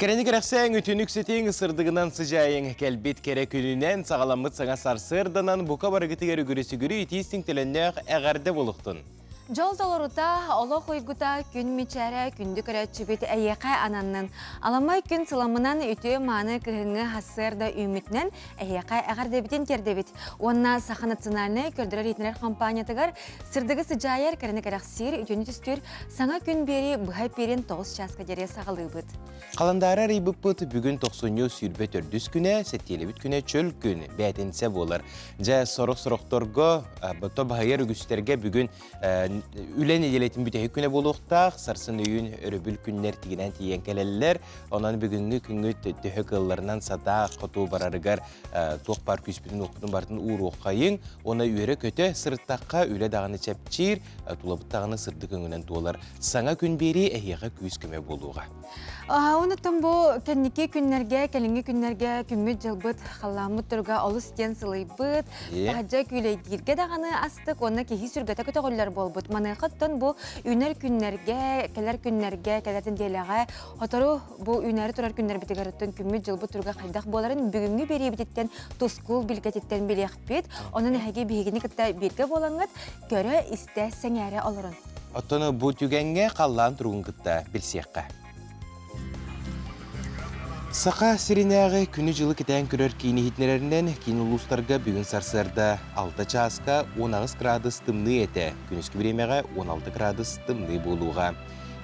Кэрэни кэрэхсээҥ, үтүнүк ситиҥ, сырдыгынан сыдьаайыҥ, кэлбит кэрэ күнүнэн, саҕаламмыт саҥа сарсыарданан, бука барыгытыгар үгүрү-сүгүрү итии-истиҥ төлөннөөх эҕэрдэ буолуохтун! Дьол толорута, олох уйгута, күн мичээрэ, күндү көрөөччүбүт эйиэхэ ананнын. Аламай күн сыламынан үтүө-мааны кыһыҥҥы сарсыарда үүммүтүнэн эһиэхэ эҕэрдэбитин тиэрдэбит. Уонна Саха национальнай көрдөрөр-иһитиннэрэр компаниятыгар сырдыгы сыдьаайар, кэрэни кэрэхсиир, үтүөнү түстүүр саҥа күн биэрии быһа эпиирин 9 чааска диэри саҕалыыбыт. Халандаары арыйбыппыт бүгүн тохсунньу 24 күнэ, сэттиэлэбит күнэ чөл күн, бээтинсэ буолар. Дьэ, сорох-сорохторго, бото баһыйар үгүстэргэ бүгүн үлэ нэдиэлэтин бүтэһик күнэ буолуохтаах, сарсын өйүүн өрөбүл күннэр тигинэн тиийэн кэлэллэр. Онон бүгүҥҥү күҥҥүт төһө кыалларынан сатаа хоту барарыгар туох баар күүспүтүн-уохпутун барытын ууруоххайыҥ. Уонна үөрэ-көтө сырыттахха үлэ даҕаны чэпчиир, тулабыт даҕаны сырдык өҥүнэн туолар. Саҥа күн биэрии эһиэхэ күүс-көмө буолуоҕа. Онуттан бу кэнники күннэргэ, кэлиҥҥи күннэргэ күммүт-дьылбыт, халлааммыт туруга олус диэн сылыйбыт, таһырдьа күүлэйдииргэ даҕаны астык уонна киһи сүргэтэ көтөҕүллэр буолбут. Маныаха оттон бу үүнэр күннэргэ, кэлэр күннэргэ, кэлэр нэдиэлэҕэ сотору бу үүнээри турар күннэрбитигэр оттон күммүт-дьылбыт туруга хайдах буоларын бүгүҥҥү биэриибититтэн тускул билгэтиттэн билиэхпит. Онон эһиги биһигини кытта бииргэ буолаҥҥыт көрө-истэ, сэҥээрэ олорун. Оттон бу түгэҥҥэ халлаан туругун кытта билсиэххэ. Саха сиринээҕи күнү-дьылы кэтээн көрөр киин иһитиннэрэринэн, киин улуустарга бүгүн сарсыарда 6 чааска 18 градус тымныы этэ, күнүскү бириэмэҕэ 16 градус тымныы буолуоҕа.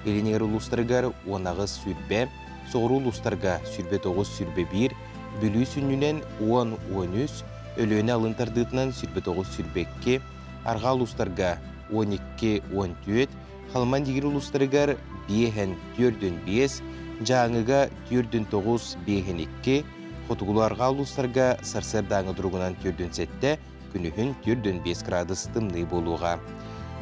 Илин эҥэр улуустарыгар 18 сүүрбэ, соҕуруу улуустарга 29 сүүрбэ 1, Бүлүү сүнньүнэн 10-13, Өлүөнэ алын тардыытынан 29 сүүрбэ 2, арҕаа улуустарга 12-14, Халыман Дигир улуустарыгар биэһэн түөрдүн биэс, Дьааҥыга түөрдүн тоҕус, биэһин икки, Хотугулуу-арҕаа улуустарга сарсыардааҥы туругунан түөрдүн сэттэ, күнүһүн түөрдүн биэс градус тымныы буолуоҕа.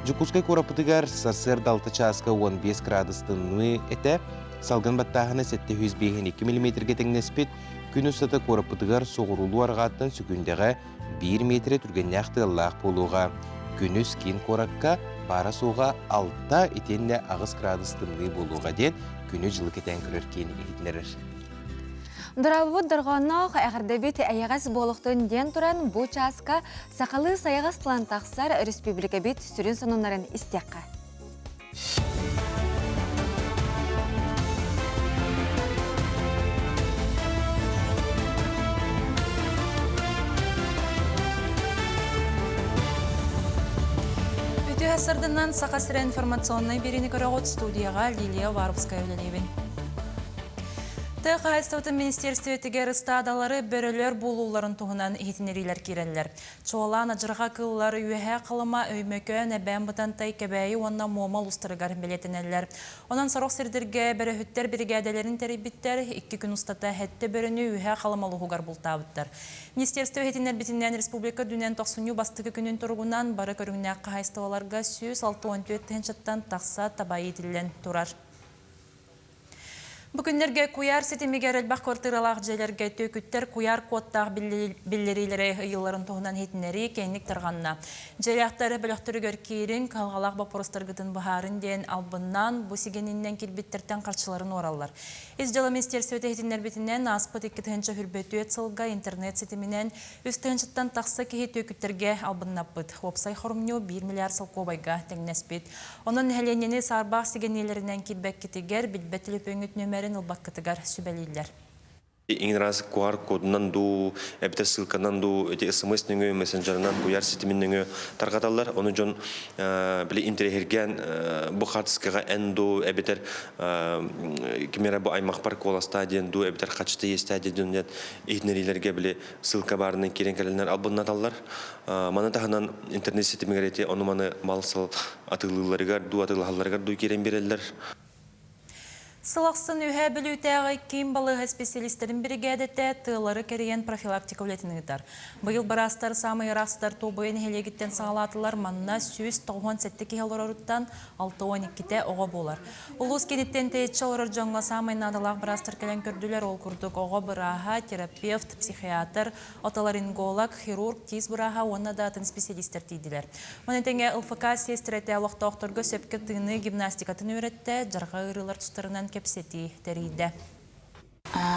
Дьокуускай куораппытыгар сарсыарда алта чааска 15 градус тымныы этэ, салгын баттааһына 752 миллиметргэ тэҥнэспит, күн устата куораппытыгар соҕуруулуу-арҕааттан сүкүндэҕэ биир миэтэрэ түргэннээх тыаллаах буолуоҕа. Күнүс киин куоракка баара-суоҕа 6 итиэннэ 8 градус тымныы буолуоҕа диэн күнү-дьылы кэтээн көрөр киин иһитиннэрэр. Дорообобут дорҕоонноох эҕэрдэбит эйэҕэс буолуохтун диэн туран бу чааска сахалыы сайаҕас тылан тахсар республикабит сүрүн сонуннарын истиэххэ. Үтүө сырдынан Саха сирэ информационнай биэриини көрөҕүт студияҕа Лилия Уваровская үлэлиибин. Тыа хаһаайыстыбатын министиэристибэтигэр ыстаадалары бөрөлөр буолууларын туһунан иһитиннэриилэр киирэллэр. Чуолаан адьырҕа кыыллар Үөһээ Халыма, Өймөкөөн, Эбээн Бытантай, Кэбээйи уонна Муома улуустарыгар бэлиэтэнэллэр. Онон сорох сирдэргэ бөрөһүттэр биригээдэлэрин тэрийбиттэр, икки күн устата сэттэ бөрөнү Үөһээ Халыма улууһугар бултаабыттар. Министерство иһитиннэрбитинэн, республика үрдүнэн тохсунньу бастакы күнүн туругунан бары көрүҥнээх хаһаайыстыбаларга 164 тыһыынчаттан тахса таба иитиллэн турар. Бу күннэргэ куйаар ситимигэр элбэх квартиралаах дьиэлэргэ түөкүттэр куйаар куоттаах биллэриилэрэ ыйылларын туһунан иһитиннэрии киэҥник тарҕанна. Дьиэлээхтэр бөлөхтөрүгэр киириҥ, кыһалҕалаах боппуруостаргытын быһаарыҥ диэн албыннаан, бу сигэнинэн киирбиттэртэн харчыларын уораллар. Ис дьыала министиэристибэтэ иһитиннэрбитинэн, ааспыт 2024 сылга интернет ситиминэн үс тыһыынчаттан тахса киһи түөкүттэргэ албыннаппыт. Уопсай хорумньу 1 миллиард солкуобайга тэҥнэспит. Онон нэһилиэнньэни саарбах сигэниэлэринэн киирбэккитигэр, билбэт төлөпүөҥҥүт нүөмэрин ылбаккытыгар сүбэлииллэр. Иҥин раз QR кодунан дуу, эбэтэр ссылканан дуу, эти смс нөҥүө, мессенджерынан, куйаар ситимин нөҥүө тарҕаталлар. Ону дьон били интэриэһиргээн бу хаартыскаҕа эн дуу, эбэтэр ким эрэ бу аймахпар куоластаа диэн дуу, эбэтэр хаччыта иэстээ диэн диэн иһитиннэриилэргэ били ссылка баарынан киирэн кэлэннэр албыннаталлар. Маны таһынан интернет ситимигэр эти ону-маны мал-сал атыылыылларыгар дуу, атыылаһалларыгар дуу киирэн биэрэллэр. Сыл ахсын Үөһээ Бүлүүтээҕи киин балыыһа специалистэрин биригээдэтэ тыалары кэрийэн профилактика үлэтин ыытар. Быйыл быраастар саамай ыраах сытар Туобуйа нэһилиэгиттэн саҕалаатылар. Манна 197 киһи олороруттан 62-тэ оҕо буолар. Улуус кииниттэн тэйиччи олорор дьоҥҥо саамай наадалаах быраастар кэлэн көрдүлэр. Ол курдук оҕо бырааһа, терапевт, психиатр, отоларинголог, хирург, тиис бырааһа уонна да атын специалистар тиийдилэр. Маны тэҥэ ЛФК сиэстэрэтэ олохтоохторго сөпкө тыыныы гимнастикатын үөрэттэ, дьарҕа ыарыылар тустарынан кэпсэтии тэрийдэ.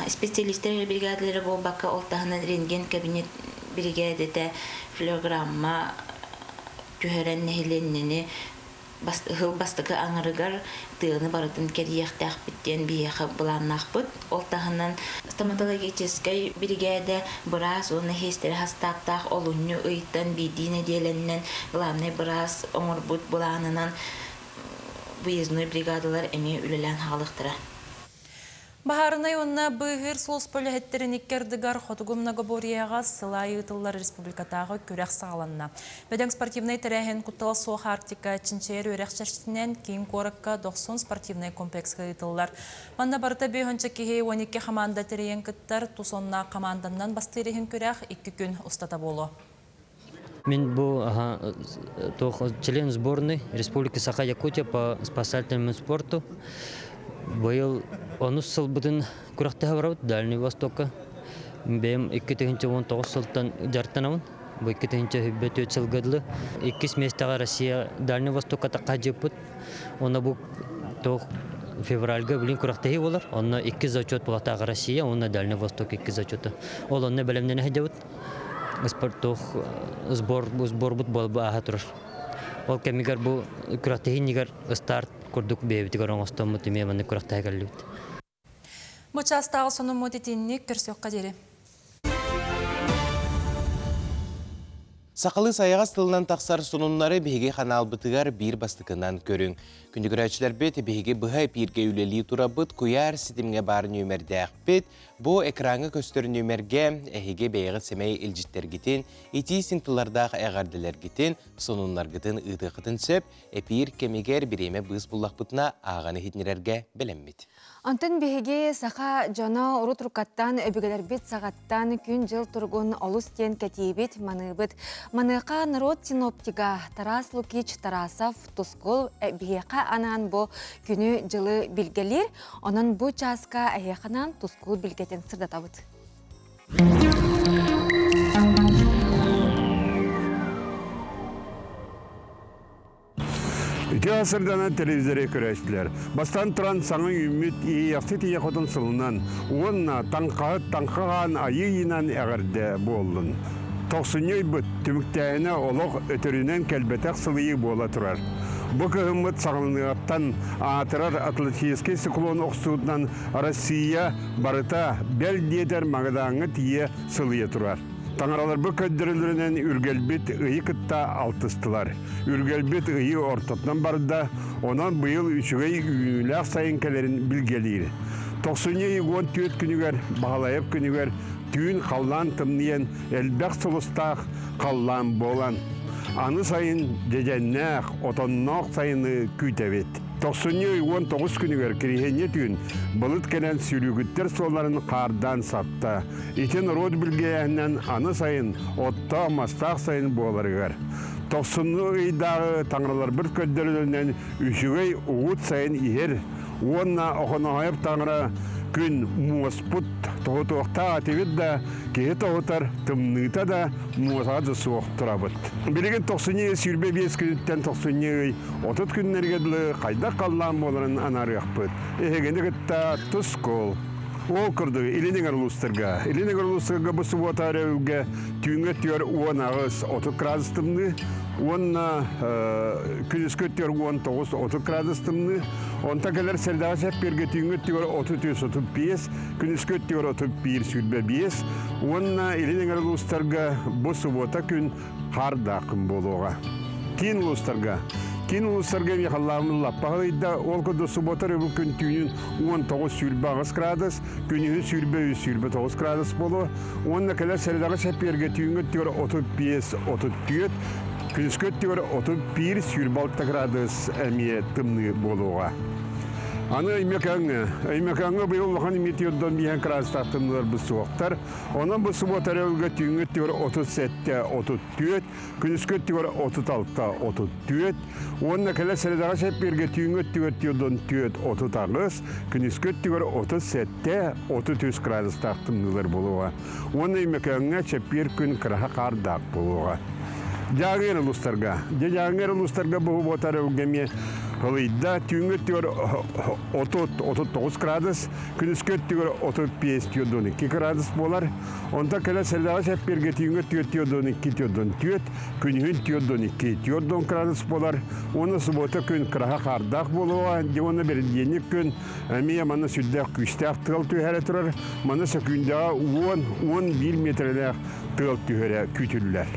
Специалистер бригадалары буолбакка, ол таһынан рентген кабинет биригээдэтэ флюорограмма түһэрэн нэһилиэнньэни сыл бастакы аҥарыгар тыаны барытын кэрийиэхтээхпит диэн биһиэхэ былааннаахпыт. Ол таһынан стоматологическай биригээдэ быраас уонна сиэстэрэ састааптаах олунньу ыйтан биирдии нэдиэлэннэн главнай быраас оҥорбут былаанынан выездной бригадалар эмиэ үлэлээн хаалыахтара. Баһаарынай уонна быыһыыр сулууспа үлэһиттэрин икки ардыгар Хотугу многоборьеҕа сыл аайы ыытыллар республикатааҕы күрэх саҕаланна. Бөдөҥ спортивнай тэрээһин Куттала суох Арктика чинчийэр үөрэх чэрчитинэн киин куоракка Дохсун спортивнай комплекска ыытыллар. Манна барыта 5 киһи 12 хамаанда тэрийэн кыттар, тус оннаах хамаанданнан бастыыр иһин күрэх 2 күн устата буолуо. Мин бу член сборной Республики Саха-Якутия по спасательному спорту. Быйыл онус сылбытын күрэхтэһэ барабыт Дальний Востокка. Бэйэм 2019 сылтан дьарыктанабын. Бу 2024 сылга дылы. Иккис миэстэҕэ Россия Дальний Востокка тахха Онно бу туох февральга билин күрэхтэһии болар. Онно икки зачет булатаах Россия, уонна Дальний Восток икки зачета. Ол онно бэлэмнэнэ сылдьабыт. Спорт сбор сборбут буолба ааһа турар. Ол кэмигэр бу күрэхтэһиинигэр старт курдук бэйэбитигэр оҥостоммут эмиэ маннык күрэхтэһэ кэллибит. Бу чаастааҕы сонуммут итинник көрсүөххэ диэри. Сахалыы сайаҕас тылынан тахсар сонуннары биһиги ханаалбытыгар биир бастакынан көрүҥ. Күндү көрөөччүлэрбит, биһиги быһа эпииргэ үлэлии турабыт, куйаар ситимҥэ баар нүөмэрдээхпит. Бу экраҥҥа көстөр нүөмэргэ эһиги бэйэҕит сэмэй илдьиттэргитин, итии синтылардаах эҕэрдэлэргитин, сонуннаргытын ыытыаххытын сөп. Эпиир кэмигэр бириэмэ быыс буллахпытына ааҕан иһитиннэрэргэ бэлэммит. Онтон биһиги саха дьоно урут уруккаттан өбүгэлэрбит саҕаттан күн-дьыл туругун олус диэн кэтиибит, маныыбыт. Маныаха народ синоптига Тарас Лукич Тарасов Тускул биһиэхэ анаан бу күнү-дьылы билгэлиир. Онон бу чааска эһиэхэ анаан Тускул билгэтин сырдатабыт. Үтүө сырданан телевизоры көрөөччүлэр. Бастаан туран саҥа үүммүт Иэйэхсит ийэ хотун сылынан уонна таҥхаһыт таҥхаҕаан айыы ыйынан эҕэрдэ буоллун. Тохсунньу ыйбыт түмүктээһинэ олох өтөрүнэн кэлбэтэх сылыйыы буола турар. Бу кыһыммыт саҕаланыаҕыттан аатырар Атлантическай циклон охсуутунан Россия барыта бэл диэтэр Магадааҥҥа тиийэ сылыйа турар. Таҥараларбыт көрдөрөлөрүнэн үргэлбит ыйы кытта алтыстылар. Үргэлбит ыйы ортотунан барда, онон быйыл үчүгэй үүнүүлээх сайын кэлэрин билгэлиир. Тохсунньу ый 14 күнүгэр, Баһылайап күнүгэр түүн халлаан тымныйан, элбэх сулустаах халлаан буолан, аны сайын дьэдьэннээх, отонноох сайыны күүтэбит. Тохсунньу ый 19 күнүгэр Кириһиэнньэ түүн былыт кэлэн сүүрүүгүттэр суолларын хаардаан сапта. Ити норуот билгээһинэн аны сайын оттоох-мастаах сайын буоларыгар. Тохсунну ыйдааҕы таҥараларбыт көрдөрөлөрүнэн үчүгэй угут сайын иһэр уонна Охоноһойоп таҥара күн муоспут тоһутуохтаах этибит да киһи тоһутар тымныыта да муосаҕа да суох турабыт. Билигин тохсунньу 25 күнүттэн тохсунньу ый 30 күннэргэ дылы хайдах халлаан буоларын анаарыахпыт. Эһигини кытта тускул. Ол курдук, Илин Эҥэр улуустарга, Илин Эҥэр улуустарга бу субуота өрөбүлгэ түүҥҥэ өттүгэр 18 30 градус тымныы уонна күнүскү өттүгэр 19 30 градус тымныы. Онтон кэлэр сэрдэҕэ сэппиэргэ түүҥҥү өттүгэр 33 35, күнүскү өттүгэр 31 25 уонна Илин Эҥэр улуустарга бу субуота күн хаардаах күн буолуоҕа. Киин улуустарга Киин улуустарга эмиэ халлааммыт лаппа ыйда, ол курдук субуота өрөбүл күн түүнүн 19-28 градус, күнүһүн 23-29 градус буолуо. Уонна кэлэр сэрэдэҕэ сэппиэргэ түүҥҥү өттүгэр 35-34, күнүскү өттүгэр 31-26 градус эмиэ тымныы буолуоҕа. Аны Өймөкөөҥҥө. Өймөкөөҥҥө быйыл улахан метеордон биһэн градустаах тымныыларбыт суохтар. Онон бу субуота өрөбүлгэ түүҥҥү өттүгэр 37-34, күнүскү өттүгэр 36-34 уонна кэлэр сэрэдэҕэ сэппиэргэ түүҥҥү өттүгэр 44-38, күнүскү өттүгэр 37-33 градустаах тымныылар буолуоҕа. Уонна Өймөкөөҥҥө чэппиэр күн кыраһа хаардаах буолуоҕа. Дьааҥы улуустарга. Дьааҥы улуустарга бу субуота өрөбүлгэ эмиэ Ылыйда түүҥҥү өттүгэр 30-39 градус, күнүскү өттүгэр 35-42 градус буолар. Онтон кэлэ сэллэҕэ сэппиэргэ түүҥҥү өттүгэр 42-44, күнүһүн 42-40 градус буолар. Уонна субуота күн кыраһа хаардаах буолуоҕа, уонна бэридиэнньик күн эмиэ манна сүрдээх күүстээх тыал түһэрэ турар. Манна сөкүүндэҕэ 10-11 миэтэрэлээх тыал түһэрэ күүтүллэр.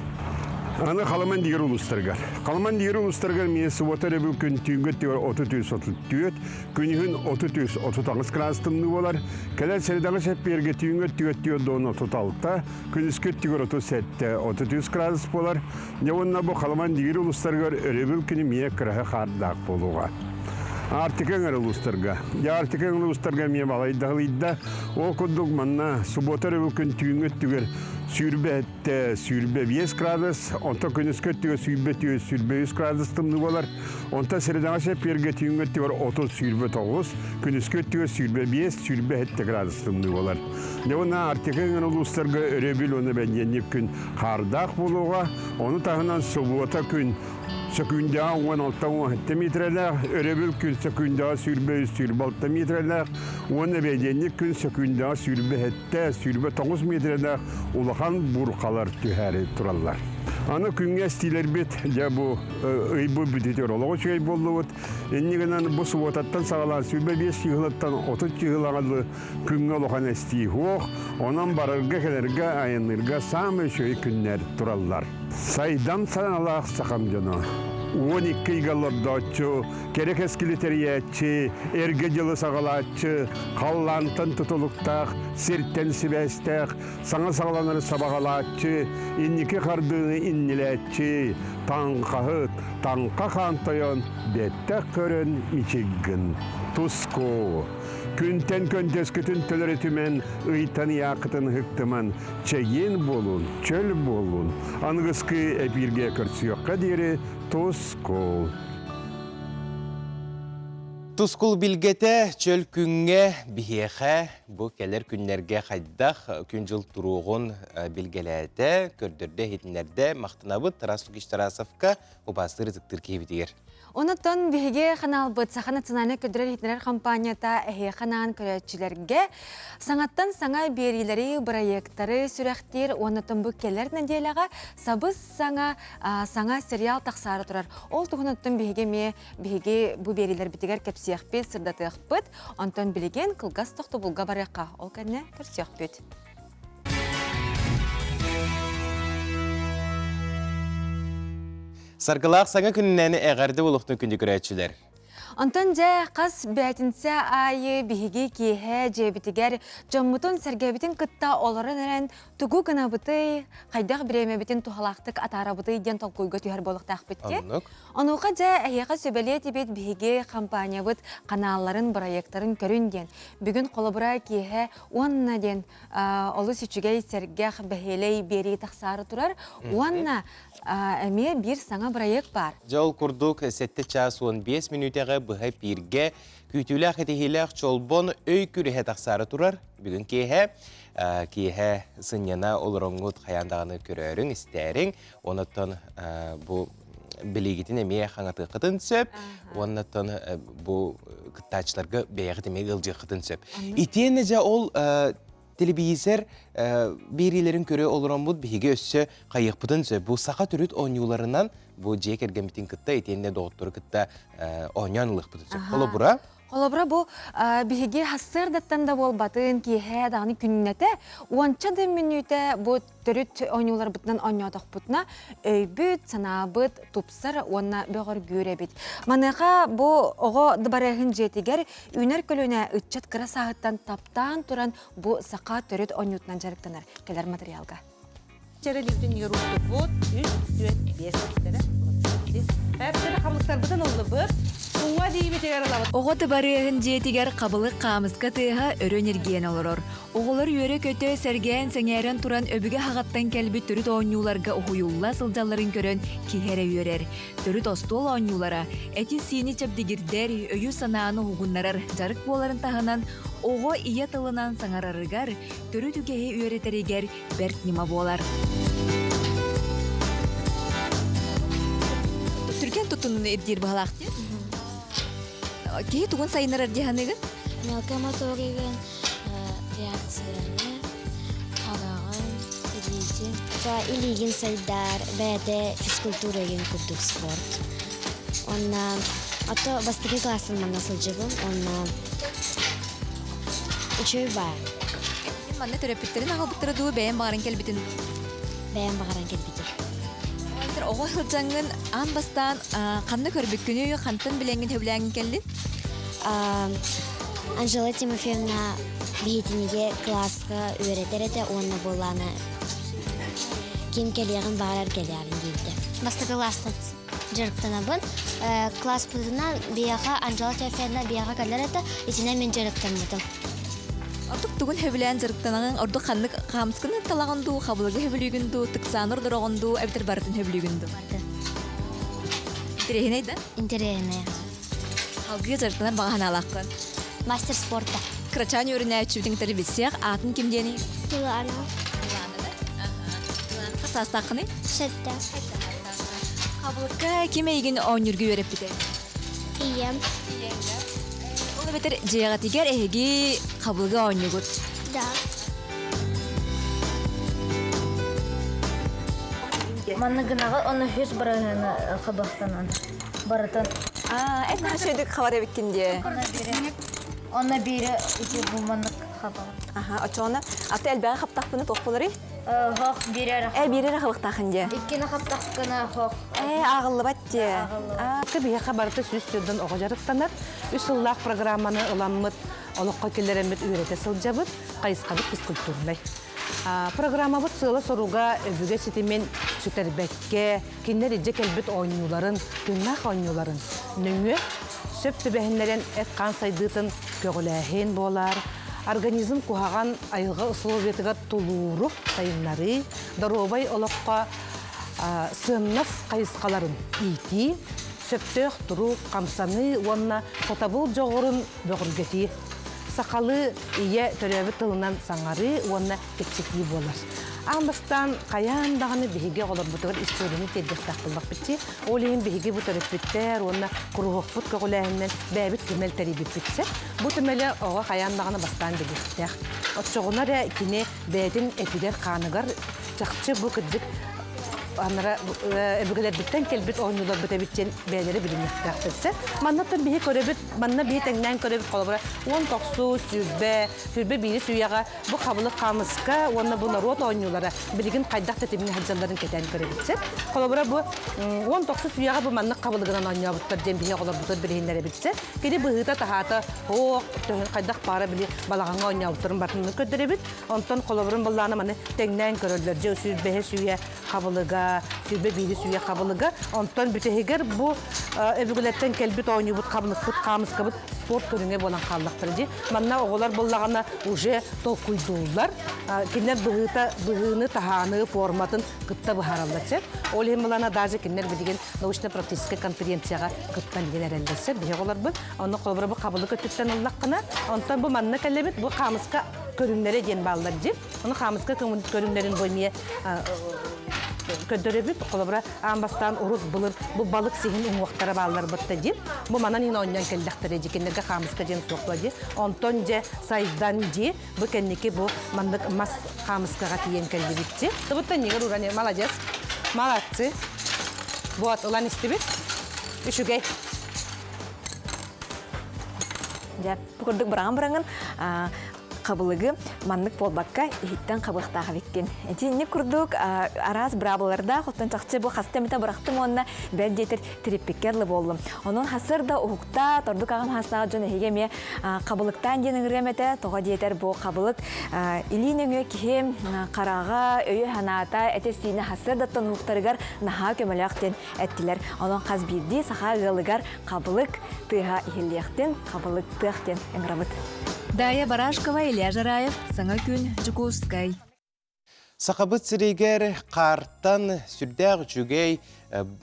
Аны Халаман диир улуустарыгар. Халаман диир улуустарыгар эмиэ субуота өрөбүл күн түүҥҥү өттүгэр 33-34, күнүһүн 33-38 градус тымныы буолар. Кэлэр сэрэдэҕэ сэппиэргэ түүҥҥү өттүгэр 46, күнүскү өттүгэр 37-33 градус буолар. Дьэ уонна бу Халаман диир улуустарыгар өрөбүл күнү эмиэ кыраһа хаардаах буолуоҕа. Арктика өҥөр улуустарга. Дьэ Арктика өҥөр улуустарга эмиэ балайдаһылыйда. Ол курдук манна субуота өрөбүл күн түүҥҥү өттүгэр 27 25 градус, онтон күнүскү өттүгэр 24 23 градус тымныы буолар. Онтон средаҕа сэппиэргэ түүҥҥү өттүгэр 30 29, күнүскү өттүгэр 25 27 градус тымныы буолар. Дьэ уонна Арктика өҥөр улуустарга өрөбүл уонна бэнидиэнньик күн хаардаах буолуоҕа. Ону таһынан субуота күн сөкүүндэҕэ 16-17 миэтэрэлээх, өрөбүл күн сөкүүндэҕэ 23-26 миэтэрэлээх уонна бэйдиэнньик күн сөкүүндэҕэ 27-29 миэтэрэлээх улахан буурхалар түһээри тураллар. Аны күҥҥэ эстиилэрбит дьэ бу ый бу бүтүтүгэр олох үчүгэй буоллубут. Инньэ гынан бу субуотаттан саҕалаан 25 чыһылаттан 30 чыһылаҕа дылы күҥҥэ улахан эстии суох, онон барарга-кэлэргэ, айанныырга саамай үчүгэй күннэр тураллар. Сайдам санаалаах сахам дьоно. 12 ыйга олордооччу, кэрэ кэскили тэрийээччи, эргэ дьылы саҕалааччы, халлаантан тутулуктаах, сиртэн сибээстээх, саҥа саҕаланары сабаҕалааччы, инники хардыыны иннилээччи, таҥхаһыт, таҥха хаан тойон, бэттэх көрөн мичиггин, туску. Күнтэн көнтөскүтүн төлөрүтүмэн, ыйтан ыйаакытын ыһыктыман, чэгиэн буолун, чөл буолун. Аныгыскы эпииргэ көрсүөххэ диэри тускул. Тускул билгэтэ чөл күҥҥэ биһиэхэ бу кэлэр күннэргэ хайдах күн-дьыл туруоҕун билгэлээтэ, көрдөрдө, иһитиннэрдэ. Махтанабыт Тарас Лукич Тарасовка убаастыыр ытыктыыр киһибитигэр. Онотон биһиги ханаалбыт Саха национальнай көрдөрөр-иһитиннэрэр компанията эһиэхэ анаан көрөөччүлэргэ саҥаттан саҥа биэриилэри, бырайыактары сүрэхтиир уонна бу кэлэр нэдиэлэҕэ сабыс саҥа саҥа сериал тахсаары турар. Ол туһунан биһиги эмиэ биһиги бу биэриилэрбитигэр кэпсиэхпит, сырдатыахпыт. Онтон билигин кылгас тохтобулга барыахха. Ол кэннэ көрсүөхпүт. Саргылаах саҥа күнүнэн эҕэрдэ буолуохтун күндү көрөөччүлэр. Онтон дьэ хас бээтинсэ аайы биһиги киэһэ дьиэбитигэр дьоммутун-сэргэбитин кытта олорон эрэн тугу гынабытый, хайдах бириэмэбитин туһалаахтык атаарабытый диэн толкуйга түһэр буолуохтаахпыт дии. Оннук. Онуоха дьэ эһиэхэ сүбэлиэ этибит биһиги компаниябыт каналларын, бырайыактарын көрүн диэн. Бүгүн холобура киэһэ уонна диэн олус үчүгэй, сэргэх, бэһиэлэй биэрии тахсаары турар. Уонна Эмиэ биир саҥа бырайыак баар. Дьэ ол курдук 7 чаас 15 мүнүүтэҕэ быһа эпииргэ күүтүүлээх этиһиилээх Чолбон өй күрэһэ тахсаары турар. Бүгүн киэһэ киэһэ сынньана олороҥҥут хайаан даҕаны көрөөрүҥ, истээриҥ. Онуттан бу билигитин эмиэ хаҥатыаххытын сөп. Уоннаттан бу кыттааччыларга бэйэҕит эмиэ ыалдьыаххытын сөп. Итиэннэ дьэ ол Телевизор биэриилэрин көрө олороммут биһиги өссө хайыахпытын сөп. Бу саха төрүт оонньууларынан бу дьиэ кэргэммитин кытта итиэннэ доҕоттору кытта оонньоон ылыахпытын сөп. Холобура, Холобура бу биһиги сарсыардаттан да буолбатын, киэһэ даҕаны күннэтэ уонча да мүнүүтэ бу төрүт оонньууларбытынан оонньоотохпутуна өйбүт, санаабыт тупсар уонна бөҕөргүүр эбит. Маныаха бу оҕо дыбарыаһын дьиэтигэр үүнэр көлүөнэ ыччат кыра сааһыттан таптаан туран бу саха төрүт оонньуутунан дьарыктанар кэлэр материалга. Чэрэлиибитин уруттуппут үс, түөрт, биэс Хабылыктарбытын ыллыбыт. Уҥа диибитигэр ылабыт. Оҕо тыбарыаһын дьиэтигэр хабылык хаамыска тыаһа өрө ньиргийэн олорор. Оҕолор үөрэ-көтө, сэргээн-сэҥээрэн туран өбүгэ саҕаттан кэлбит төрүт оонньууларга уһуйулла сылдьалларын көрөн киһи эрэ үөрэр. Төрүт остуол оонньуулара эти-сиини чэбдигирдэр, өйү-санааны уһугуннарар дьарык буоларын таһынан, оҕо ийэ тылынан саҥарарыгар, төрүт үгэһи үөрэтэригэр бэрт ньыма буолар. Түргэн туттунууну ирдиир быһалаах дии. Киһи тугун сайыннарар дии саныыгын? Мелкая моторигын реакцияны, хараҕын, илиитин. Илиигин сайдар, бэйэтэ физкультура игин курдук спорт. Онна ото бастакы классын манна сылдьыбым, онна үчүгэй баар. Манна төрөппүттэрин аҕалбыттара дуу, бэйэм баҕаран кэлбитин? Бэйэм баҕаран кэлбитим. Оҕо сылдьаҥҥын аан бастаан ханна көрбүккүнүй, хантан билэҥҥин сөбүлээҥҥин кэллин? Анжела Тимофеевна биһитинигэ кылааска үөрэтэр этэ уонна буоллаана ким кэлиэҕин баҕарар кэлиэҕин диэбитэ. Бастакы класстан дьарыктанабын. Класспытынан биһиэхэ Анжела Тимофеевна биһиэхэ кэлэр этэ, итинэн мин дьарыктаммытым. Ордук тугун сөбүлээн дьарыктанаҕыҥ, ордук ханнык хаамысканы талаҕын дуу, хабылыгы сөбүлүүгүн дуу, тыксааны ордороҕун дуу, эбэтэр барытын сөбүлүүгүн дуу? Барытын. Интэриэһинэй да? Интэриэһинэй. Салгыы дьарыктанар баҕа санаалааххын? Мастер спорта. Кырачаан үөрэнээччибитин кытары билсиэх, аатын ким диэний? Милана. Милана да? Милана хас саастааххыный? Сэттэ. Хабылыкка ким эйигин оонньуурга үөрэппитэ? Ийэм. Ийэҥ да? Ол эбэтэр дьиэҕитигэр эһиги хабылыгы оонньуугут? Да. Манна гынаҕа оны үс бырыһыаны хабахтанан барытын. Аа, эн наһаа үчүгэйдик хабар эбиккин дии. Онно биири ити бу маннык хабар. Аха, очоҕуна аты элбэҕи хаптахпына туох буоларый? Хох биир эрэ. Э, биир эрэ хабахтаахын дии. Иккини хаптахкына хох. Э, ааҕыллыбат дии. Ааҕыллыбат. Биһиэхэ барыта 104 оҕо дьарыктанар. Үс сыллаах программаны ыламмыт, олоххо киллэрэммит үөрэтэ сылдьабыт. Хайысхабыт физкультурнай. Программабыт сыала-соруга өбүгэ ситимин сүтэрбэккэ, кинилэр илдьэ кэлбит оонньууларын, тыыннаах оонньууларын нөҥүө сөп түбэһиннэрэн эт-хаан сайдыытын көҕүлээһин буолар, организм куһаҕан айылҕа условиятыгар тулууру сайыннарыы, доруобай олоххо сыаннас хайысхаларын иитии, сөптөөх турук, хамсаныы уонна сатабыл дьоҕурун бөҕөргөтүү. Сахалыы ийэ төрөөбүт тылынан саҥарыы уонна кэпсэтии буолар. Аан бастаан хайаан даҕаны биһиги оҕолорбутугар историяны тиэрдиэхтээх буоллахпыт Ол иһин биһиги бу төрөппүттэр уонна куруһуокпут көҕүлээһининэн бэйэбит түмэл тэрийбиппит сөп. Бу түмэли оҕо хайаан даҕаны бастаан билиэхтээх. Оччоҕуна эрэ кини бэйэтин этигэр-хааныгар чахчы бу кырдьык анара өбүгэлэрбиттэн кэлбит оонньууларбыт эбит диэн бэйэлэрэ билиниэхтээхтэр сөп. Маннаттан биһи көрөбүт, манна биһи тэҥнээн көрөбүт холобура 19 сүүрбэ, сүүрбэ биирис үйэҕэ бу хабылык хаамыска уонна бу норуот оонньуулара билигин хайдах тэтимҥэ сылдьалларын кэтээн көрөбүт сөп. Холобура бу 19 үйэҕэ бу маннык хабылыгынан оонньообуттар диэн биһи оҕолорбутун билиһиннэрэбит сөп. Кини быһыыта-таһаата оох хайдах баара били балаҕаҥҥа оонньообуттарын барытын көрдөрөбүт. Онтон холобурун быллаана маны тэҥнээн көрөллөр. Дьэ 105 үйэ хабылыга, 21 үйэ хабылыга. Онтон бүтэһигэр бу өбүгэлэртэн кэлбит оонньуубут хабылыкпыт, хаамыскабыт спорт көрүҥэ буолан хааллахтара дии. Манна оҕолор буллаҕына уже толкуйдууллар. Кинилэр быһыыта, быһыыны, таһааны, форматын кытта быһаараллар сөп. Ол иһин былаана даже кинилэр билигин научно-практическай конференцияҕа кыттан билигин эрэллэр сөп. Биһиги оҕолорбут. Онно холобура бу хабылык өттүттэн ыллаххына, онтон бу манна кэллибит, бу хаамыска көрүҥнэрэ диэн бааллар дии. Ону хаамыска көрүҥнэрин бу эмиэ көрдөрөбүт. Холобура, аан бастаан урут былыр бу балык сиһин уҥуохтара бааллар бытта дии. Бу манан иһин оонньоон кэллэхтэрэ дии. Кинилэргэ хаамыска диэн суох буо дии. Онтон дьэ сайдан дии. Бу кэнники бу маннык мас хаамыскаҕа тиийэн кэллибит дии. Тыбыттан нигер уран молодец. Молодцы. Вот, ылан истибит. Үчүгэй. Дьэ, бу курдук быраҕан-быраҥын хабылыгы маннык буолбакка иһиттэн хабыахтаах эбиккин. Итинник курдук араас быраабылардаах, оттон чахчы бу хаста эмитэ бырахтым уонна бэл диэтэр тириппиккэ дылы буоллум. Онон хасыр да уһукта, тордук аҕам хаастаах дьон эһиги эмиэ хабылыктаан диэн ыҥырыам этэ. Тоҕо диэтэр бу хабылык илии нөҥүө киһи хараҕа, өйө-санаата, этэ-сиинэ хасыардаттан уһуктарыгар наһаа көмөлөөх диэн эттилэр. Онон хас биирдии саха ыалыгар хабылык тыаһа иһиллиэхтин, хабылык тыах диэн ыҥырабыт. Дая Барашкова, Илья Жараев, Саҥа күн, Дьокуускай. Сахабыт сиригэр хаартан сүрдээх үчүгэй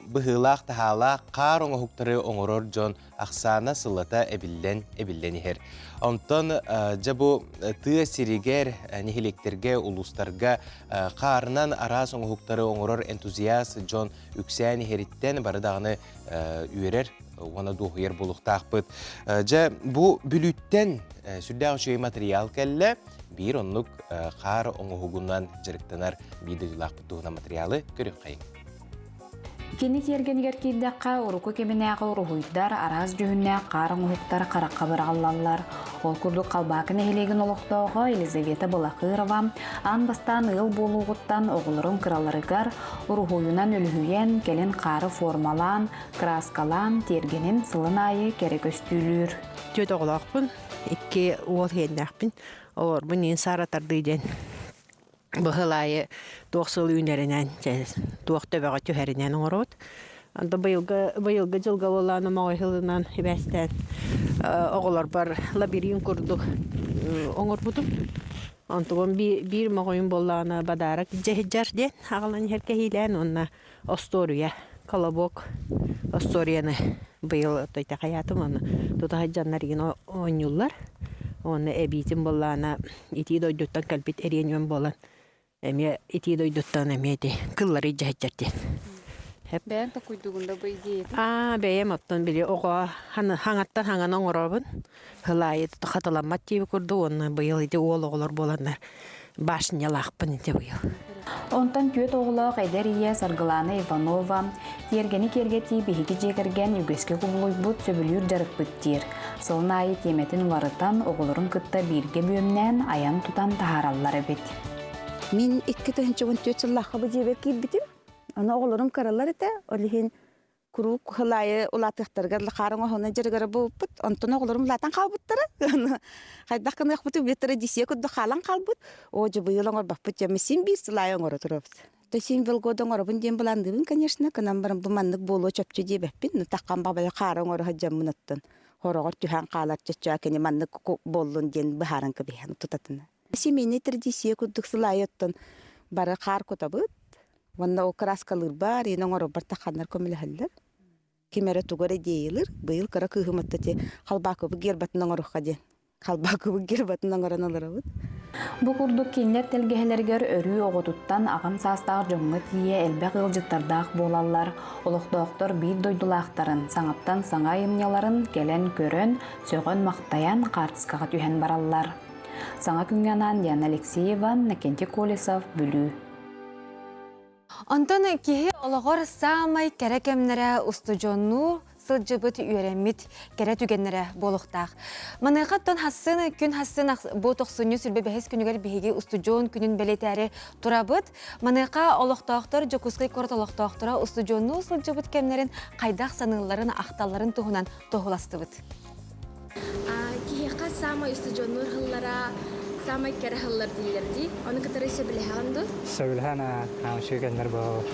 быһыылаах-таһаалаах хаар оҥоһуктары оҥорор дьон ахсаана сыллата эбиллэн эбиллэн иһэр. Онтон дьэ бу тыа сиригэр, нэһилиэктэргэ, улуустарга хаарынан араас оҥоһуктары оҥорор энтузиаст дьон үксээн иһэриттэн бары даҕаны үөрэр. уонна дуоһуйар буолуохтаахпыт. Дьэ, бу Бүлүүттэн сүрдээх үчүгэй материал кэллэ. Биир оннук хаар оҥоһугунан дьарыктанар биир дойдулаахпыт туһунан материалы көрүөххэйиҥ. Кини тиэргэнигэр киирдэххэ, урукку кэминээҕи уруһуйдар, араас дьүһүннээх хаар оҥоһуктар харахха быраҕыллаллар. Ол курдук Халбаакы нэһилиэгин олохтооҕо Елизавета Балахырова аан бастаан ыал буолуоҕуттан оҕолорун кыраларыгар уруһуйунан үлүһүйэн, кэлин хаары формалаан, кырааскалаан, тиэргэнин сылын аайы кэрэ көстүүлүүр. Түөрт оҕолоохпун, икки уол иэннээхпин. Оҕолорбун иин сааратардыы диэн быһыл аайы туох сыл үүнэринэн, туох төбөҕө түһэринэн оҥоробут. Онто быйылгы, быйылгы дьылга буоллаан омоҕой сылынан сибээстээн оҕолорбор лабиринт курдук оҥорбутум. Онтубун биир моҕойум буоллаҕына бадаарак дьэһидьэр диэн аҕалан иһэр кэһиилээн уонна остуоруйа, колобок остуоруйаны быйыл тойтахайаатым уонна тута сылдьаннар игин оонньууллар. Уонна эбиитин буоллаҕына итии дойдуттан кэлбит эриэн үөн буолан эмиэ итии дойдуттан эмиэ ити кыллары илдьэ сылдьар диэн. Бэйэҥ токуйдугун да бу идеятын? Аа, бэйэм оттон били оҕо хаҥаттан хаҥаны оҥоробун. Хылаайы хатыламмат диэби курдук уонна быйыл ити уол оҕолор буоланнар башнялаахпын ити быйыл. Онтон түөрт оҕолоох эдэр ийэ Саргылаана Иванова тиэргэни киэргэтии биһиги дьиэ кэргэн үгэскэ кубулуйбут сөбүлүүр дьарыкпыт диир. Сылын аайы тиэмэтин уларытан, оҕолорун кытта бииргэ бүөмнээн, айан-тутан таһаараллар эбит. Мин 2014 сыллаахха бу дьиэбэр киирбитим. Аны оҕолорум кыралар этэ, ол иһин куруук хылаайы улаатыахтарыгар хаар оҥоһуна дьарыгара буолбуппут. Онтон оҕолорум улаатан хаалбыттара. Хайдах гыныахпытый билеттара десия курдук хаалан хаалбыт. Оо, дьэ быйыл оҥорбоппут дьэ син биир сыл аайы оҥоро турабыт. То син белгода оҥоробун диэн былаанныыбын, конечно, кынан баран бу маннык буолуо чопчу диэбэппин. Ну таххан бабайы хаара оҥоро сылдьаммын оттон хороҕор түһэн хаалар чөччөө кини маннык буоллун диэн быһааран кэбиһэн тутатына. Семейный традиция курдук сыл аайы оттон бары хаар кутабыт, Уонна ол кырааскалыырбар, иин оҥорорбор тахханнар көмөлөһөллөр. Ким эрэ тугу эрэ диэйилир. Быйыл кыра кыыһым отто ти халбаакыбыт гербатын оҥоруохха диэн. Халбаакыбыт гербатын оҥорон олоробут. Бу курдук кинилэр тэлгэһэлэригэр өрүү оҕотуттан аҕам саастаах дьоҥҥо тиийэ элбэх ыалдьыттардаах буолаллар. Олохтоохтор биир дойдулаахтарын саҥаттан саҥа айымньыларын кэлэн көрөн, сөҕөн-махтайан хаартыскаҕа түһэн бараллар. Саҥа күҥҥэ анаан Диана Алексеева, Накентий Колесов, Бүлүү. Онтон киһи олоҕор саамай кэрэ кэмнэрэ устудьуоннуу сылдьыбыт үөрэммит кэрэ түгэннэрэ буолуохтаах. Маныаха оттон хассын күн хассын бу тохсунньу сүрбэ бэһис күнүгэр биһиги устудьуон күнүн бэлиэтээри турабыт. Маныаха олохтоохтор Дьокуускай куорат олохтоохторо устудьуоннуу сылдьыбыт кэмнэрин хайдах саныылларын, ахталларын туһунан туоһуластыбыт. Киһиэхэ саамай устудьуоннуур сыллара саамай кэрэ сыллар дииллэр дии. Ону кытары сөбүлэһэҕин дуо? Сөбүлэһэн үчүгэй кэмнэр буолаллар.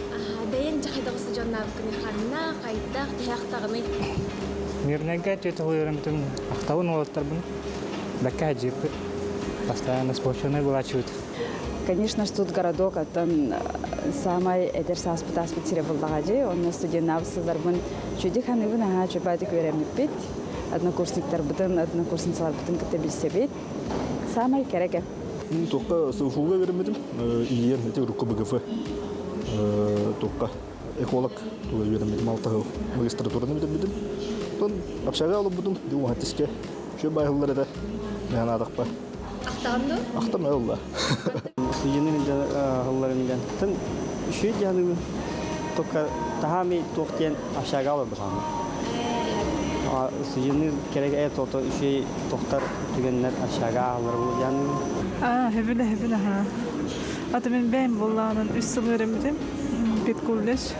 Бэйэҥ дьэ хайдах устудьуоннаабыккыный ханна, хайдах, төһө ахтаҕыный? Мирнэйгэ түөрт уһуйарым ахтабын уолаттарбын бэккэ садьыыппыт. Постоянно спортивный булааччыбыт. Конечно, тут городок оттон самай эдэр сааспыт ааспыт сирэ буллаҕа дии. Онно студеннаабыт сылларбын чүдик ханыыбын аһаа чөпаатык үөрэммиппит. Однокурсниктарбытын, однокурсницаларбытын кытта билсэбит. Самай кэрэ кэм. Туохха СФУга үөрэммитим. Ийэм ити урукку БГФ туохха эколог туга үөрэммитим алта сыл магистратураны бүтэрбитим. Оттон общага олорбутум, уһатиске Үчүгэй баайыллар этэ. Мэһэн аатахпа. Ахтаҕын дуо? Ахтам ылла. Студенын сылларын дьан. Тын үчүгэй дьаһаныыбын. Только таһаами туох диэн общага олорбутаҕым. Студенын керек э тото үчүгэй тохтар түгэннэр общага ааллар бу дьаһаныыбын. Аа, хөбүлэ хөбүлэ ха. Ата мен бэйэм буоллаҕынан үс сыл үөрэммитим. Педколледж.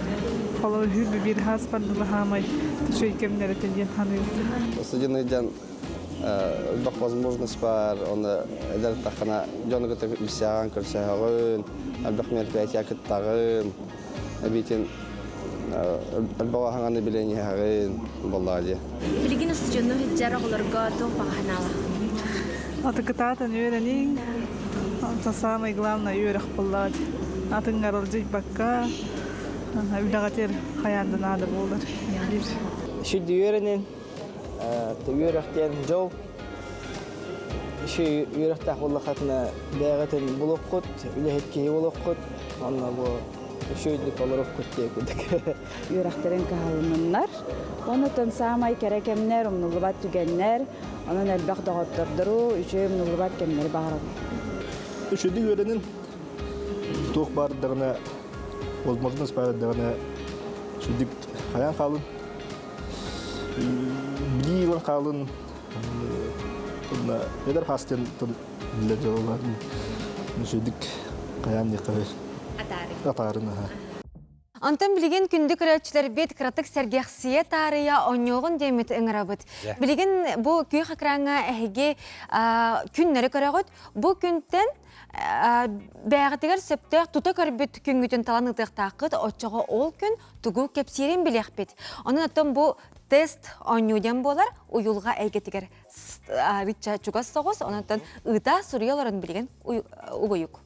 Холобур үһү биир хаас бардыла хаамай үчүгэй кэмнэр этэ диэн саныыбын. Студенный дьон элбэх возможность бар, оны эдэр таххана дьону кытта билсэҕин, көрсөһөҕүн, элбэх мероприятия кыттаҕын, эбиитин элбэх аһаҥаны билэн иһэҕин буоллаҕа дии. Билигин устудьуоннуу сылдьар оҕолорго туох баҕа санаалаах? Аты кытаатан үөрэниҥ, онтон самое главное үөрэх буоллаҕа дии. Атын аралдьыйбакка, үлэҕитигэр хайаан да наада буолар диир. Шүдү үөрэнин, үөрэх диэн дьол. Ши үөрэхтээх буоллаххытына бэйэҕитин булуоххут, үлэһит киһи буолуоххут. Онно бу Үчүгэйдик олоруохпут диye курдук. Үөрэхтэрин кыһалынныннар. Онутун саамай кэрэ кэмнэр, умнуллубат түгэннэр, онон элбэх доҕоттордору, үчүгэй умнуллубат кэмнэри баҕарабын. Үчүгэйдик үөрэнин, туох баардаҕына, возможность баардаҕына, үчүгэйдик хайаан хаалын, билии ылан хаалын, эдэр хаастан билэр дьалалаатын үчүгэйдик хайаан диэххэ атаарын аха. Онтон билигин күндү көрөөччүлэрбит кыратык сэргэхсийэ таарыйа оонньуоҕун диэммит ыҥырабыт. Билигин бу күөх экраҥҥа эһиги күннэри көрөҕүт. Бу күнтэн бэйэҕитигэр сөптөөх тута көрбүт күҥҥүтүн талан ыытыахтааххыт. Оччоҕо ол күн тугу кэпсиирин билиэхпит. Онон оттон бу тест оонньуу диэн буолар уйулҕа эйгэтигэр арычча чугас соҕус. Онон ыыта суруйа олорон билигин угуйук.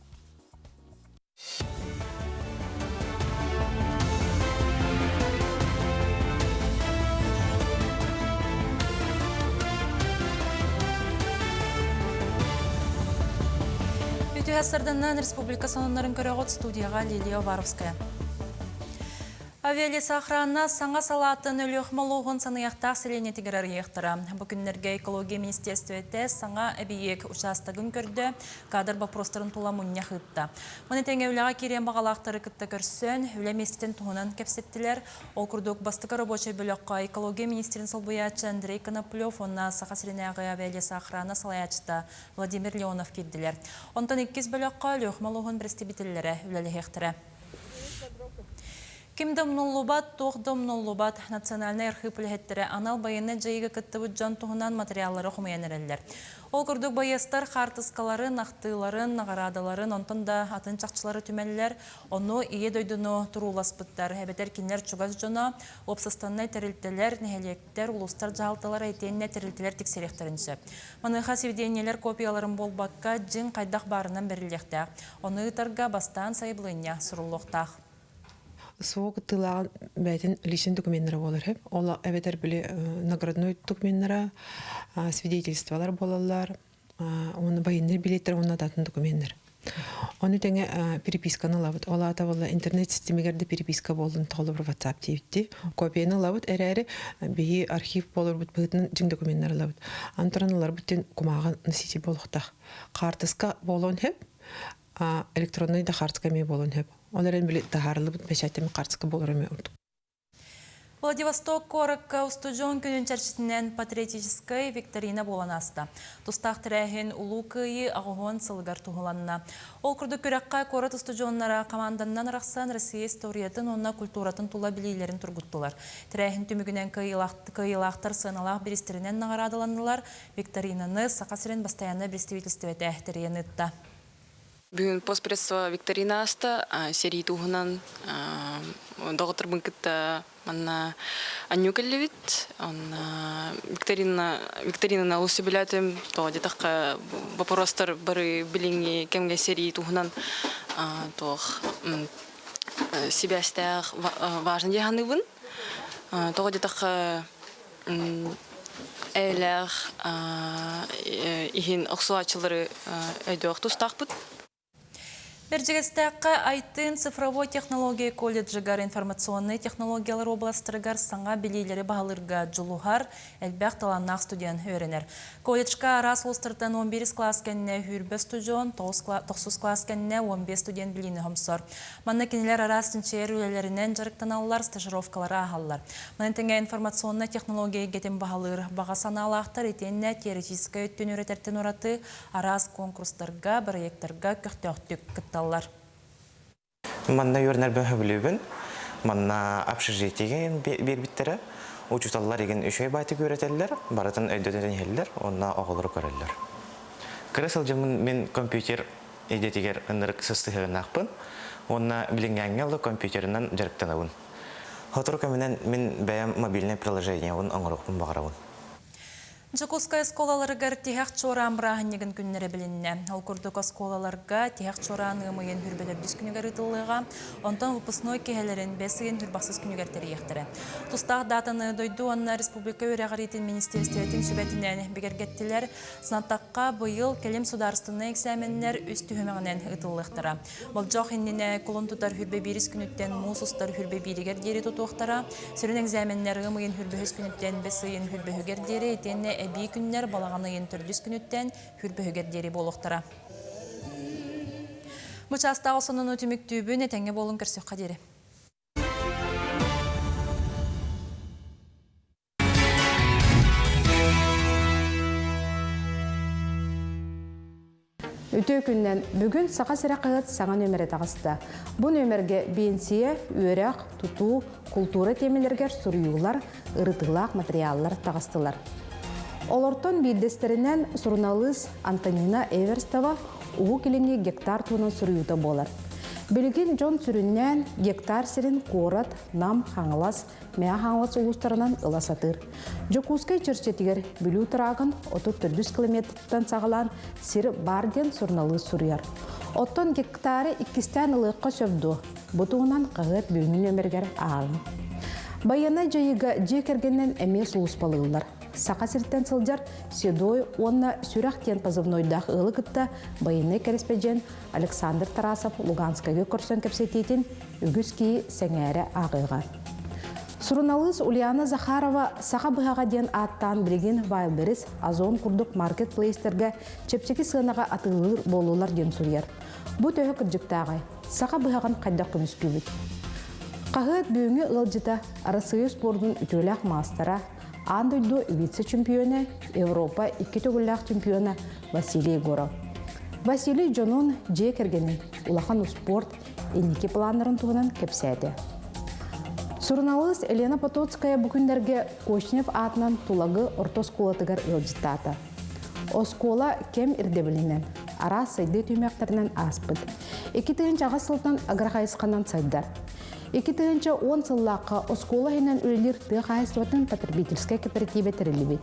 Үтүө сарданнан республика сонуннарын көрөҕүт студияға Лилия Уваровская. Авиалесоохрана саҥа салаатын Өлүөхүмэ улууһун Саныйахтаах сэлиэнньэтигэр арыйыахтара. Бу күннэргэ экология министиэристибэтэ саҥа эбийиэк учаастагын көрдө, кадр боппуруостарын тула мунньах ыытта. Маны тэҥэ үлэҕэ киириэн баҕалаахтары кытта көрсөн, үлэ миэстэтин туһунан кэпсэттилэр. Ол курдук, бастакы рабочай бөлөххө экология министрин солбуйааччы Андрей Коноплев уонна Саха сиринээҕи авиалесоохрана салайааччыта Владимир Леонов киирдилэр. Онтон иккис бөлөххө Өлүөхүмэ улууһун бэрэстэбиитэллэрэ үлэлэһиэхтэрэ. Ким да умнуллубат, туох да умнуллубат национальнай архыып үлэһиттэрэ анал байыаннай дьайыыга кыттыбыт дьон туһунан материаллары хомуйан эрэллэр. Ол курдук байыастар хаартыскаларын, ахтыыларын, наҕараадаларын, онтон да атын чахчылары түмэллэр, ону Ийэ дойдуну турууласпыттар, эбэтэр кинилэр чугас дьоно, уопсастыбаннай тэрилтэлэр, нэһилиэктэр, улуустар дьаһалталара итиэннэ тэрилтэлэр тиксэриэхтэрин сөп. Маныаха сибидиэнньэлэр копияларын буолбакка, дьиҥ хайдах баарынан бэриллиэхтээх. Ону ыытарга бастаан сайабылыанньа суруллуохтаах. СВО кыттыылааҕын бэйэтин личный докуменнара буолар үһү. Ол эбэтэр били наградной докуменнара, свидетельстволар буолаллар, уонна военный билеттер уонна атын докуменнар. Ону тэҥэ переписканы ылабыт. Ол аата буолла интернет системигэр да переписка буоллун толору WhatsApp диэбитти. Копияны ылабыт эрээри биһи архив буоларбыт быһыытынан дьиҥ докуменнар ылабыт. Антаран ыларбыт диэн кумааҕы носитель буолуохтаах. Хаартыска буолуон сөп, электронный да хаартыска эмиэ буолуон сөп. Ол эрэн били таһаарыллыбыт бэчээттэммит хаартыска буолар эмиэ ордук. Владивосток куоракка устудьуон күнүн чэрчитинэн патриотическай викторина буолан ааста. Тустаах тэрээһин Улуу Кыайыы аҕыһуон сылыгар туһуланна. Ол курдук күрэххэ куорат устудьуоннара команданнан арахсан Россия историятын уонна культуратын тула билиилэрин тургуттулар. Тэрээһин түмүгүнэн кыайыылаахтар сыаналаах бириистэринэн наҕараадаланнылар, викторинаны Саха сирин бастайааннай представительствота тэрийэн ыытта. Бүгүн постпредство викторина ааста. Сэрии туһунан доҕотторбун кытта манна анньуу кэллибит. Онно викторина викторинаны олус сөбүлээтим. Тоҕо диэтэххэ вопростар бары билиҥҥи кэмҥэ сэрии туһунан туох сибээстээх важно дии саныыбын. Тоҕо диэтэххэ эйэлээх иһин охсуһааччылары өйдөөх тустаахпыт. Бэрдьигэстээххэ Айтыын цифровой технология колледжыгар информационнай технологиялар уобаластарыгар саҥа билиилэри баһылыырга дьулуһар элбэх талааннаах студент үөрэнэр. Колледжка араас улуустартан 11 класс кэннэ сүүрбэ студент, тохсус класс кэннэ 15 студент билиини хомсор. Манна кинилэр араас чинчийэр үлэлэринэн дьарыктаналлар, стажировкалары ааһаллар. Маны тэҥэ информационнай технология эйгэтин баһылыыр баҕа санаалаахтар итиэннэ теоретическай өттүн үөрэтэртэн ураты араас конкурстарга, бырайыактарга көхтөөхтүк кытталлар. Манна үөрэнэрбин сөбүлүүбүн. Манна общежитиеге биэрбиттэрэ. Учууталлар игин үчүгэй баайтык үөрэтэллэр, барытын өйдөтөн иһэллэр уонна оҕолору көрөллөр. Кыра сылдьаммын мин компьютер идэтигэр ынырык сыстыһыаннаахпын уонна билиҥҥээҥҥэ дылы компьютерынан дьарыктанабын. Сотору кэминэн мин бэйэм мобильнай приложениебын оҥоруохпун баҕарабын. Дьокуускай оскуолаларыгар тиһэх чуораан бырааһынньыгын күннэрэ билиннэ. Ол курдук оскуолаларга тиһэх чуораан ыам ыйын хүрбэлэрдис күнүгэр ыытыллыаҕа, онтон выпускной киэһэлэрин бэс ыйын хүрбахсыс күнүгэр тэрийиэхтэрэ. Тустаах даатаны дойду уонна республика үөрэҕириитин министиэристибэтин сүбэтинэн бигэргэттилэр. Санаттахха, быйыл кэлим судаарыстыбаннай эксээмэннэр үс түһүмэҕинэн ыытыллыахтара. Болдьох иннинэ кулун тутар хүрбэ биирис күнүттэн муус устар хүрбэ бииригэр диэри тутуохтара. Сүрүн экзаменнэр ыам ыйын хүрбөһүс күнүттэн бэс ыйын хүрбөһүгэр диэри итиэннэ эбии күннэр балаҕан ыйын төрдүс күнүттэн хүрбөһүгэр диэри буолуохтара. Бу чаастааҕы сонуну түмүктүүбүн, этэҥҥэ буолун көрсүөххэ диэри. Үтүө күннэн бүгүн Саха сирэ хаһыат саҥа нүөмэрэ таҕыста. Бу нүөмэргэ биэнсийэ, үөрэх, тутуу, култуура тиэмэлэригэр суруйуулар, ырытыылаах матырыйааллар таҕыстылар. Олортон биирдэстэринэн суруналыыс Антонина Эверстова Уһук Илиҥҥи гектар туһунан суруйуута буолар. Билигин дьон сүрүннээн гектар сирин куорат, Нам, Хаҥалас, Мэҥэ Хаҥалас улуустарынан ыла сатыыр. Дьокуускай чэрчитигэр Бүлүү трагын 34 километртан саҕалаан сир баар диэн суруналыыс суруйар. Оттон гектары иккистээн ылыахха сөп дуо? Бу туһунан хаһыат бүгүҥҥү нүөмэригэр ааҕыҥ. Байыаннай дьайыыга дьиэ кэргэнинэн эмиэ сулууспалыыллар. Саха сиртэн сылдьар Седой уонна Сүрэх диэн позывнойдаах ыалы кытта байыаннай кэрэспэдьиэн Александр Тарасов Луганскайга көрсөн кэпсэтиитин үгүс киһи сэҥээрэ ааҕыаҕа. Суруналыыс Ульяна Захарова «Саха быһаҕа» диэн ааттаан билигин Wildberries, Озон курдук маркетплейстэргэ чэпчэки сыанаҕа атыылыыр буоллулар диэн суруйар. Бу төһө кырдьыктааҕый? Саха быһаҕын хайдах көмүскүүбүт? Хаһыат бүгүҥҥү ыалдьыта Арассыыйа спордун үтүөлээх маастара, аан дойду вице-чемпиона, Европа икки төгүллээх чемпиона Василий Егоров. Василий дьонун, дьиэ кэргэнин, улахан успуорт инники планнарын туһунан кэпсээтэ. Суруналыыс Елена Потоцкая бу күннэргэ Кочнев аатынан Тулагы орто оскуолатыгар ыалдьыттаата. Оскуола кэм ирдэбилинэн, араас сайдыы түһүмэхтэринэн ааспыт. 2008 сылтан агрохайысханан сайдар. 2010 сыллаахха оскуола иһинэн үлэлиир тыа хаһаайыстыбатын потребительскай кэпэрэтиибэ тэриллибит.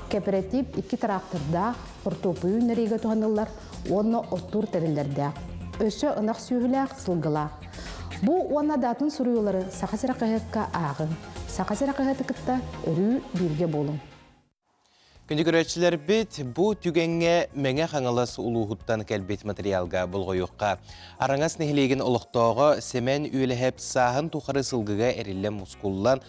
Кэпэрэтиип икки тыраахтырдаах, хортуоппуйу үүннэриигэ туһаныллар уонна оттуур тэриллэрдээх. Өссө ынах сүөһүлээх, сылгылаах. Бу уонна даатын суруйуулары Саха сирэ хаһыакка ааҕыҥ. Саха сирэ хаһыаты кытта өрүү бииргэ буолуҥ. Күндү көрөөччүлэрбит, бу түгэҥҥэ Мэҥэ Хаҥалас улууһуттан кэлбит материалга болҕойуохха. Араҥас нэһилиэгин олохтооҕо Сэмэн Үөлэһэп сааһын тухары сылгыга эриллэн мускуллан,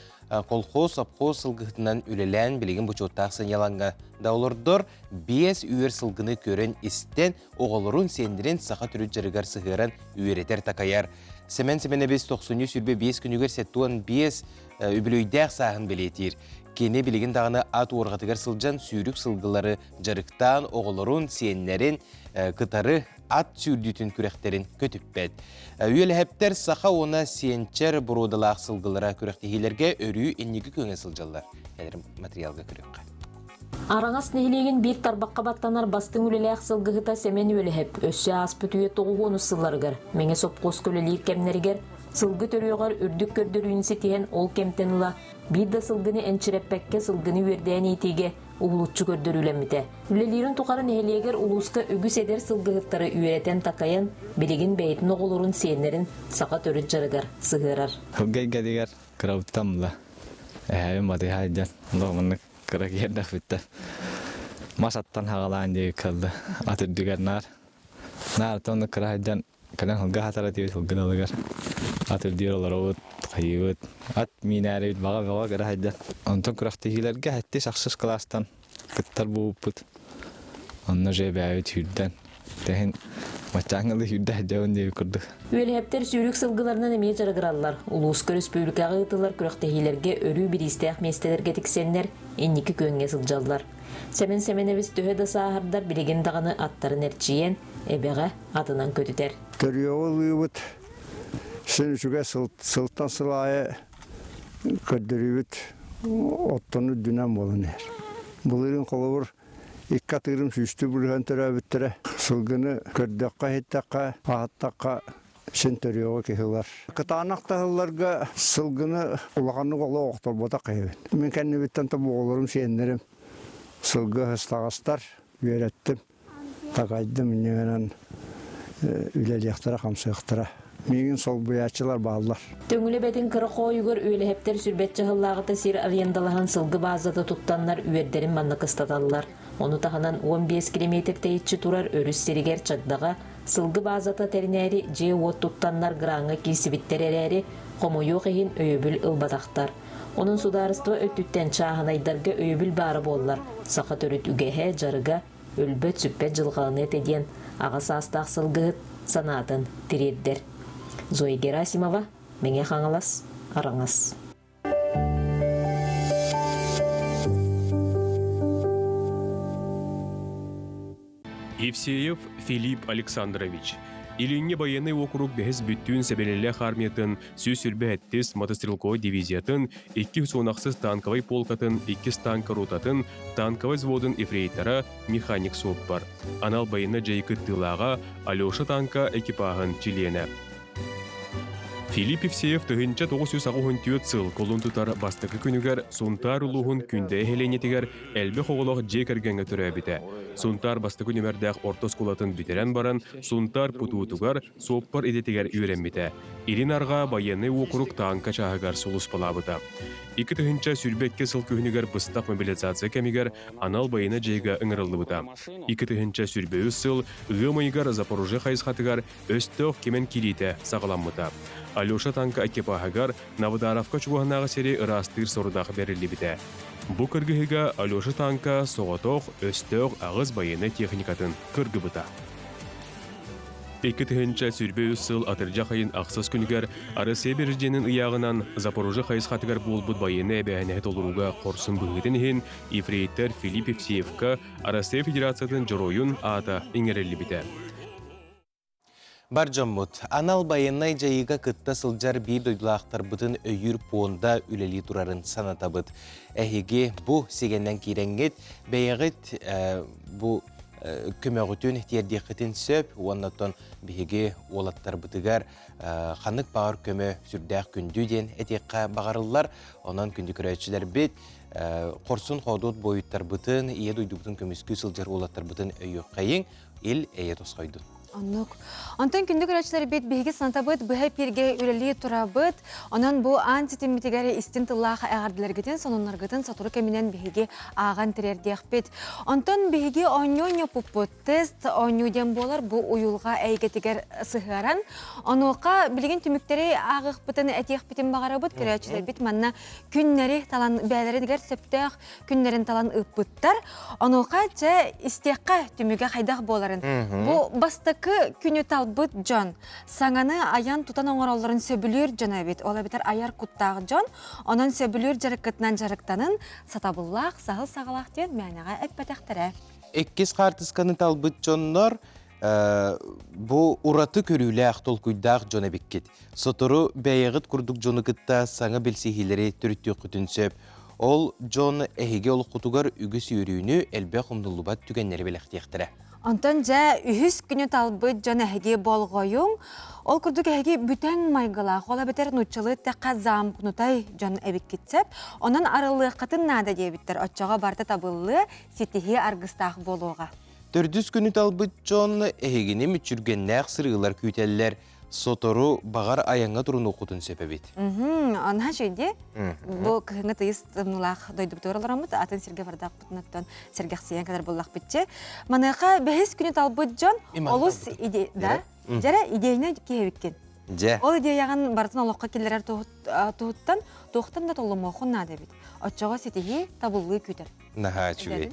колхоз, совхоз сылгыһытынан үлэлээн билигин бочуоттаах сынньалаҥҥа да олордор, биэс үөр сылгыны көрөн-истэн, оҕолорун, сиэннэрин саха төрүт дьарыгар сыһыаран үөрэтэр-такайар. Сэмэн Сэмэнэбис тохсунньу 25 күнүгэр 75 үбүлүөйдээх сааһын бэлиэтиир. Кини билигин даҕаны ат уорҕатыгар сылдьан сүүрүк сылгылары дьарыктаан, оҕолорун, сиэннэрин кытары ат сүүрдүүтүн күрэхтэрин көтүппэт. Үөлэһэптэр саха уонна сиэнчэр боруодалаах сылгылара күрэхтэһиилэргэ өрүү инники күөҥэ сылдьаллар. Кэлэр материалга көрүөххэ. Араҥас нэһилиэгин биир тарбахха баттанар бастыҥ үлэлээх сылгыһыта Сэмэн Үөлэһэп өссө ааспыт үйэ тоҕуһуонус сылларыгар Мэҥэ сопхуоска үлэлиир кэмнэригэр сылгы төрүөҕэр үрдүк көрдөрүүнү ситиһэн ол кэмтэн ыла биир да сылгыны энчирэппэккэ сылгыны үөрдээн иитиигэ уһулуччу көрдөрүүлэммитэ. Үлэлиирин тухары нэһилиэгэр улууска үгүс эдэр сылгыһыттары үөрэтэн-такайан, билигин бэйэтин оҕолорун, сиэннэрин саха төрүт дьарыгар сыһыарар. Сылгы эйгэтигэр кырабыттан ыла эһээбин батыһа сылдьан олох кыра киэрдэхпиттэн мас аттан хаҕалаан диэки кэллэ ат үрдүгэр наар наар онно кыра сылдьан кэлэн сылгы хатара диэбит сылгы далыгар ат үрдүгэр олоробут хайыыбыт ат миинээрибит баҕа бөҕө кыра сылдьан онтон күрэхтэһиилэргэ сэттис ахсыс кылаастан кыттар буолбуппут онно же бэйэбит сүүрдэн тэһин баччааҥҥылыы сүүрдэ сылдьабын диэбит курдук Үөлэһэптэр сүүрүк сылгыларынан эмиэ дьарыгыраллар. Улууска өрөспүүбүлүкэҕэ ыытыллар күрэхтэһиилэргэ өрүү бириистээх миэстэлэргэ тиксэннэр, инники күөҥҥэ сылдьаллар. Сэмэн Сэмэнэбис төһө да сааһырдар, билигин даҕаны аттарын эрчийэн, эбэҕэ атынан көтүтэр. Төрүөҕү ылыыбыт син үчүгэй сылтан сыл аайы көрдөрүүбүт оттон үрдүнэн буолан иһэр. Былырыын холобур икки атыырым сүүстүү бырыһан төрөөбүттэрэ. Сылгыны көрдөххө-иһиттэххэ, аһаттахха син төрүөҕү киһи ылар. Кытаанах таһылларга сылгыны улаханнык олох охторботох киһибин. Мин кэннибиттэн тобоҕолорум, сиэннэрим. Сылгы ыһыстаҕастар үөрэттим, такайдым инньэ үлэлиэхтэрэ-хамсыахтара. Миигин солбуйааччылар бааллар. Төҥүлү бэтин кыра хоойугар үөлэһэптэр сүрбэччэ сыллааҕыта сир арендалаһан сылгы баазата туттаннар үөрдэрин манна кыстаталлар. Ону таһынан 15 километр тэйиччи турар өрүс сиригэр Чагдаҕа сылгы баазата тэринээри дьиэ-уот туттаннар граҥҥа киирсибиттэр эрээри, хомойуох иһин өйөбүл ылбатахтар. Онон судаарыстыба өттүттэн чааһынайдарга өйөбүл баара буоллар, саха төрүт үгэһэ, дьарыга өлбөт-сүппэт дьылҕаланыа этэ диэн аҕа саастаах сылгыһыт санаатын тириэрдэр. Зоя Герасимова, Мэҥэ Хаҥалас, Араҥас. Евсеев Филипп Александрович Илиҥҥи байыаннай уокурук бэһис бүттүүн сэбилэлээх армиятын 127 мотострелковай дивизиятын 216 танковай полкатын иккис танка ротатын танковай взводун ефрейтора механик суоппар анал байыаннай дьайыы кыттыылааҕа Алеша танка экипаһын чилиэнэ. Филипп Евсеев 1984 сыл кулун тутар бастакы күнүгэр Сунтаар улууһун Күндэйэ нэһилиэнньэтигэр элбэх оҕолоох дьиэ кэргэҥҥэ төрөөбүтэ. Сунтаар бастакы нүмердээх орто оскуолатын бүтэрэн баран, Сунтаар ПТУ-тугар суоппар идэтигэр үөрэммитэ. Илин-Арҕаа байыаннай уокурук тааҥка чааһыгар сулууспалаабыта. 2022 сыл күһүнүгэр быстах мобилизация кэмигэр анал байыаннай дьайыыга ыҥырыллыбыта. 2023 сыл ыам ыйыгар Запорожье хайысхатыгар Өстөөх кимэн киириитэ саҕаламмыта. Алеша танка экипаһыгар Навдаровка чугаһынааҕы сири ыраастыыр сорудах бэриллибитэ. Бу кыргыһыыга Алеша танка соҕотох өстөөх аҕыс байыаннай техникатын кыргыбыта. 2023 сыл атырдьах ыйын ахсыс күнүгэр Россия Президенин ыйааҕынан Запорожье хайысхатыгар буолбут байыаннай эбээһинэһи толорууга хорсун быһыытын иһин ефрейтор Филипп Евсеевка Россия Федерациятын Дьоруойун аата иҥэриллибитэ. Бар дьоммут, анал байыаннай дьайыыга кытта сылдьар биир дойдулаахтарбытын өйүүр пуонда үлэлии турарын санатабыт. Эһиги бу сигэнэн киирэҥҥит, бэйэҕит бу көмөҕүтүн тиэрдиэххитин сөп уонна оттон биһиги уолаттарбытыгар ханнык баҕар көмө сүрдээх күндү диэн этиэххэ баҕарыллар. Онон күндү көрөөччүлэрбит, хорсун хоодуот буойуттарбытын, ийэ дойдубутун көмүскүү сылдьар уолаттарбытын өйүөххэйиҥ, ил эйэ тосхойдун. Оннук. Онтон күндү көрөөччүлэрбит биһиги санатабыт быһа эпииргэ үлэлии турабыт. Онон бу аан ситиммитигэр истин тыллаах эҕэрдэлэргитин, сонуннаргытын сотору кэминэн биһиги ааҕан тириэрдиэхпит. Онтон биһиги оонньуу оонньоппуппут тест оонньуу диэн буолар бу уйулҕа эйгэтигэр сыһыаран. Онуоха билигин түмүктэри ааҕыахпытын этиэхпитин баҕарабыт. Көрөөччүлэрбит манна күннэри талан бэйэлэригэр сөптөөх күннэрин талан ыыппыттар. Онуоха чэ истиэххэ түмүгэ хайдах буоларын. Бу бастакы күнү талбыт дьон саҥаны айан тутан оҥороллорун сөбүлүүр дьон эбит. Ол эбэтэр айар куттаах дьон. Онон сөбүлүүр дьарыккытынан дьарыктанын сатабыллаах, саһыл саҕалаах диэн мээнэҕэ эппэтэхтэрэ. Иккис хаартысканы талбыт дьоннор бу ураты көрүүлээх, толкуйдаах дьон эбиккит. Сотору бэйэҕит курдук дьону кытта саҥа билсиһиилэри төрүттүөххүтүн сөп. Ол дьон эһиги олоххутугар үгүс үөрүүнү, элбэх умнуллубат түгэннэри бэлэхтиэхтэрэ. Онтон дьэ үһүс күнү талбыт дьон эһиги болҕойуҥ. Ол курдук эһиги бүтэҥ майгылаах, ол эбэтэр нууччалыы эттэххэ замкнутай дьон эбиккит сөп. Онон арыллыаххытын наада диэбиттэр. Оччоҕо барыта табыллыа, ситиһии аргыстаах буолуоҕа. Төрдүс күнү талбыт дьон эһигини мүччүргэннээх сырыылар күүтэллэр. Сотору баҕар айаҥҥа турунуоххутун сөп эбит. Онно үчүгэй Бу кыһыҥҥы тыйыс тымныылаах дойдубутугар олороммут, атын сиргэ бардахпытын сэргэхсийэн кэлэр буоллахпытчы. Маныаха бэһис күнү талбыт дьон олус иде да дьэрэ идейнэй киһи эбиккин. Дьэ. Ол идеяҕын барытын олоххо киллэрэр туһуттан туохтан да толлумуоххун наада эбит. Оччоҕо ситиһии, табыллыы күүтэр. Наһаа үчүгэй.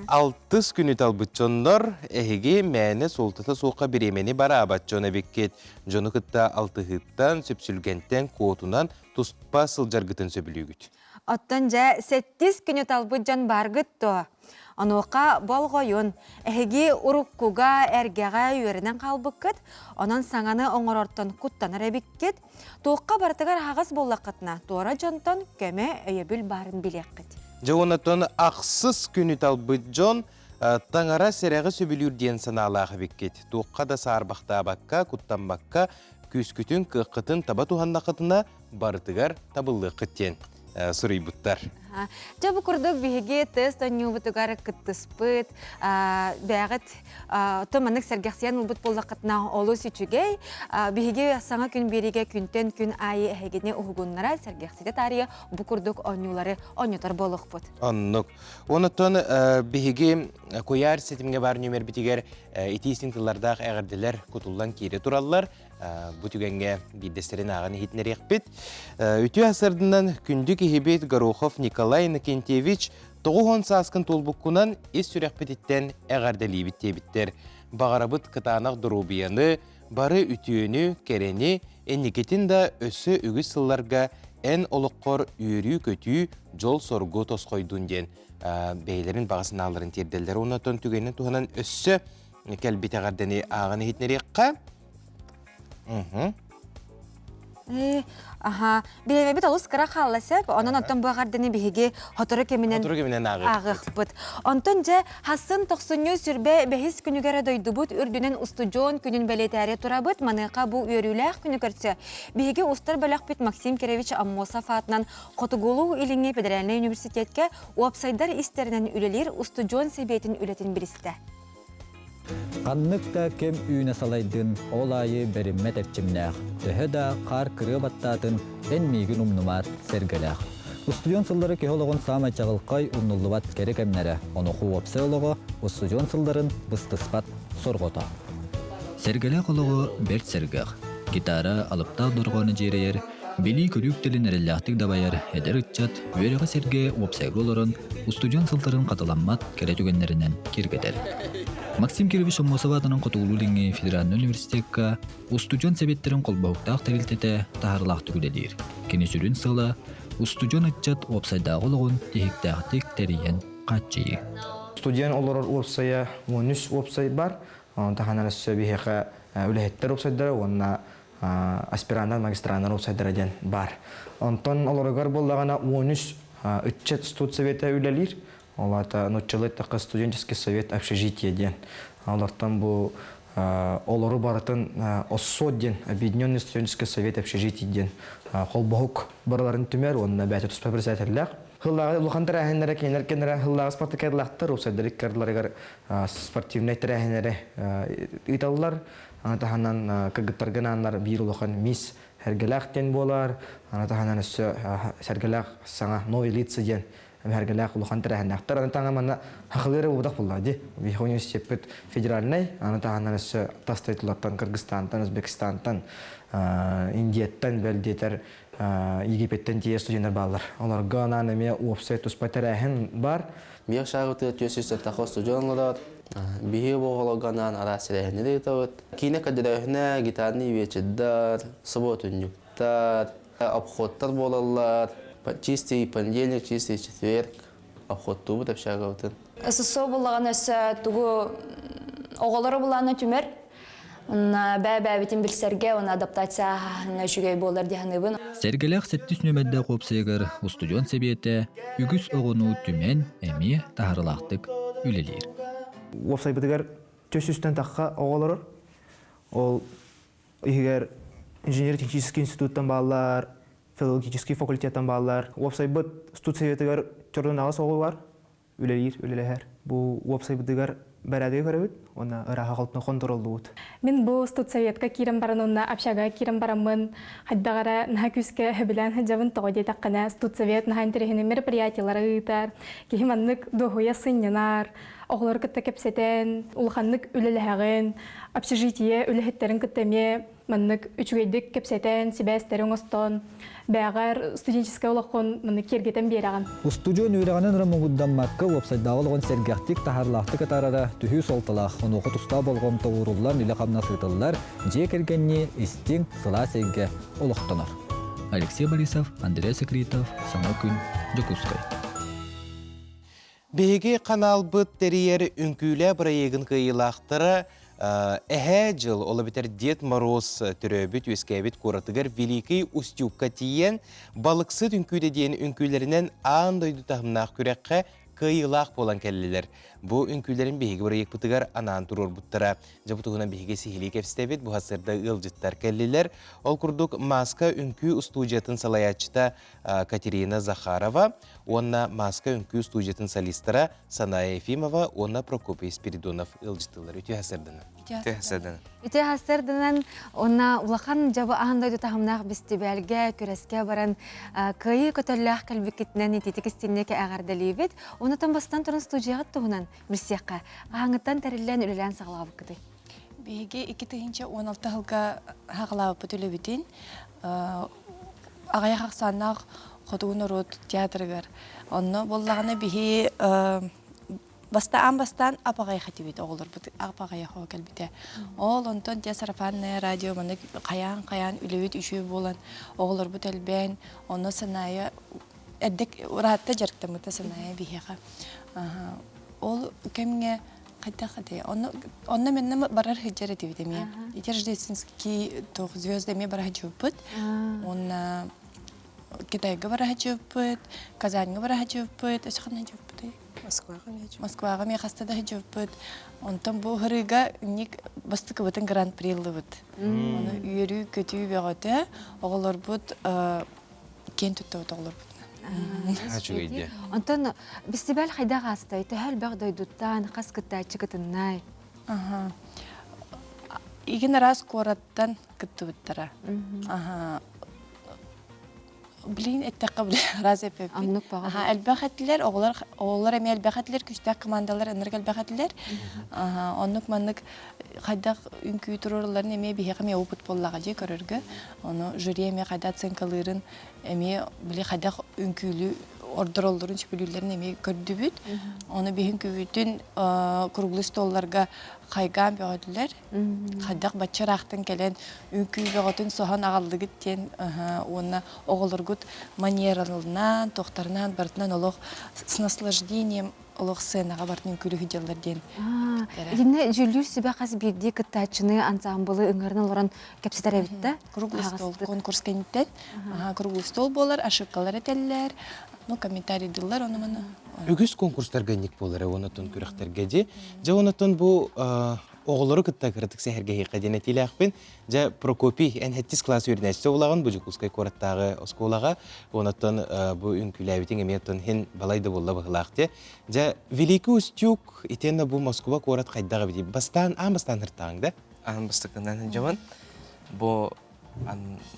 Алтыс күнү талбыт дьоннор, эһиги мээнэ суолтата суохха бириэмэни бараабат дьон эбиккит. Дьону кытта алтыһыыттан, сүпсүлгэнтэн, куотунан туспа сылдьаргытын сөбүлүүгүт. Оттон дьэ, сэттис күнү талбыт дьон бааргыт дуо? Онуоха болҕойун, эһиги уруккуга, эргэҕэ үөрэнэн хаалбыккыт, онон саҥаны оҥорортон куттанар эбиккит. Туохха барытыгар аһаҕас буоллаххытына, туора дьонтон көмө, өйөбүл баарын билиэххит. Дьэ онтон ахсыс күнү талбыт дьон таҥара сэрэҕи сөбүлүүр диэн санаалаах эбиккит. Туохха да саарбахтаабакка, куттаммакка, күүскүтүн, кыаххытын таба туһаннаххытына барытыгар табыллыаххыт диэн. суруйбуттар. Дьэ бу курдук биһиги тест оонньуубутугар кыттыспыт, бэйэҕит то маннык сэргэхсийэн ылбыт буоллаххытына олус үчүгэй. Биһиги саҥа күн биэриигэ күнтэн күн аайы эһигини уһугуннара сэргэхситэ таарыйа бу курдук оонньуулары оонньотор буолуохпут. Оннук. Онуттан биһиги куйаар ситимҥэ баар нүөмэрбитигэр итии тыллардаах эҕэрдэлэр кутуллан киирэ тураллар. Бу түгэҥҥэ биирдэстэрин ааҕан иһитинэриэхпит. Үтүө сырдынан күндү киһибит Горохов Николай Иннокентьевич 90 сааскын туолбуккунан ис сүрэхпититтэн эҕэрдэлиибит диэбиттэр. Баҕарабыт кытаанах доруобуйаны, бары үтүөнү, кэрэни, инникитин да өссө үгүс сылларга эн олоххор үөрүү-көтүү, дьол-соргу тосхойдун диэн бэйэлэрин баҕа санааларын тиэрдэллэр. Онон түгэнин туһанан өссө кэлбит эҕэрдэни ааҕан иһитинэриэххэ. Аха, бириэмэбит олус кыра хаалла сөп. Онон оттон бу эҕэрдэни биһиги сотору кэминэн Сотору кэминэн ааҕыахпыт. Онтон дьэ, хассын тохсунньу сүрбэ бэһис күнүгэр дойдубут үрдүнэн устудьуон күнүн бэлиэтээри турабыт. Маныаха бу үөрүүлээх күнү көрсө биһиги устар бөлөхпүт Максим Кирович Аммосов аатынан Хотугулуу-Илиҥҥи федеральнай университетка уопсайдар истэринэн үлэлиир устудьуон сэбиэтин үлэтин билистэ. Ханнык да кэм үүнэ салайдын, ол аайы бэриммэт эрчимнээх, төһө да хаар кырыа баттаатын, эн миигин умнумаар, сэргэлээх. Устудьуон сыллара киһи олоҕун саамай чаҕылхай, умнуллубат кэрэ кэмнэрэ, онуоха уопсай олоҕо устудьуон сылларын быстыспат сорҕото. Сэргэлээх олоҕу бэрт сэргэх, гитара алыптаах дорҕоону дьиэрэйэр, Билии-көрүү үктэлин эрэллээхтик дабайар эдэр ыччат үөрэҕи сэргэ уопсайга олорон, устудьуон сылларын хатыламмат кэрэ түгэннэринэн киэргэтэр. Максим Кирович Аммосов аатынан Хотугулуу-Илиҥҥи федеральнай университекка устудьуон сэбиэттэрин холбоһуктаах тэрилтэтэ таһаарыылаахтык үлэлиир. Кини сүрүн сыала устудьуон ыччат уопсайдааҕы олоҕун тиһиктээхтик тэрийэн хааччыйыы. Студент олорор уопсайа 13 уопсай бар. Онон таһынан өссө биһиэхэ үлэһиттэр уопсайдара уонна аспираннар, магистраннар уопсайдара диэн баар. Онтон олоругар буоллаҕына 13 ыччат студсовета үлэлиир. Ол аата нууччалыы эттэххэ студенческий совет общежитие диэн. Олортон бу олору барытын ОССО диэн Объединенный студенческий совет общежитий диэн холбоһук барыларын түмэр уонна бэйэтэ туспа председателлээх. Хыллааҕы улахан тэрээһиннэрэ кинилэр кэннэрэ хыллааҕы спартакиадалаахтар уопсайдары икки спортивнай тэрээһиннэри ыыталлар. Аны таһынан кыргыттарга анааннар биир улахан мисс Сэргэлээх диэн буолар. Аны таһынан өссө Сэргэлээх саҥа Новые лица диэн Сэргэлээх улахан тэрээһиннээхтэр. Аны таҥа манна хахылыыр буолбатах буолла дии. Биһиги университеппит федеральнай, аны таһынан өссө тас дойдулартан, Кыргызстантан, Узбекистантан, Индияттан, бэл диэтэр Египеттэн тиийэ студеннар бааллар. Олорго анаан эмиэ уопсай туспа тэрээһин бар. Биир шагыты түөс тахо студион олорор. Биһиги оҕолорго анаан араас тэрээһиннэри ыытабыт. Киинэ көрдөрөөһүнэ, гитарный вечердар, субуотунньуктар, обходтар буолаллар. Чистый понедельник, чистый четверг обходтуубут общагабытын. ССО буллаҕына өссө тугу оҕолору булаана түмэр бээ-бээбитин билсэргэ уонна адаптация ааһаһыҥҥа үчүгэй буолар дии саныыбын. Сэргэлээх сэттис нүөмэрдээх уопсайыгар устудьуон сэбиэтэ үгүс оҕону түмэн эмиэ таһаарыылаахтык үлэлиир. Уопсайбытыгар түс үстэн тахха оҕо олорор. Ол иһигэр инженер-технический институттан бааллар, филологический факультеттан бааллар. Уопсайбыт студсоветыгар чордон аҕыс оҕо бар. үлэлиир, үлэлэһэр. Бу уопсайбытыгар бэрээдэги көрөбүт уонна ырааһа хонтороллубут. Мин бу студсоветка киирэн баран уонна общага киирэн бараммын хайдах эрэ наһаа күүскэ сөбүлээн сылдьабын тоҕо диэтэххинэ студсовет наһаа интэриэһинэй мероприятиелары ыытар, киһи маннык дуоһуйа сынньанар, оҕолору кытта кэпсэтэн, улаханнык үлэлэһэҕин, общежитие үлэһиттэрин кытта эмиэ маннык үчүгэйдик кэпсэтэн, сибээстэри оҥостон, бэҕэр студенческай олоххун маннык киэргэтэн биэрэҕин. Устудьуон үөрэҕинэн эрэ муҥурдаммакка, уопсайдааҕы олоҕун сэргэхтик, таһаарылаахтык атаарара түһүү суолталаах, онуоха тустаах болҕомто ууруллан үлэ-хамнас ыытыллар, дьиэ кэргэннии истиҥ, сылаас эйгэ олохтонор. Алексей Борисов, Андрей Секритов, Саҥа күн, Дьокуускай. Биһиги ханаалбыт тэрийэр үҥкүүлээ бырайыагын кыайыылаахтара Эһээ Дьыл, ол эбэтэр Дед Мороз төрөөбүт-үөскээбит куоратыгар Великий Устюгка тиийэн, балыксыт үҥкүүтэ диэн үҥкүүлэринэн аан дойду таһымнаах күрэххэ кыайыылаах буолан кэллилэр. Бу үҥкүүлэрин биһиги бырайыакпытыгар анаан туруорбуттара. Дьэ бу туһунан биһиги сиһилии кэпсэтэбит. Бу сарсыарда ыалдьыттар кэллилэр. Ол курдук Маска үҥкүү устуудьуйатын салайааччыта Катерина Захарова уонна Маска үҥкүү устуудьуйатын солистара Саная Ефимова уонна Прокопий Спиридонов ыалдьыттыылар. Үтүө сарсыарданан. Үтүө сарсыарданан. Үтүө сарсыарданан уонна улахан дьабы аан дойду таһымнаах бэстибээлгэ, күрэскэ баран кыайыы көтөллөөх кэлбиккитинэн ититик истиннэки эҕэрдэлиибит. Онутан бастан туран студияҕыт туһунан билсиэххэ. Хаһааҥҥыттан тэриллэн үлэлээн саҕалаабыккытый? Биһиги 2016 сылга хаҕалаабыппыт үлэбитин аҕыйах ахсааннаах хотугу норуот театрыгар. Онно буоллаҕына биһи бастаан бастаан апаҕайах этибит оҕолорбут апаҕайах оҕо кэлбитэ. Ол онтон те сарафанное радио маннык хайаан-хайаан үлэбит үчүгэй буолан оҕолорбут элбээн онно санаайа эрдэ ураатта дьарыктаммыта санаайа биһиэхэ. Ол кэмҥэ хайдах этэй? Онно онно менне барар сылдьар этибит эмиэ. Ити рождественский туох звезды эмиэ бара сылдьыбыппыт. Уонна Китайга бара сылдьыбыппыт, Казаньга бара сылдьыбыппыт, өссө ханна сылдьыбыппытый? Москваҕа эмиэ Москваҕа эмиэ хаста да сылдьыбыппыт. Онтон бу ыһырыыга инник бастакыбытын гран-при ыллыбыт. Ону үөрүү-көтүү бөҕөтө. Оҕолорбут киэн туттабыт оҕолорбутунан. Үчүгэй Онтон бэстибээл хайдах аастай? Төһө элбэх дойдуттан, хас кыттааччы кытыннай? Аха. Игин араас куораттан кыттыбыттара. Аха. Блин, эттэххэ били араас эппиппит. Аха, элбэх этилэр, оҕолор оҕолор эмиэ элбэх этилэр, күстээх командалар ынырык элбэх этилэр. Аха, оннук маннык хайдах үҥкүү туруорулларын эмиэ биһиэхэ эмиэ опыт буоллаҕа дии көрөргө. Ону жюри эмиэ хайдах оценкалыырын эмиэ били хайдах үҥкүүлүү ордороллорун сөбүлүүллэрин эмиэ көрдүбүт. Ону биһи үҥкүүбүтүн круглый столларга хайгаан бөҕөтүлэр. Хайдах бачча ыраахтан кэлэн үҥкүү бөҕөтүн соһон аҕаллыгыт диэн уонна оҕолоргут манераларынан, туохтарынан барытынан олох с наслаждением олох сценаҕа бартын үҥкүүлүү сылдьаллар диэн. Итиннэ дьүүллүүр сүбэ хас биирдии кыттааччыны ансаамбылы ыҥыран олорон кэпсэтэр эбит да? Круглый стол конкурс кэнниттэн круглый стол буолар, ошибкалар этэллэр, ну комментарийдыллар ону маны. Үгүс конкурстарга инник буолар, онотон күрэхтэргэ дии. Дьэ онотон бу оҕолору кытта кыратык сэһэргэһиэххэ диэн этиилээхпин. Дьэ, Прокопий, эн сэттис кылаас үөрэнээччитэ буолаҕын бу Дьокуускай куораттааҕы оскуолаҕа. Онон бу үҥкүүлээбитиҥ эмиэ оттон иһин балай да буолла быһыылаах дии. Дьэ, Великий Устюг итиэннэ бу Москуба куорат хайдах эбитий? Бастаан, аан бастаан ыртааҥ да? Аан бастакынан сылдьабын. Бу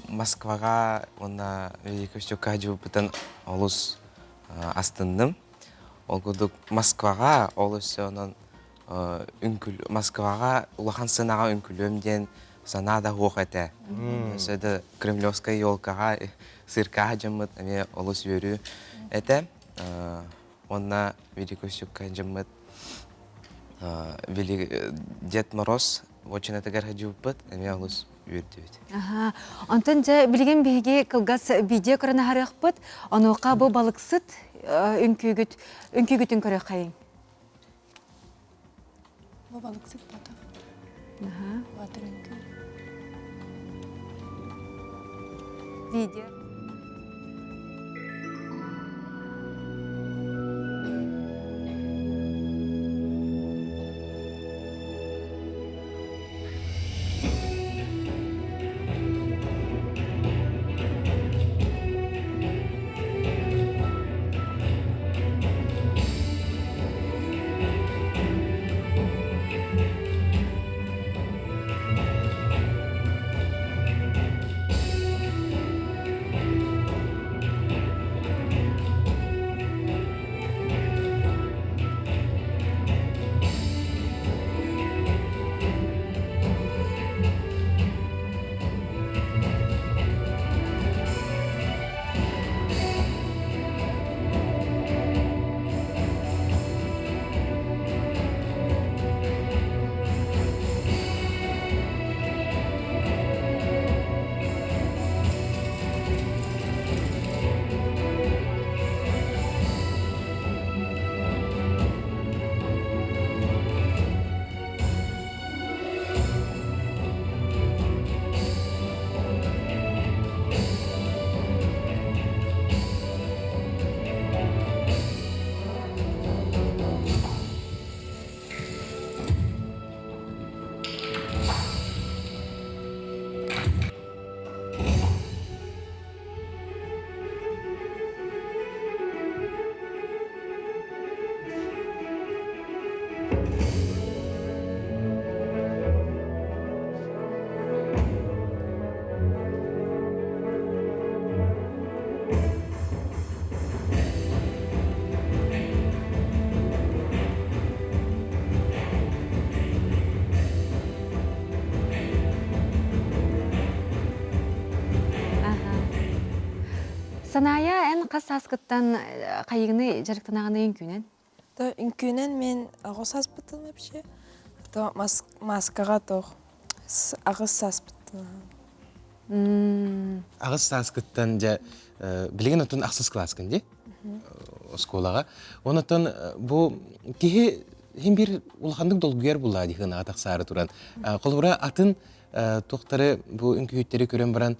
Москваҕа уонна Великий Устюгка сылдьыбыппытын олус астынным. Ол курдук Москваҕа ол өссө онон үҥкүл Москваҕа улахан сыанаҕа үҥкүлүөм диэн санаа да суох этэ. Өссө да Кремлевскай елкаҕа циркаҕа дьоммут эмиэ олус үөрүү этэ. Уонна Великий Устюгка дьоммут Дед Мороз вотчинатыгар сылдьыбыппыт эмиэ олус үөрдүбүт. Аха. Онтон дьэ билигин биһиги кылгас видео көрөн аһарыахпыт. Онуоха бу балыксыт үҥкүүгүт үҥкүүгүтүн көрүөххэйиҥ. Бу балыксыт батах. Батыр үҥкүү. Видео. Санаайа, эн хас сааскыттан хайыгыны дьарыктанаҕыный үҥкүүнэн? То үҥкүүнэн мен аҕыс сааспыттан вообще. То маскаҕа тоох аҕыс сааспыттан. Аҕыс сааскыттан дьэ билигин отун ахсыс кылааскын дии оскуолаҕа. Онотон бу киһи хин бир улаханнык долгуйар буллаа дии хынаҕа тахсаары туран. Холобура атын туохтары бу үҥкүүһүттэри көрөн баран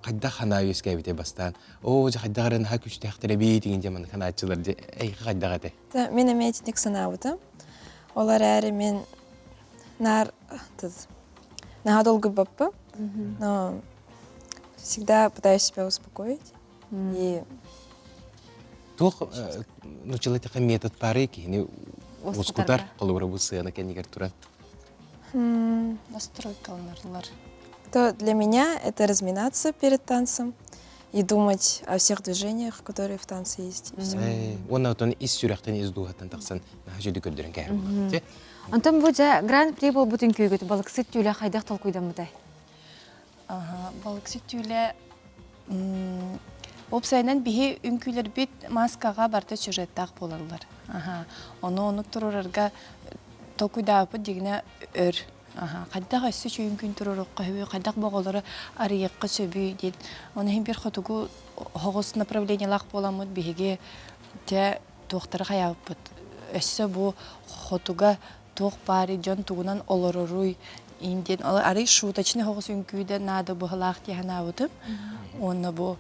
хайдах ханаа үөскээбитэ бастаан оо дьэ хайдах эрэ наһаа күүстээхтэр эбит игин дьэ маннык ханааччылар дьэ эйиэхэ хайдах этэ Мин эмиэ итинник санаабытым. Ол эрээри мин наар наһаа долгуйбаппын. Но всегда пытаюсь себя успокоить. И Туох нуччалыы метод баарый киһини ускутар холобура бу сыана кэннигэр туран Настройкаланарлар. То для меня это разминаться перед танцем и думать о всех движениях, которые в танце есть. Уонна отон ис сүрэхтэн ис дууһаттан тахсан наһаа көрдөрөн кэһэр буолар. Онтон бу дьэ гран-при буолбут үҥкүүгүт балыксыт түүлэ хайдах толкуйдаммытай? Балыксыт түүлэ Уопсайынан биһи үҥкүүлэрбит маскаҕа барыта сюжеттаах буолаллар. Ону оннук туруорарга толкуйдаабыппыт дьиҥинэ өр. Хайдах өссө үчүгэй үҥкүүнү туруоруохха сөбүй, хайдах бу оҕолору арыйыахха сөбүй диэн. Ону иһин биир хотугу оһоҕос направлениелаах буоламмыт биһиги дьэ туохтары хайаабыппыт. Өссө бу хотуга туох баарый, дьон тугунан олороруй иин диэн арый шуточный соҕус үҥкүүдэ наада быһылаах дии санаабытым. Уонна бу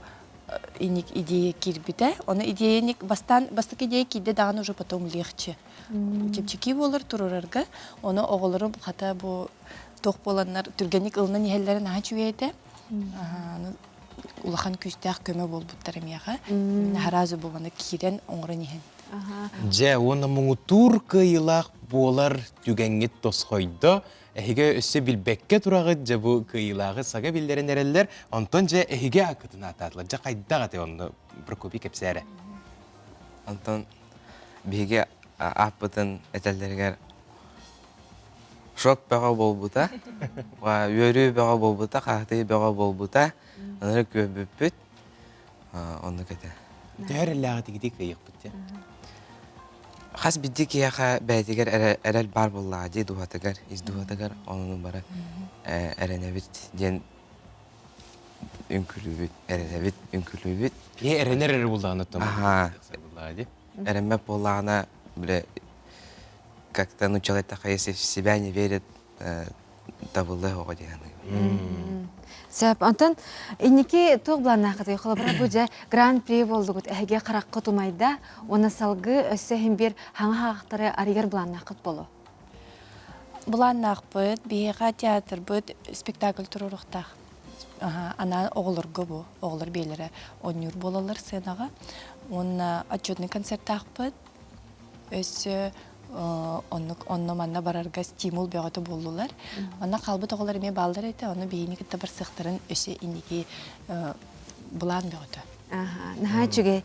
иник идея киирбитэ. Ону идеяник бастаан бастакы идея киирдэ даҕаны уже потом легче. Чэпчэки буолар турарарга. Ону оҕолорум хата бу туох буоланнар түргэнник ылынан иһэллэрин наһаа үчүгэй этэ. Улахан күүстээх көмө буолбуттар миэхэ. Наһаразы буоланы киирэн оҥорон иһэн. Дьэ, уонна муҥутуур кыайыылаах буолар түгэҥҥит тосхойдо. Эһиги өссө билбэккэ тураҕыт, дьэ бу кыайыылааҕы сага биллэрэн эрэллэр. Онтон дьэ эһиги ааккытын ааттаатылар. Дьэ хайдах этэ онно Прокопий кэпсээрэ. Онтон биһиги ааппытын этэллэригэр шок бөҕө буолбута, үөрүү бөҕө буолбута, хаһытыы бөҕө буолбута. Аны күөбүппүт. Оннук этэ. Төһө эрэллээҕи тигити кыайыахпыт дии? Хас биирдии киһиэхэ бэйэтигэр эрэл баар буоллаҕа дии дууһатыгар, ис дууһатыгар онуну бары эрэнэбит диэн үҥкүлүүбүт, эрэнэбит, үҥкүлүүбүт. Киһи эрэнэр эрэ буоллаҕына оттон буоллаҕа дии. Эрэммэт буоллаҕына, бile как-то ну человек если в себя не верит, табыллыа оҕо диэн саныыбын. Сөп. Онтон инники туох былааннааххытый? Холобура бу дьэ гран-при буоллугут, эһиги хараххыт умайда, уонна салгыы өссө иһин биир хаҥа хаахтары арыйар былааннааххыт боло. Былааннаахпыт, биһиэхэ театрбыт спектакль туруоруохтаах. Анаан оҕолорго бу, оҕолор биэлэрэ оонньуур буолаллар сценаҕа. Уонна отчетный концертаахпыт. Өссө оннук онно-манна барарга стимул бөҕөтө буоллулар. Онно хаалбыт оҕолор эмиэ бааллар этэ, ону биһигини кытта барсыахтарын өссө инники былаан бөҕөтө. Наһаа үчүгэй.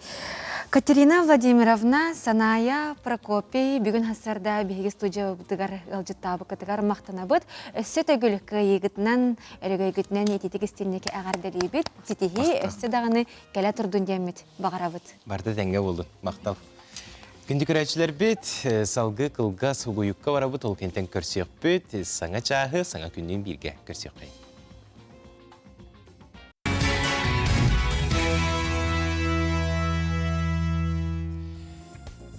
Катерина Владимировна, Саная, Прокопий бүгүн хасарда биһиги студиябытыгар ыалдьыттаабыккытыгар махтанабыт. Өссө төгүл кыайыыгытынан, өрөгөйгүтүнэн ититик истинники эҕэрдэлиибит. Ситиһии өссө даҕаны кэлэ турдун диэммит баҕарабыт. Барыта тэҥҥэ буоллун. Махтал. Күндү көрөөччүлэрбит, салгыы кылгас угуйукка барабыт, ол кэнтэн көрсүөхпүт. Саҥа чааһы, саҥа күннүүн бииргэ көрсүөххэйин.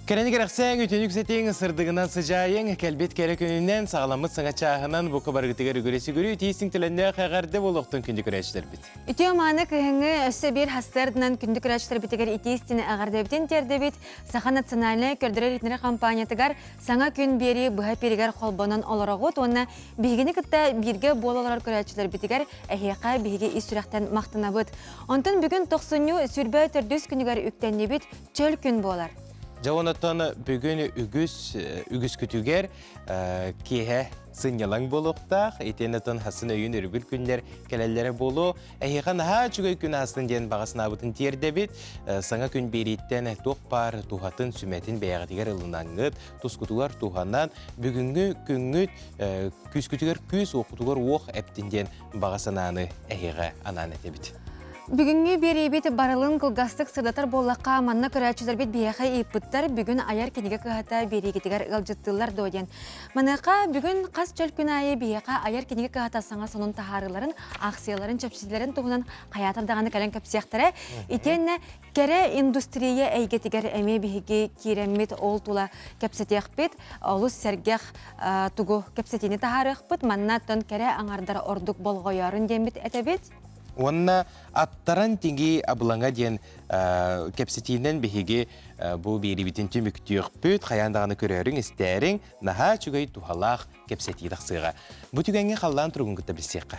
Кэрэни кэрэхсээҥ, үтүөнү үксэтиҥ, сырдыгынан сыдьаайыҥ, кэлбит кэрэ күнүнэн, саҕаламмыт саҥа чааһынан бука барыгытыгар үгүрү-сүгүрү, тиистиҥ төлөннөөх эҕэрдэ буолуохтун күндү көрөөччүлэрбит. Үтүө мааны кыһыҥҥы өссө биир хастыардынан күндү көрөөччүлэрбитигэр итии истини эҕэрдэбитин тиэрдэбит. Саха национальнай көрдөрөр-иһитиннэрэр компаниятыгар саҥа күн биэрии быһа эпииригэр холбонон олороҕут уонна биһигини кытта бииргэ буола олорор көрөөччүлэрбитигэр эһиэхэ биһиги ис сүрэхтэн махтанабыт. Онтон бүгүн тохсунньу 24 күнүгэр үктэннибит чөл күн буолар. Дьэ онтон бүгүн үгүс үгүскүтүгэр киэһэ сынньалаҥ буолуохтаах. Итиэннэ тон хасын өйүн өрүбүл күннэр кэлэллэрэ буолуо. Эһиэхэ наһаа үчүгэй күн аастын диэн баҕа санаабытын тиэрдэбит. Саҥа күн биэрииттэн туох баар туһатын, сүмэтин бэйэҕитигэр ылынаҥҥыт, тускутугар туһанан, бүгүҥҥү күҥҥүт күүскүтүгэр күүс, уоххутугар уох эптин диэн баҕа санааны эһиэхэ анаан этэбит. Бүгүҥҥү биэриибит барылын кылгастык сырдатар буоллахха, манна көрөөччүлэрбит биһиэхэ ыыппыттар бүгүн айар кинигэ кыһата биэриигитигэр ыалдьыттыыллар дуо диэн. Маныаха бүгүн хас чөл күн аайы биһиэхэ айар кинигэ кыһата саҥа сонун таһаарыыларын, аахсыйаларын, чэпчэтиилэрин туһунан хайаатар даҕаны кэлэн кэпсиэхтэрэ. Итиэннэ кэрэ индустрия эйгэтигэр эмиэ биһиги киирэммит ол тула кэпсэтиэхпит, олус сэргэх тугу кэпсэтиини таһаарыахпыт. Манна тон кэрэ аҥардар ордук болҕойоорун диэммит этэбит. Уонна аттаран тиги абылаҥа диэн кэпсэтиинэн биһиги бу биэрибитин түмүктүөхпүт, хайаан даҕаны көрөөрүҥ, истээриҥ, наһаа үчүгэй туһалаах кэпсэтии тахсыаҕа. Бу түгэҥҥэ халлаан туругун кытта билсиэххэ.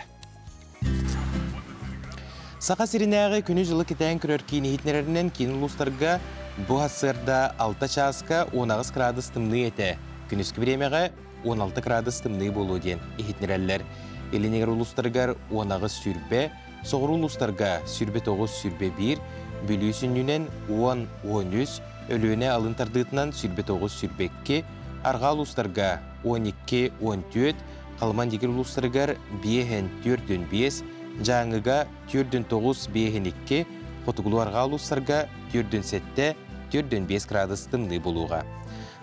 Саха сиринээҕи күнү-дьылы кэтээн көрөр киин иһитиннэрэринэн киин улуустарга бу сарсыарда 6 чааска 18 градус тымныы этэ. Күнүскү бириэмэҕэ 16 градус тымныы буолуо диэн иһитиннэрэллэр. Илин эҥэр улуустарыгар 18 сүүрбэ, соҕуруу улуустарга 29 сүүрбэ 1, Бүлүү сүнньүнэн 10 13, Өлүөнэ алын тардыытынан 29 сүүрбэ 2, арҕаа улуустарга 12 14, Халыман Дигир улуустарыгар 5 4 5, Дьааҥыга 4 9 5 2, Хотугулуу-арҕаа улуустарга 4 7, 4 5 градус тымныы буолуоҕа.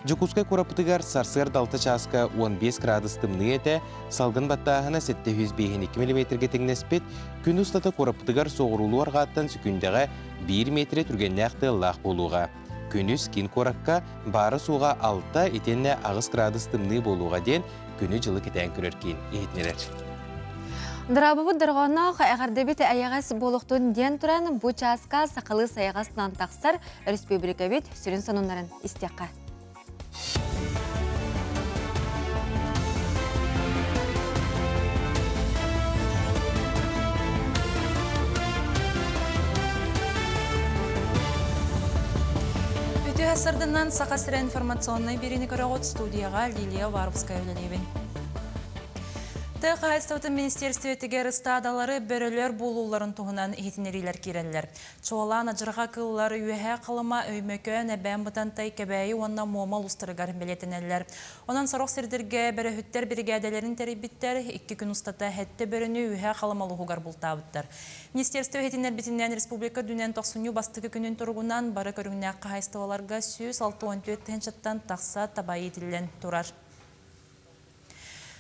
Дьокуускай куораппытыгар сарсыарда 6 чааска 15 градус тымныы этэ, салгын баттааһына 752 миллиметргэ тэҥнэспит, күн устата куораппытыгар соҕуруулуу арҕааттан сөкүүндэҕэ 1 метрэ түргэннээх тыаллаах буолуоҕа. Күнүс киин куоракка баара-суоҕа 6 итиэннэ 8 градус тымныы буолуоҕа диэн күнү-дьылы кэтээн көрөр киин иһитиннэрэр. Дорообобут дорҕоонноох эҕэрдэбит эйэҕэс буолуохтун диэн туран бу чааска сахалыы сайаҕас тахсар өрөспүүбүлүкэбит сүрүн сонуннарын истиэххэ. Үтүө сырдынан Саха сирэ информационнай биэриини көрөҕүт студияҕа Лилия Уваровская үлэлиибин. Тыа хаһаайыстыбатын министиэристибэтигэр ыстаадалары бөрөлөр буолууларын туһунан иһитиннэриилэр киирэллэр. Чуолаан адьырҕа кыыллар Үөһээ Халыма, Өймөкөөн, Эбээн Бытантай, Кэбээйи уонна Муома улуустарыгар бэлиэтэнэллэр. Онон сорох сирдэргэ бөрөһүттэр биригээдэлэрин тэрийбиттэр, икки күн устата сэттэ бөрөнү Үөһээ Халыма улууһугар бултаабыттар. Министерство иһитиннэрбитинэн, республика үрдүнэн тохсунньу бастакы күнүн туругунан бары көрүҥнээх хаһаайыстыбаларга 164 тыһыынчаттан тахса таба иитиллэн турар.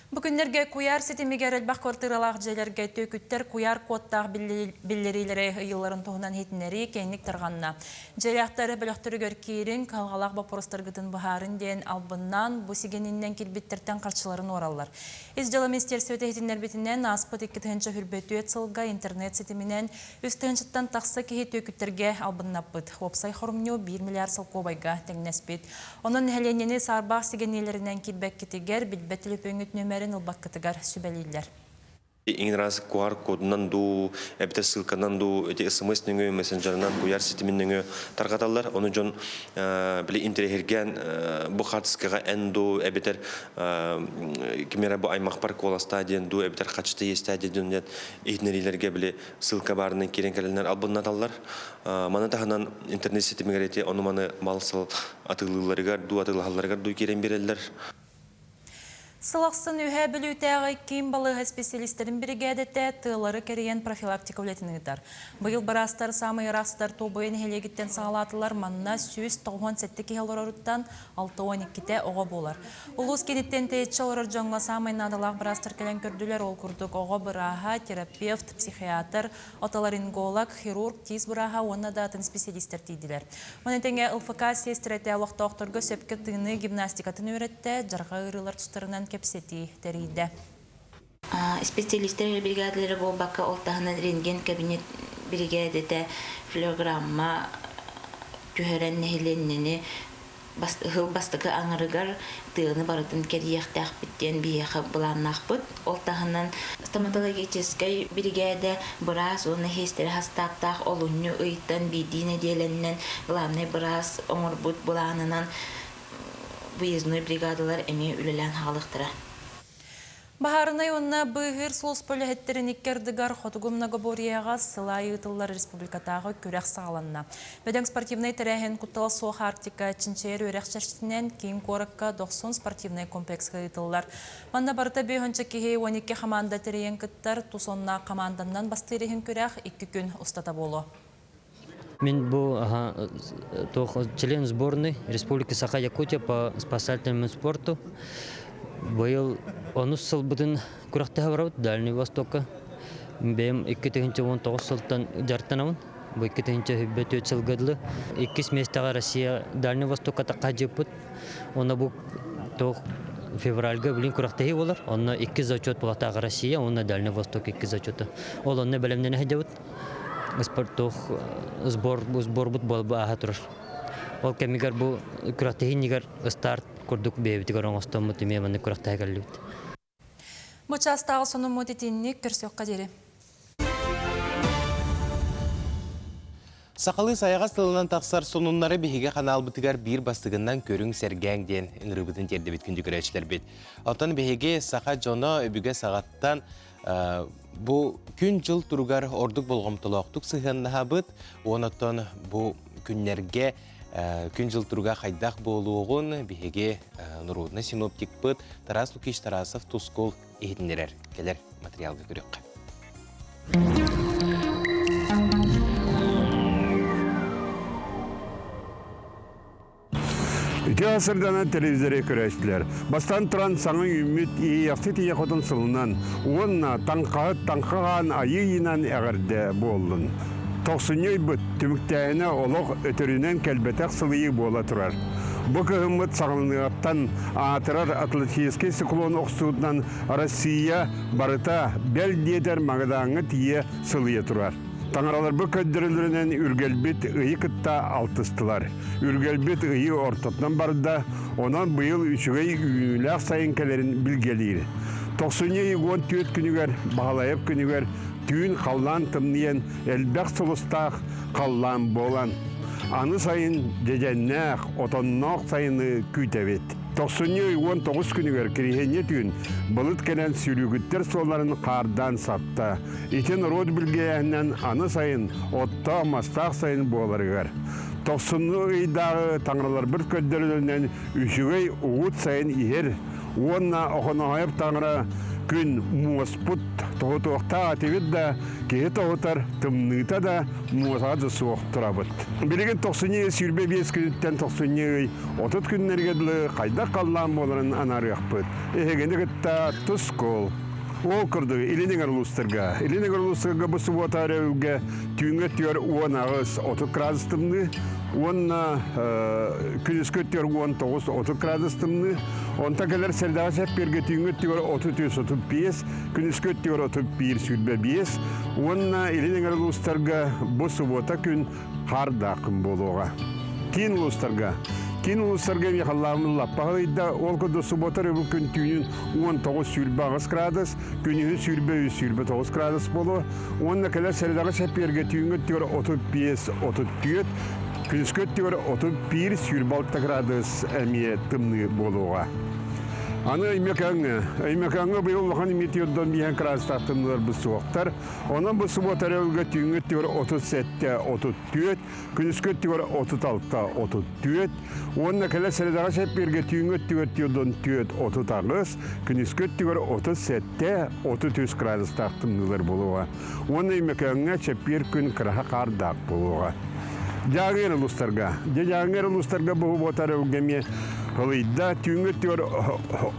Бу күннэргэ куйаар ситимигэр элбэх квартиралаах дьиэлэргэ түөкүттэр куйаар кодтаах биллэриилэри ыйылларын туһунан иһитиннэрии киэҥник тарҕанна. Дьиэлээхтэр бөлөхтөрүгэр киириҥ, кыһалҕалаах боппуруостаргытын быһаарыҥ диэн албыннаан, бу сигэниннэн киирбиттэртэн харчыларын уораллар. Ис дьыала министиэристибэтэ иһитиннэрбитинэн, ааспыт 2024 сылга интернет ситиминэн үс тыһыынчаттан тахса киһи түөкүттэргэ албыннаппыт. Уопсай хорумньу 1 миллиард солкуобайга тэҥнэспит. Онон нэһилиэнньэни саарбах сигэниилэринэн киирбэккитигэр, билбэт төлөпүөҥҥүт нүөмэрин ылбаккытыгар сүбэлииллэр. Иҥин раз QR кодунан дуу, эбэтэр ссылканан дуу, эти смс нөҥүө, мессенджерынан, куйаар ситимин нөҥүө тарҕаталлар. Ону дьон били интэриэһиргээн бу хаартыскаҕа эн дуу, эбэтэр ким эрэ бу аймахпар куоластаа диэн дуу, эбэтэр хачыта иэстээ диэн дьон иһитиннэриилэргэ били ссылка баарынан киирэн кэлэннэр албыннаталлар. Маны таһынан интернет ситимигэр эти ону-маны мал-сал атыылыылларыгар дуу, атыылаһалларыгар дуу киирэн биэрэллэр. Сыл ахсын Үһээ Бүлүүтээҕи киин балыыһа специалистэрин биригээдэтэ тыалары кэрийэн профилактика үлэтин ыытар. Быйыл быраастар саамай ыраах сытар Туобуйа нэһилиэгиттэн саҕалаатылар. Манна 197 киһи олороруттан 62-тэ оҕо буолар. Улуус кииниттэн тэйиччи олорор дьоҥҥо саамай наадалаах быраастар кэлэн көрдүлэр. Ол курдук оҕо бырааһа, терапевт, психиатр, отоларинголог, хирург, тиис бырааһа уонна да атын специалистэр тиийдилэр. Маны тэҥэ ЛФК сиэстэрэтэ олохтоохторго сөпкө тыыныы гимнастикатын үөрэттэ, дьарҕа ыарыылар тустарынан кэпсэтии тэрийдэ. Специалистэр бригадалара буолбакка, ол таһынан рентген кабинет биригээдэтэ флюорограмма түһэрэн нэһилиэнньэни Ыһыл бастакы аҥарыгар тыаны барытын кэрийиэхтээхпит диэн биһиэхэ былааннаахпыт. Ол таһынан стоматологическай биригээдэ быраас уонна сиэстэрэ састааптаах олунньу ыйтан биирдии нэдиэлэннэн главнай быраас оҥорбут былаанынан выездной бригадалар эмиэ үлэлээн хаалыахтара. Баһаарынай уонна быыһыыр сулууспа үлэһиттэрин икки ардыгар Хотугу многоборьеҕа сыл аайы ыытыллар республикатааҕы күрэх саҕаланна. Бөдөҥ спортивнай тэрээһин Куттала суох Арктика чинчийэр үөрэх чэрчитинэн киин куоракка Дохсун спортивнай комплекска ыытыллар. Манна барыта бөһөнчө киһи 12 хамаанда тэрийэн кыттар, тус оннаах хамаанданнан бастыыр иһин күрэх икки күн устата буолуо. Мин бу член сборной Республики Саха-Якутия по спасательному спорту. Быйыл онус сылбытын күрэхтэһэ барабыт Дальний Востокка. Бэйэм 2019 сылтан дьарыктанабын. Бу 2024 сылга дылы. Иккис миэстэҕэ Россия Дальний Востокка тахха Онно бу туох февральга билин күрэхтэһии буолар. Онно икки зачет буолатаах Россия, уонна Дальний Восток икки зачета. Ол онно бэлэмнэнэ сылдьабыт. Спорт сбор сборбут буолба ааһа турар. Ол кэмигэр бу күрэхтэһии иннигэр старт курдук бэйэбитигэр оҥостоммут эмиэ маннык күрэхтэһэ кэллибит. Бу чаастааҕы сонуммут итинник көрсүөххэ диэри. Сахалыы сайаҕас тылынан тахсар сонуннары биһиги ханаалбытыгар биир бастыгынан көрүҥ сэргээҥ диэн ыҥырыыбытын тиэрдэбит күндү көрөөччүлэрбит. Оттон биһиги саха дьоно өбүгэ саҕаттан бу күн-дьыл туругар ордук болҕомтолоохтук сыһыаннаһабыт. Уон оттон бу күннэргэ күн-дьыл туруга хайдах буолуоҕун биһиги норуодунай синоптикпыт Тарас Лукич Тарасов Тускул иһитиннэрэр кэлэр материалга көрүөххэ. Үтүө сырданан телевизоры көрөөччүлэр. Бастаан туран саҥа үүммүт Иэйэхсит ийэ хотун сылынан уонна таҥхаһыт таҥхаҕаан айыы ыйынан эҕэрдэ буоллун. Тохсунньу ыйбыт түмүктээһинэ олох өтөрүнэн кэлбэтэх сылыйыы буола турар. Бу кыһыммыт саҕаланыаҕыттан аатырар Атлантическай циклон охсуутунан Россия барыта бэл диэтэр Магадааҥҥа тиийэ сылыйа турар. Таҥараларбыт көрдөрөлөрүнэн үргэлбит ыйы кытта алтыстылар. Үргэлбит ыйы ортотунан барда, онон быйыл үчүгэй үүнүүлээх сайын кэлэрин билгэлиир. Тохсунньу ый 14 күнүгэр, Баһылайап күнүгэр түүн халлаан тымныйан, элбэх сулустаах халлаан буолан, аны сайын дьэдьэннээх, отонноох сайыны күүтэбит. Тохсунньу ый 19 күнүгэр Кириһиэнньэ түүн былыт кэлэн сүүрүүгүттэр суолларын хаардаан сапта. Ити норуот билгээһинэн аны сайын оттоох-мастаах сайын буоларыгар. Тохсунньу ыйдааҕы таҥараларбыт көрдөрөлөрүнэн үчүгэй угут сайын иһэр уонна Охоноһоев таҥара күн муоспут тоһутуохтаах этибит да киһи тоһутар тымныыта да муосаҕа да суох турабыт. Билигин тохсунньу ый 25 күнүттэн тохсунньу ый 30 күннэргэ дылы хайдах халлаан буоларын анаарыахпыт. Эһигини кытта тускул. Ол курдук, Илин Эҥэр улуустарга, Илин Эҥэр улуустарга бу субуота өрөбүлгэ түүҥҥү өттүгэр 18 30 градус тымныы уонна күнүскү өттүгэр 19 30 градус тымныы. Онтон кэлэр сэрдэҕэ сэппиэргэ түүҥҥү өттүгэр 33 35, күнүскү өттүгэр 31 25 уонна Илин Эҥэр улуустарга бу субуота күн хаардаах күн буолуоҕа. Киин улуустарга Киин улуустарга эмиэ халлааммыт лаппа халыйда. Ол курдук субуота өрөбүл күн түүнүн 19-28 градус, күнүһүн 23-29 градус буолуо. Уонна кэлэр сэрэдэҕэ сэппиэргэ түүҥҥү өттүгэр 35-34, күнүскү өттүгэр 31-26 градус эмиэ тымныы буолуоҕа. Аны Өймөкөөҥҥө. Өймөкөөҥҥө быйыл улахан метеордон биһэн кыраастаах тымныыларбыт суохтар. Онон бу субуота өрөбүлгэ түүҥҥү өттүгэр 37-34, күнүскү өттүгэр 36-34 уонна кэлэр сэрэдэҕэ сэппиэргэ түүҥҥү өттүгэр 44-38, күнүскү өттүгэр 37-33 градустаах тымныылар буолуоҕа. Уонна Өймөкөөҥҥө чэппиэр күн кыраһа хаардаах буолуоҕа. Дьааҥы улуустарга. Дьэ Дьааҥы улуустарга бу субуота өрөбүлгэ эмиэ ылыйда. Түүҥҥү өттүгэр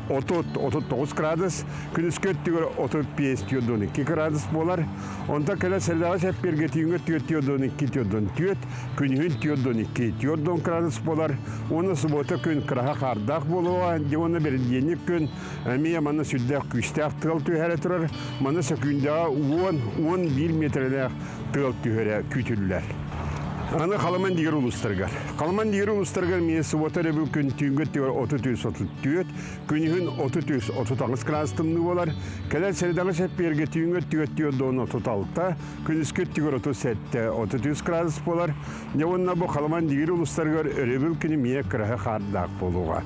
30-39 градус, Күнүскү өттүгэр 35-42 градус буолар. Онтон кэлэр сэрдэҕэ сэппиэргэ түүҥҥү өттүгэр 42-44, күнүһүн 42-40 градус буолар. Уонна субуота күн кыраһа хаардаах буолуоҕа. Дьэ уонна бэридиэнньик күн эмиэ манна сүрдээх күүстээх тыал түһэрэ турар. Манна сөкүүндэҕэ 10-11 миэтэрэлээх тыал түһэрэ күүтүллэр. Аны Халаман дигэр улуустарыгар. Халаман дигэр улуустарыгар эмиэ субуота өрөбүл күн түүҥҥү өттүгэр 33-34, Күнүһүн 33-38 градус тымныы буолар. Кэлэр сэрэдэҕэ сэппиэргэ түүҥҥү өттүгэр 46, күнүскү өттүгэр 37-33 градус буолар. Дьэ уонна бу Халыман Дигир улуустарыгар өрөбүл күнү миэ кыраһы хаардаах буолуоҕа.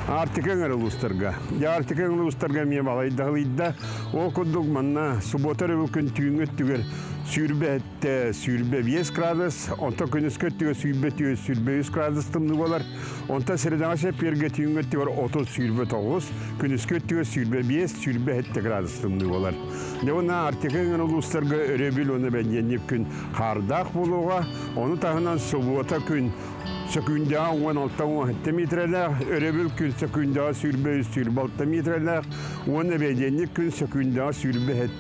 Арктика өҥөр улуустарга. Дьэ, Арктика өҥөр улуустарга эмиэ балайдаһылыйда. Ол курдук манна субуота өрөбүл күн түүҥҥү өттүгэр 27, 25 градус, онтон күнүскү өттүгэр 22, 23 градус тымныы буолар. Онтон средаҕа чэппиэргэ түүҥҥү өттүгэр 30, 29, күнүскү өттүгэр 25, 27 градус тымныы буолар. Дьэ уонна Арктика өҥөр улуустарга өрөбүл уонна бэнидиэнньик күн хаардаах буолуоҕа. Ону таһынан субуота күн сөкүүндэҕэ 16-17 миэтэрэлээх, өрөбүл күн сөкүүндэҕэ 23-26 миэтэрэлээх уонна бэйдиэнньик күн сөкүүндэҕэ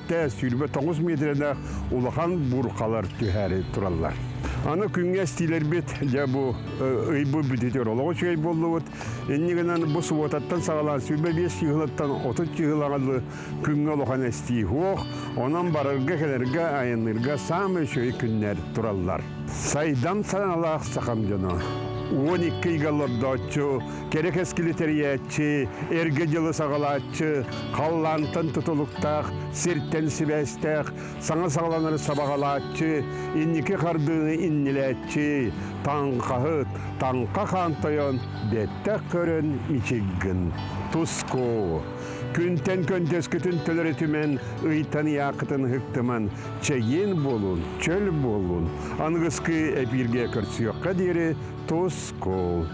27-29 миэтэрэлээх улахан буурхалар түһээри тураллар. Аны күҥҥэ эстиилэрбит, дьэ бу ый бу бүтүтүгэр олох үчүгэй буоллубут. Инньэ гынан бу субуотаттан саҕалаан 25 чыһылаттан 30 чыһылаҕа дылы күҥҥэ улахан эстии суох, онон барарга-кэлэргэ, айанныырга саамай үчүгэй күннэр тураллар. Сайдам санаалаах сахам дьоно, 12 ыйга олордооччу, кэрэ кэскили тэрийээччи, эргэ дьылы саҕалааччы, халлаантан тутулуктаах, сиртэн сибээстээх, саҥа саҕаланары сабаҕалааччы, инники хардыыны иннилээччи, таҥхаһыт, таҥха хаан тойон, бэттэх көрөн мичиггин, туску. Күнтэн көнтөскүтүн төлөрүтүмэн, ыйтан ыйаакытын ыһыктыман, чэгиэн буолун, чөл буолун. Аныгыскы эпииргэ көрсүөххэ диэри туску.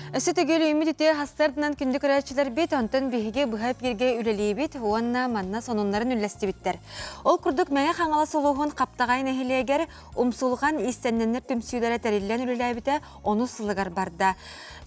Өссө төгүл үүммүт үтүө хастардынан күндү көрөөччүлэрбит, онтон биһиги быһа эпииргэ үлэлиибит уонна манна сонуннарын үллэстибиттэр. Ол курдук Мэҥэ Хаҥалас улууһун Хаптаҕай нэһилиэгэр Умсулҕан иистэннэннэр түмсүүлэрэ тэриллэн үлэлээбитэ онус сылыгар барда.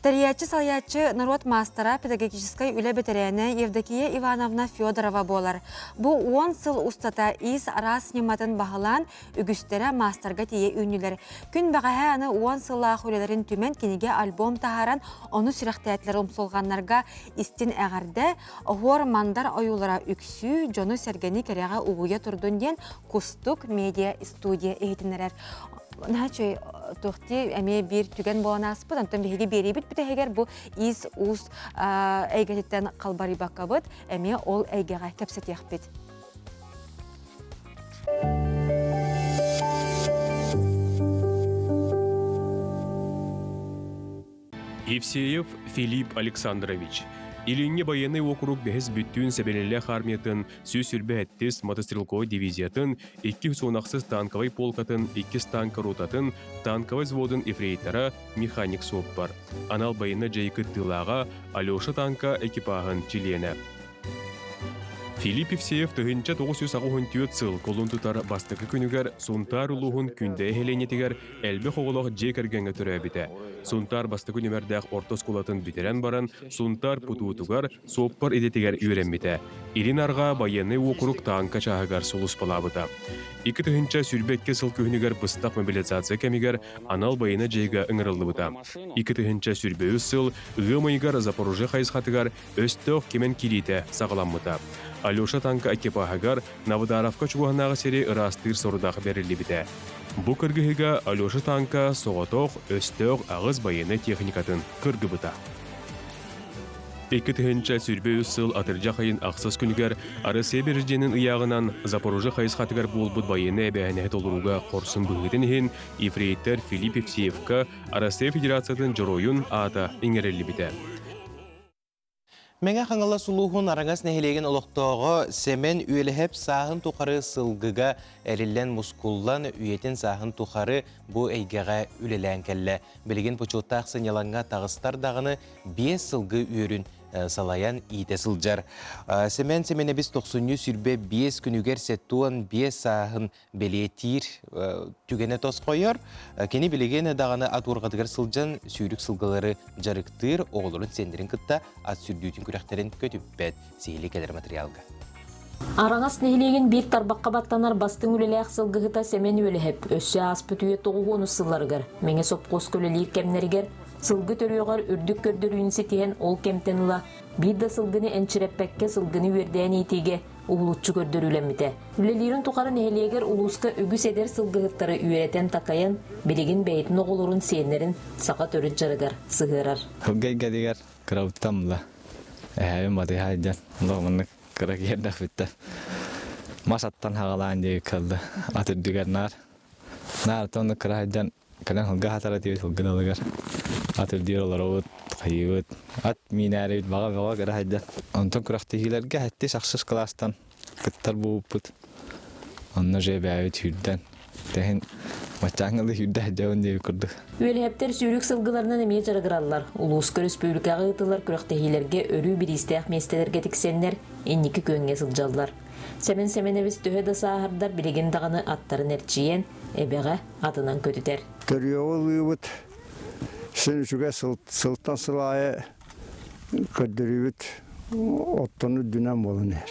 Тэрийээччи-салайааччы норуот маастара, педагогическай үлэ бэтэрээнэ Евдокия Ивановна Федорова буолар. Бу 10 сыл устата иис араас ньыматын баһылаан, үгүстэрэ маастарга тиийэ үүннүлэр. Күн бэҕэһээ аны 10 сыллаах үлэлэрин түмэн кинигэ-альбом таһааран, ону сүрэхтээтилэр умсулҕаннарга истин эҕэрдэ, оһуор мандар ойуулара үксүү, дьону-сэргэни кэрэҕэ угуйа турдун диэн Кустук медиа студия иһитиннэрэр. Наһаа үчүгэй туохти эмиэ биир түгэн буолан ааспыт. Онтон биһиги биэриибит бүтэһигэр бу иис-уус эйгэтиттэн халбарыйбаккабыт, эмиэ ол эйгэҕэ кэпсэтиэхпит. Евсеев Филипп Александрович, Илиҥҥи байыаннай уокурук бэһис бүттүүн сэбилэлээх армиятын 127 мотострелковай дивизиятын 216 танковай полкатын иккис танка ротатын танковай взводун ефрейтора механик суоппар, анал байыаннай дьайыы кыттыылааҕа Алеша танка экипаһын чилиэнэ. Филипп Евсеев 1984 сыл кулун тутар бастакы күнүгэр Сунтаар улууһун Күндэ нэһилиэнньэтигэр элбэх оҕолоох дьиэ кэргэҥҥэ төрөөбүтэ. Сунтаар бастакы нүмердээх орто оскуолатын бүтэрэн баран, Сунтаар путуутугар суоппар идэтигэр үөрэммитэ. Илин Арҕаа байыаннай уокурук тааҥка чааһыгар сулууспалаабыта. 2022 сыл күһүнүгэр быстах мобилизация кэмигэр анал байыаннай дьайыыга ыҥырыллыбыта. 2023 сыл ыам ыйыгар Запорожье хайысхатыгар өстөөх кимэн киириитэ саҕаламмыта. Алеша танка экипаһыгар Навдаровка чугаһынааҕы сири ыраастыыр сорудах бэриллибитэ. Бу кыргыһыыга Алеша танка соҕотох өстөөх аҕыс байыаннай техникатын кыргыбыта. 2023 сыл атырдьах айын ахсыс күнүгэр Россия Президенин ыйааҕынан Запорожье хайысхатыгар буолбут байыаннай эбээһинэһи толорууга хорсун быһыытын иһин ефрейтор Филипп Евсеевка Россия Федерациятын Дьоруойун аата иҥэриллибитэ. Мэҥэ Хаҥалас улууһун Араҥас нэһилиэгин олохтооҕо Сэмэн Үөлэһэп сааһын тухары сылгыга эриллэн мускуллан, үйэтин сааһын тухары бу эйгэҕэ үлэлээн кэллэ. Билигин бочуоттаах сынньалаҥҥа таҕыстар даҕаны биэс сылгы үөрүн салайан иитэ сылдьар. Сэмэн Сэмэнэбис тохсунньу 25 күнүгэр 75 сааһын бэлиэтиир түгэнэ тосхойор. Кини билигин даҕаны ат уорҕатыгар сылдьан сүүрүк сылгылары дьарыктыыр, оҕолорун сиэннэрин кытта ат сүрдүүтүн күрэхтэрин көтүппэт. Сиһилии кэлэр материалга. Араҥас нэһилиэгин биир тарбахха баттанар бастыҥ үлэлээх сылгыһыта Сэмэн Үөлэһэп өссө ааспыт үйэ тоҕуһуонус сылларыгар Мэҥэ сопхуоска үлэлиир кэмнэригэр сылгы төрүөҕэр үрдүк көрдөрүүнү ситиһэн ол кэмтэн ыла биир да сылгыны энчирэппэккэ сылгыны үөрдээн иитиигэ уһулуччу көрдөрүүлэммитэ. Үлэлиирин тухары нэһилиэгэр улууска үгүс эдэр сылгыһыттары үөрэтэн-такайан, билигин бэйэтин оҕолорун, сиэннэрин саха төрүт дьарыгар сыһыарар. Сылгы эйгэтигэр кырабыттан ыла эһээбин батыһа сылдьан маннык кыра киэрдэхпиттэн мас аттан хаҕалаан диэки кэллэ ат үрдүгэр наар наар онно кыра сылдьан кэлэн сылгы аһатар этибит сылгы далыгар ат үрдүгэр олоробут. Хайыыбыт ат миинээрибит баҕа бөҕө кыра сылдьан. Онтон күрэхтэһиилэргэ сэттис ахсыс кылаастан кыттар буолбуппут. Онно же бэйэбит сүүрдэн, тэһин баччааҥҥылыы сүүрдэ сылдьабын диэбит курдук. Үөлэһэптэр сүүрүк сылгыларынан эмиэ дьарыгыраллар. Улууска өрөспүүбүлүкэҕэ ыытыллар күрэхтэһиилэргэ өрүү бириистээх миэстэлэргэ тиксэннэр, инники күөҥҥэ сылдьаллар. Сэмэн Сэмэнэбис төһө да сааһырдар, билигин даҕаны аттарын эрчийэн, эбэҕэ атынан көтүтэр. Төрүөҕү ылыыбыт син үчүгэй сылтан сыл аайы көрдөрүүбүт оттон үрдүнэн буолан иһэр.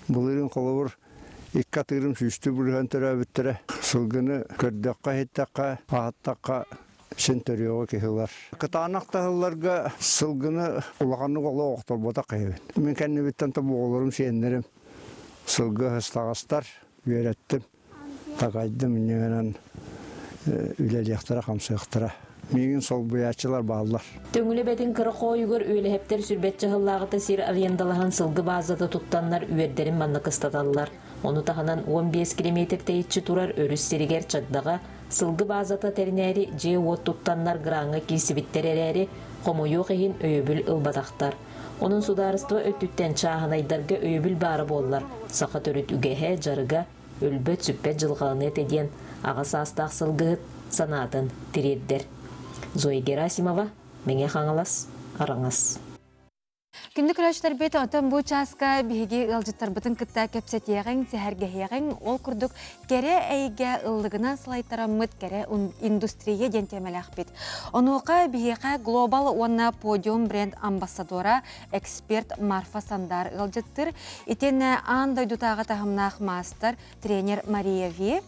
Былырыын холобур икки атыырым сүүстүү бырыһан төрөөбүттэрэ. Сылгыны көрдөххө-иһиттэххэ, аһаттахха син төрүөҕү киһи ылар. Кытаанах таһылларга сылгыны улаханнык олох охторботох киһибин. Мин кэннибиттэн тобоҕолорум, сиэннэрим сылгы ыһыстаҕастар, үөрэттим. Такайдым инньэ үлэлиэхтэрэ, хамсыахтара. Миигин солбуйааччылар бааллар. Төҥүлү бэтин кыра хоойугар үөлэһэптэр сүрбэччэ сыллааҕыта сир арендалаһан сылгы баазата туттаннар үөрдэрин манна кыстаталлар. Ону таһынан 15 километр тэйиччи турар өрүс сиригэр Чагдаҕа сылгы баазата тэринээри дьиэ-уот туттаннар граҥҥа киирсибиттэр эрээри, хомойуох иһин өйөбүл ылбатахтар. Онон судаарыстыба өттүттэн чааһынайдарга өйөбүл баара буоллар, саха төрүт үгэһэ, дьарыга өлбөт-сүппэт дьылҕаланыа этэ диэн аҕа саастаах сылгыһыт санаатын тириэрдэр. Зоя Герасимова, Мэҥэ Хаҥалас, Араҥас. Күндү көрөөччүлэрбит, оттон бу чааска биһиги ыалдьыттарбытын кытта кэпсэтиэҕиҥ, сэһэргэһиэҕиҥ. Ол курдук кэрэ эйгэ ыллыгынан салайтараммыт кэрэ индустрия диэн тиэмэлээхпит. Онуоха биһиэхэ Global уонна Podium бренд амбассадора, эксперт Марфа Сандар ыалдьыттыр. Итиэннэ аан дойдутааҕы таһымнаах маастар, тренер Мария Ви.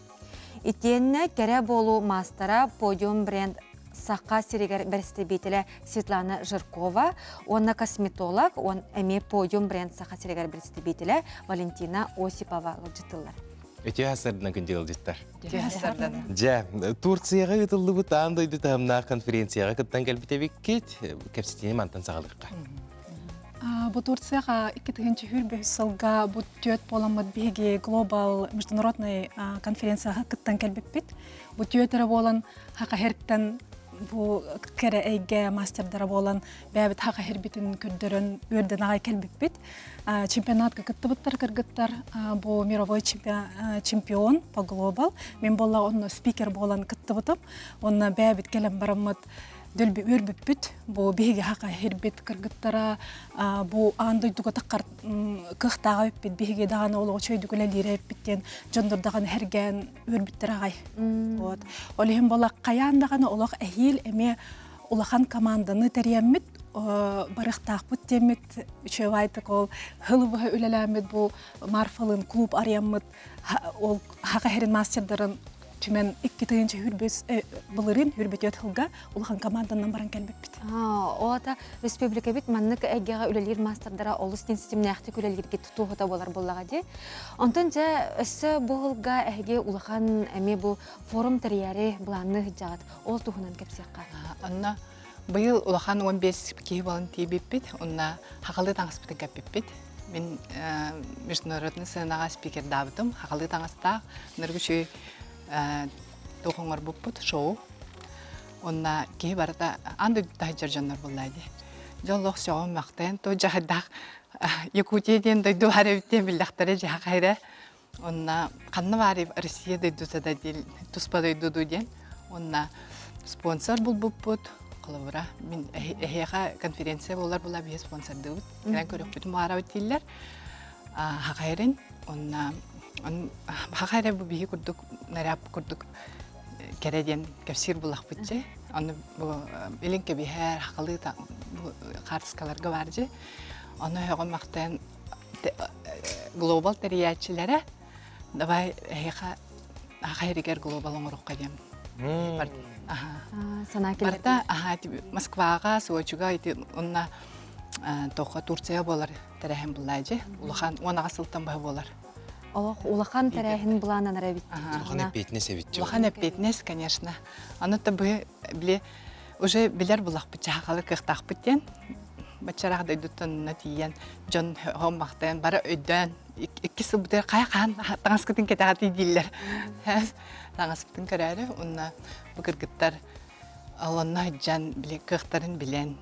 Итиэннэ кэрэ буолуу маастара Podium бренд Саха сиригэр бэрэстэбиитэлэ Светлана Жиркова уонна косметолог, он эмиэ Podium бренд Саха сиригэр бэрэстэбиитэлэ Валентина Осипова ыалдьыттыллар. Үтүө сарсыарданан күндү ыалдьыттар. Дьэ, Турцияҕа ыытыллыбыт аан дойду таһымнаах конференцияҕа кыттан кэлбит эбиккит. Кэпсэтиини мантан саҕалыахха. Бу Турцияҕа 2023 сылга бу түөт буоламмыт биһиги глобал международный конференцияҕа кыттан кэлбиппит. Бу түөт эрэ буолан хакахертан бу кэрэ эйгэ мастердара буолан бэйэбит хакахербитин көрдөрөн үөрдэн аҕай кэлбиппит. Чемпионатка кыттыбыттар кыргыттар бу мировой чемпион по глобал. Мен буолла онно спикер буолан кыттыбытым. Онно бэйэбит кэлэн бараммыт дөлбү үөрбүппүт. Бу биһиги хака хирбит кыргыттара бу аан дойдуга таххар кыахтааҕа эппит биһиги даҕаны олоҕу чөйдүк үлэлиирэ эппит диэн дьоннор даҕаны хэргээн үөрбүттэр аҕай. Вот. Ол иһин буола хайаан даҕаны олох эһиил эмиэ улахан команданы тэрийэммит барыахтаахпыт диэммит үчүгэйдик ол хылы быһа үлэлээммит бу Марфалын клуб арыйаммыт ол хака херин мастердарын түмэн 2 тыһыынча хүрбүс былырыын хүрбүтүөт сылга улахан команданан баран кэлбиппит. Ол ата республикабит маннык эйгэҕэ үлэлиир маастардара олус диэн ситимнээхтик үлэлииргит туоһута буолар буоллаҕа дии. Онтон дьэ өссө бу сылга эһиги улахан эмиэ бу форум тэрийээри былаанныы сылдьаҕыт. Ол туһунан кэпсиэххэ. Онно быйыл улахан 15 киһи буолан тиийбиппит. Онно хахалы таҥаспытын кэппиппит. Мин международный сценаҕа спикердаабытым. Хахалы таҥастаах, ныргычүй туох оҥорбуппут шоу. Онно киһи барыта аан дойду таһыдьар дьоннор буолла дии. Дьоллоох сөҕөн махтайан то дьаһайдаах Якутия диэн дойду баар эбит диэн биллэхтэрэ дьаһайра. Онно ханна баар Россия дойдута да диэн туспа дойду дуу диэн. Онно спонсор булбуппут. Холобура, мин эһиэхэ конференция буолар була биһи спонсордыыбыт. Кэлэн көрүөхпүтүн баарабыт дииллэр. Хахайрын, онно хахайра бу биһи курдук наряд курдук кэрэ диэн кэпсиир булахпыт дьэ. Ону бу илин кэбиһэр, хахалыы хаартыскаларга бар дьэ. Ону өҕө махтаан глобал тэрийээччилэрэ давай эһиэхэ аха эригэр глобал оҥоруохха диэн. Санаа Барыта аха Москваҕа, Сочига ити онно тоққа Турция буолар тэрээһин буллаа дьэ. Улахан 10 сылтан баһы буолар. Олох улахан тэрээһин былаананар эбит. Улахан эппиэтинэс эбит. Улахан эппиэтинэс, конечно. Аны та бу били уже билэр булахпыт чахалы кыахтаахпыт диэн баччараах дойдуттан тиийэн дьон хоммахтайан бары өйдөөн икки сыл бүтэр хайа хаан таҥаскытын кэтэҕэтий дииллэр таҥаспытын көрөөрү уонна бу кыргыттар Олонно сылдьан били кыахтарын билэн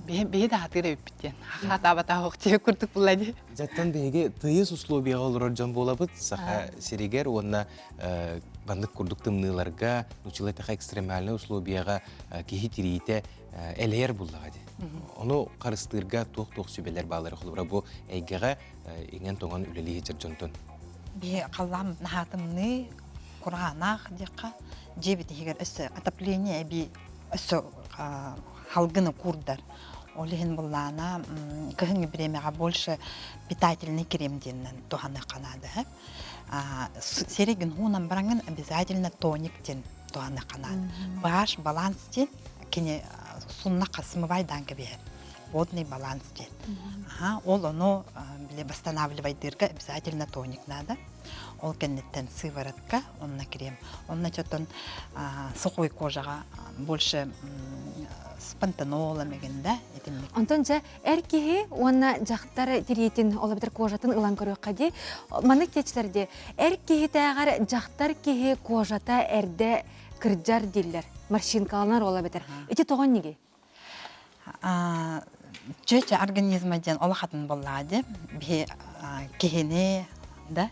биһи да хатыыр эбиппит диэн хаатаабатах тиэ курдук булла дии. Жаттан биһиги тыйыс условияҕа олорор дьон буолабыт саха сиригэр уонна баннык курдук тымныыларга нуччалыы эттэххэ экстремальнай условияҕа киһи тириитэ элэйэр буллаҕа дии. Ону харыстыырга туох-туох сүбэлэр бааллара холобура бу эйгэҕэ иҥэн-тоҥон үлэлии сылдьар дьонтон. Биһи халлаан наһаатымныы кураанах диэххэ дьиэбит иһигэр өссө отопление эбии өссө халгыны куурдар. Ол иһин буллаана кыһыҥҥы бириэмэҕэ больше питательный крем диэннэн туһаныахха наада. Серегин хуунан бараҥын обязательно тоник диэн туһаныахха наада. pH баланс диэн кини суннахха смывайдаан кэбиһэр. Водный баланс диэн. Ол ону били восстанавливайдыырга обязательно тоник надо. Ол кэнниттэн сыворотка, онно крем. Онно чотон сухой кожаҕа больше с пантенолом эгин да итинник. Онтон дьэ эр киһи уонна дьахтар тириитин, ол эбэтэр кожатын ылан көрүөххэ дии. Маннык диэчилэр дии. Эр киһитээҕэр дьахтар киһи кожата эрдэ кырдьар дииллэр. Морщинкаланар ол эбэтэр. Ити тоҕо инниги? Чүөчэ организма диэн олох атын буоллаҕа дии. Биһи киһини да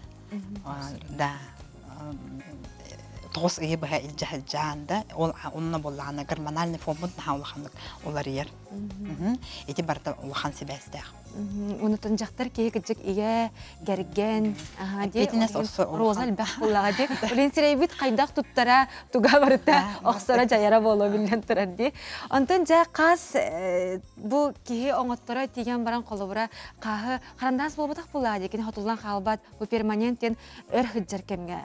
да тоҕус ыйы быһа илдьэ сылдьаан да ол онно буоллаҕына гормональный фонбут наһаа улаханнык уларыйар. Ити барыта улахан сибээстээх. Онутун дьахтар киһи кыдьык ийэ, кэргэн, роза элбэх буоллаҕа дии. Билин сирэйбит хайдах туттара, туга барыта охсоро дьайара буолуо биллэн турар дии. Онтон дьэ хас бу киһи оҥотторо тиийэн баран холобура хааһы харандаас буолбатах буоллаҕа дии. Кини хотуллан хаалбат бу перманент диэн өр сылдьар кэмҥэ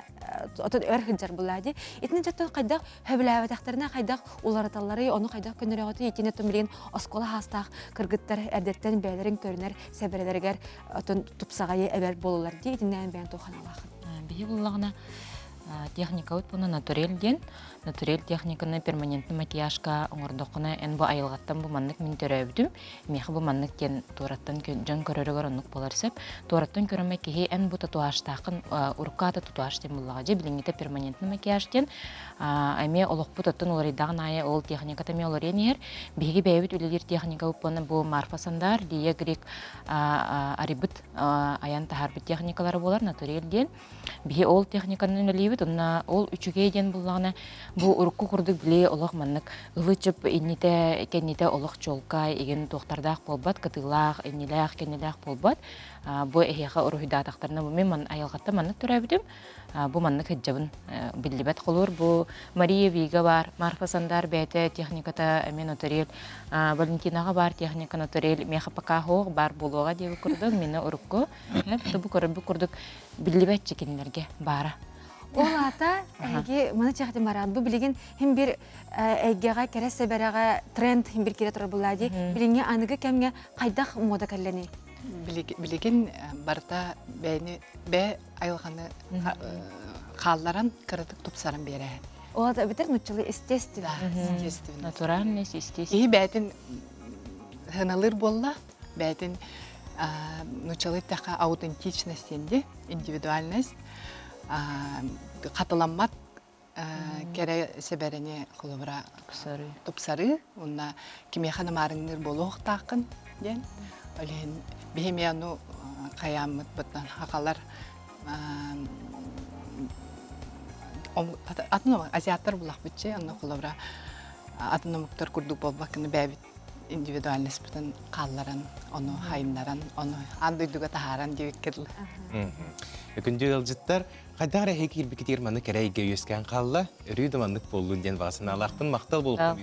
отон өр сылдьар буоллаҕа дии. Итини дьоттон хайдах сөбүлээбэтэхтэринэ хайдах уларыталларый, ону хайдах көннөрөҕүтүй итини билигин оскуола хаастаах кыргыттар эрдэттэн бэйэлэрин көрүнэр сэбэрэлэригэр отон тупсаҕайы эбэр буолаллар дии итиннээн бэйэн туоханалаахын. Биһи буллаҕына техникабыт буна натурель диэн натурель техниканы перманентный макияжка оҥордоххуна эн бу айылҕаттан бу маннык мин төрөөбүтүм миэхэ бу маннык диэн туораттан дьон көрөрүгэр оннук буолар сөп туораттан көрөмө киһи эн бу татуажтааххын урукку аата татуаж диэн буллаҕа дьэ билиҥҥитэ перманентный макияж диэн эмиэ олохпут оттон уларыйдаҕын аайы ол техниката эмиэ уларыйан иһэр биһиги бэйэбит үлэлиир техникабыт буолна бу Марфа Сандар Лия Грик арыйбыт айан таһаарбыт техникалара буолар натурель диэн Биһи ол техниканан үлэлиибит, онно ол үчүгэй диэн буллаҕына, бу урукку курдук били олох маннык ылы-чып иннитэ, кэннитэ олох чуолкай, игин туохтардаах буолбат, кытыылаах, иннилээх, кэннилээх буолбат. Бу эһиэхэ уруһуйдаатахтарына, бу мин айылҕаттан маннык төрөөбүтүм, бу маннык сылдьабын биллибэт холуур. Бу Мария Вига баар, Марфа Сандар бэйэтэ техниката эмиэ нотариал, Валентинаҕа баар техника нотариал, миэхэ пока суох баар буолуоҕа диэбит курдук, мины урукку, бу көрөрбүт курдук биллибэт кинилэргэ баара. Ол аата эһиги маны чахтын бараат бу билигин хим бир эйгэҕэ кэрэ сэбэрэҕэ тренд хим бир киирэ турар буллаа дии. Билиҥҥи аныгы кэмҥэ хайдах мода кэллэний? Билигин барыта бэйэни бэйэ айылҕаны хаалларан кыратык тупсаран биэрээһин. Ол аата эбэтэр нуччалыы естественно. Естественно. Натуральность, естественно. Киһи бэйэтин сыаналыыр буолла, бэйэтин нууччалыы эттэххэ аутентичность диэн дии, индивидуальность хатыламмат кэрэ сэбэрэни холобура тупсарыы уонна кимиэхэ да маарыҥныыр буолуохтааххын диэн ол иһин биһи эмиэ ону хайааммыт бытынан хахалар атын азиаттар булахпытчы онно холобура атын омуктар курдук буолбаккыны бэйэбит индивидуальностьпытын хаалларан, ону хайыннаран, ону аан дойдуга таһааран диэбиккэ дылы. Күндү ыалдьыттар, хайдах эрэ киирбикитигэр маны кэрэ эйгэ үөскээн хаалла. Өрүү да маннык буоллун диэн баҕа санаалаахпын. Махтал буолуохтун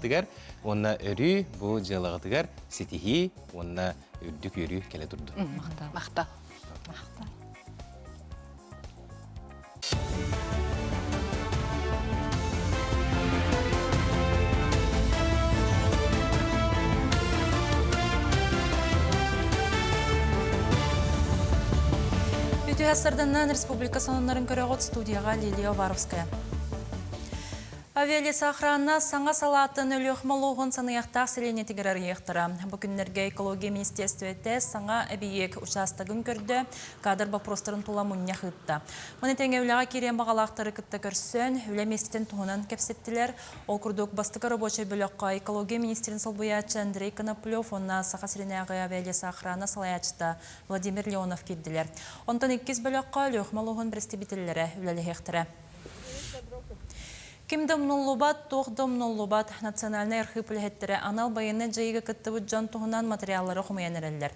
бүгүн уонна өрүү бу дьыалаҕытыгар ситиһии уонна үрдүк үөрүү кэлэ турду. Махтал. Махтал. Махтал. Үтүө сарданнан республика сонуннарын көрөҕүт студияға Лилия Уваровская. Авиалесоохрана саҥа салаатын Өлүөхүмэ улууһун Саныйахтаах сэлиэнньэтигэр арыйыахтара. Бу күннэргэ экология министиэристибэтэ саҥа эбийиэк учаастагын көрдө, кадр боппуруостарын тула мунньах ыытта. Маны тэҥэ үлэҕэ киириэн баҕалаахтары кытта көрсөн, үлэ миэстэтин туһунан кэпсэттилэр. Ол курдук, бастакы рабочай бөлөххө экология министрин солбуйааччы Андрей Коноплев уонна Саха сиринээҕи авиалесоохрана салайааччыта Владимир Леонов киирдилэр. Онтон иккис бөлөххө Өлүөхүмэ улууһун бэрэстэбиитэллэрэ үлэлэһиэхтэрэ. Ким да умнуллубат, туох да умнуллубат национальнай архыып үлэһиттэрэ анал байыаннай дьайыыга кыттыбыт дьон туһунан материаллары хомуйан эрэллэр.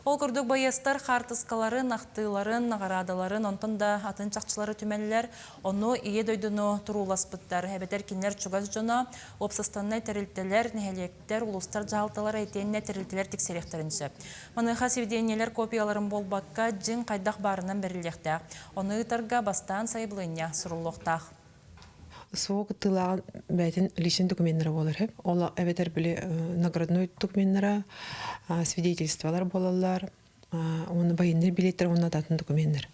Ол курдук байыастар хаартыскаларын, ахтыыларын, наҕараадаларын, онтон да атын чахчылары түмэллэр, ону Ийэ дойдуну турууласпыттар, эбэтэр кинилэр чугас дьоно, уопсастыбаннай тэрилтэлэр, нэһилиэктэр, улуустар дьаһалталара итиэннэ тэрилтэлэр тиксэриэхтэрин сөп. Маныаха сведениелэр копияларын буолбакка, дьиҥ хайдах баарынан бэриллиэхтээх. Ону ыытарга бастаан сайабылыанньа суруллуохтаах. СВО кыттыылааҕын бэйэтин личный докуменнара буолар үһү. Ол эбэтэр били наградной докуменнара, свидетельстволар буолаллар, уонна военный билеттер уонна атын докуменнар.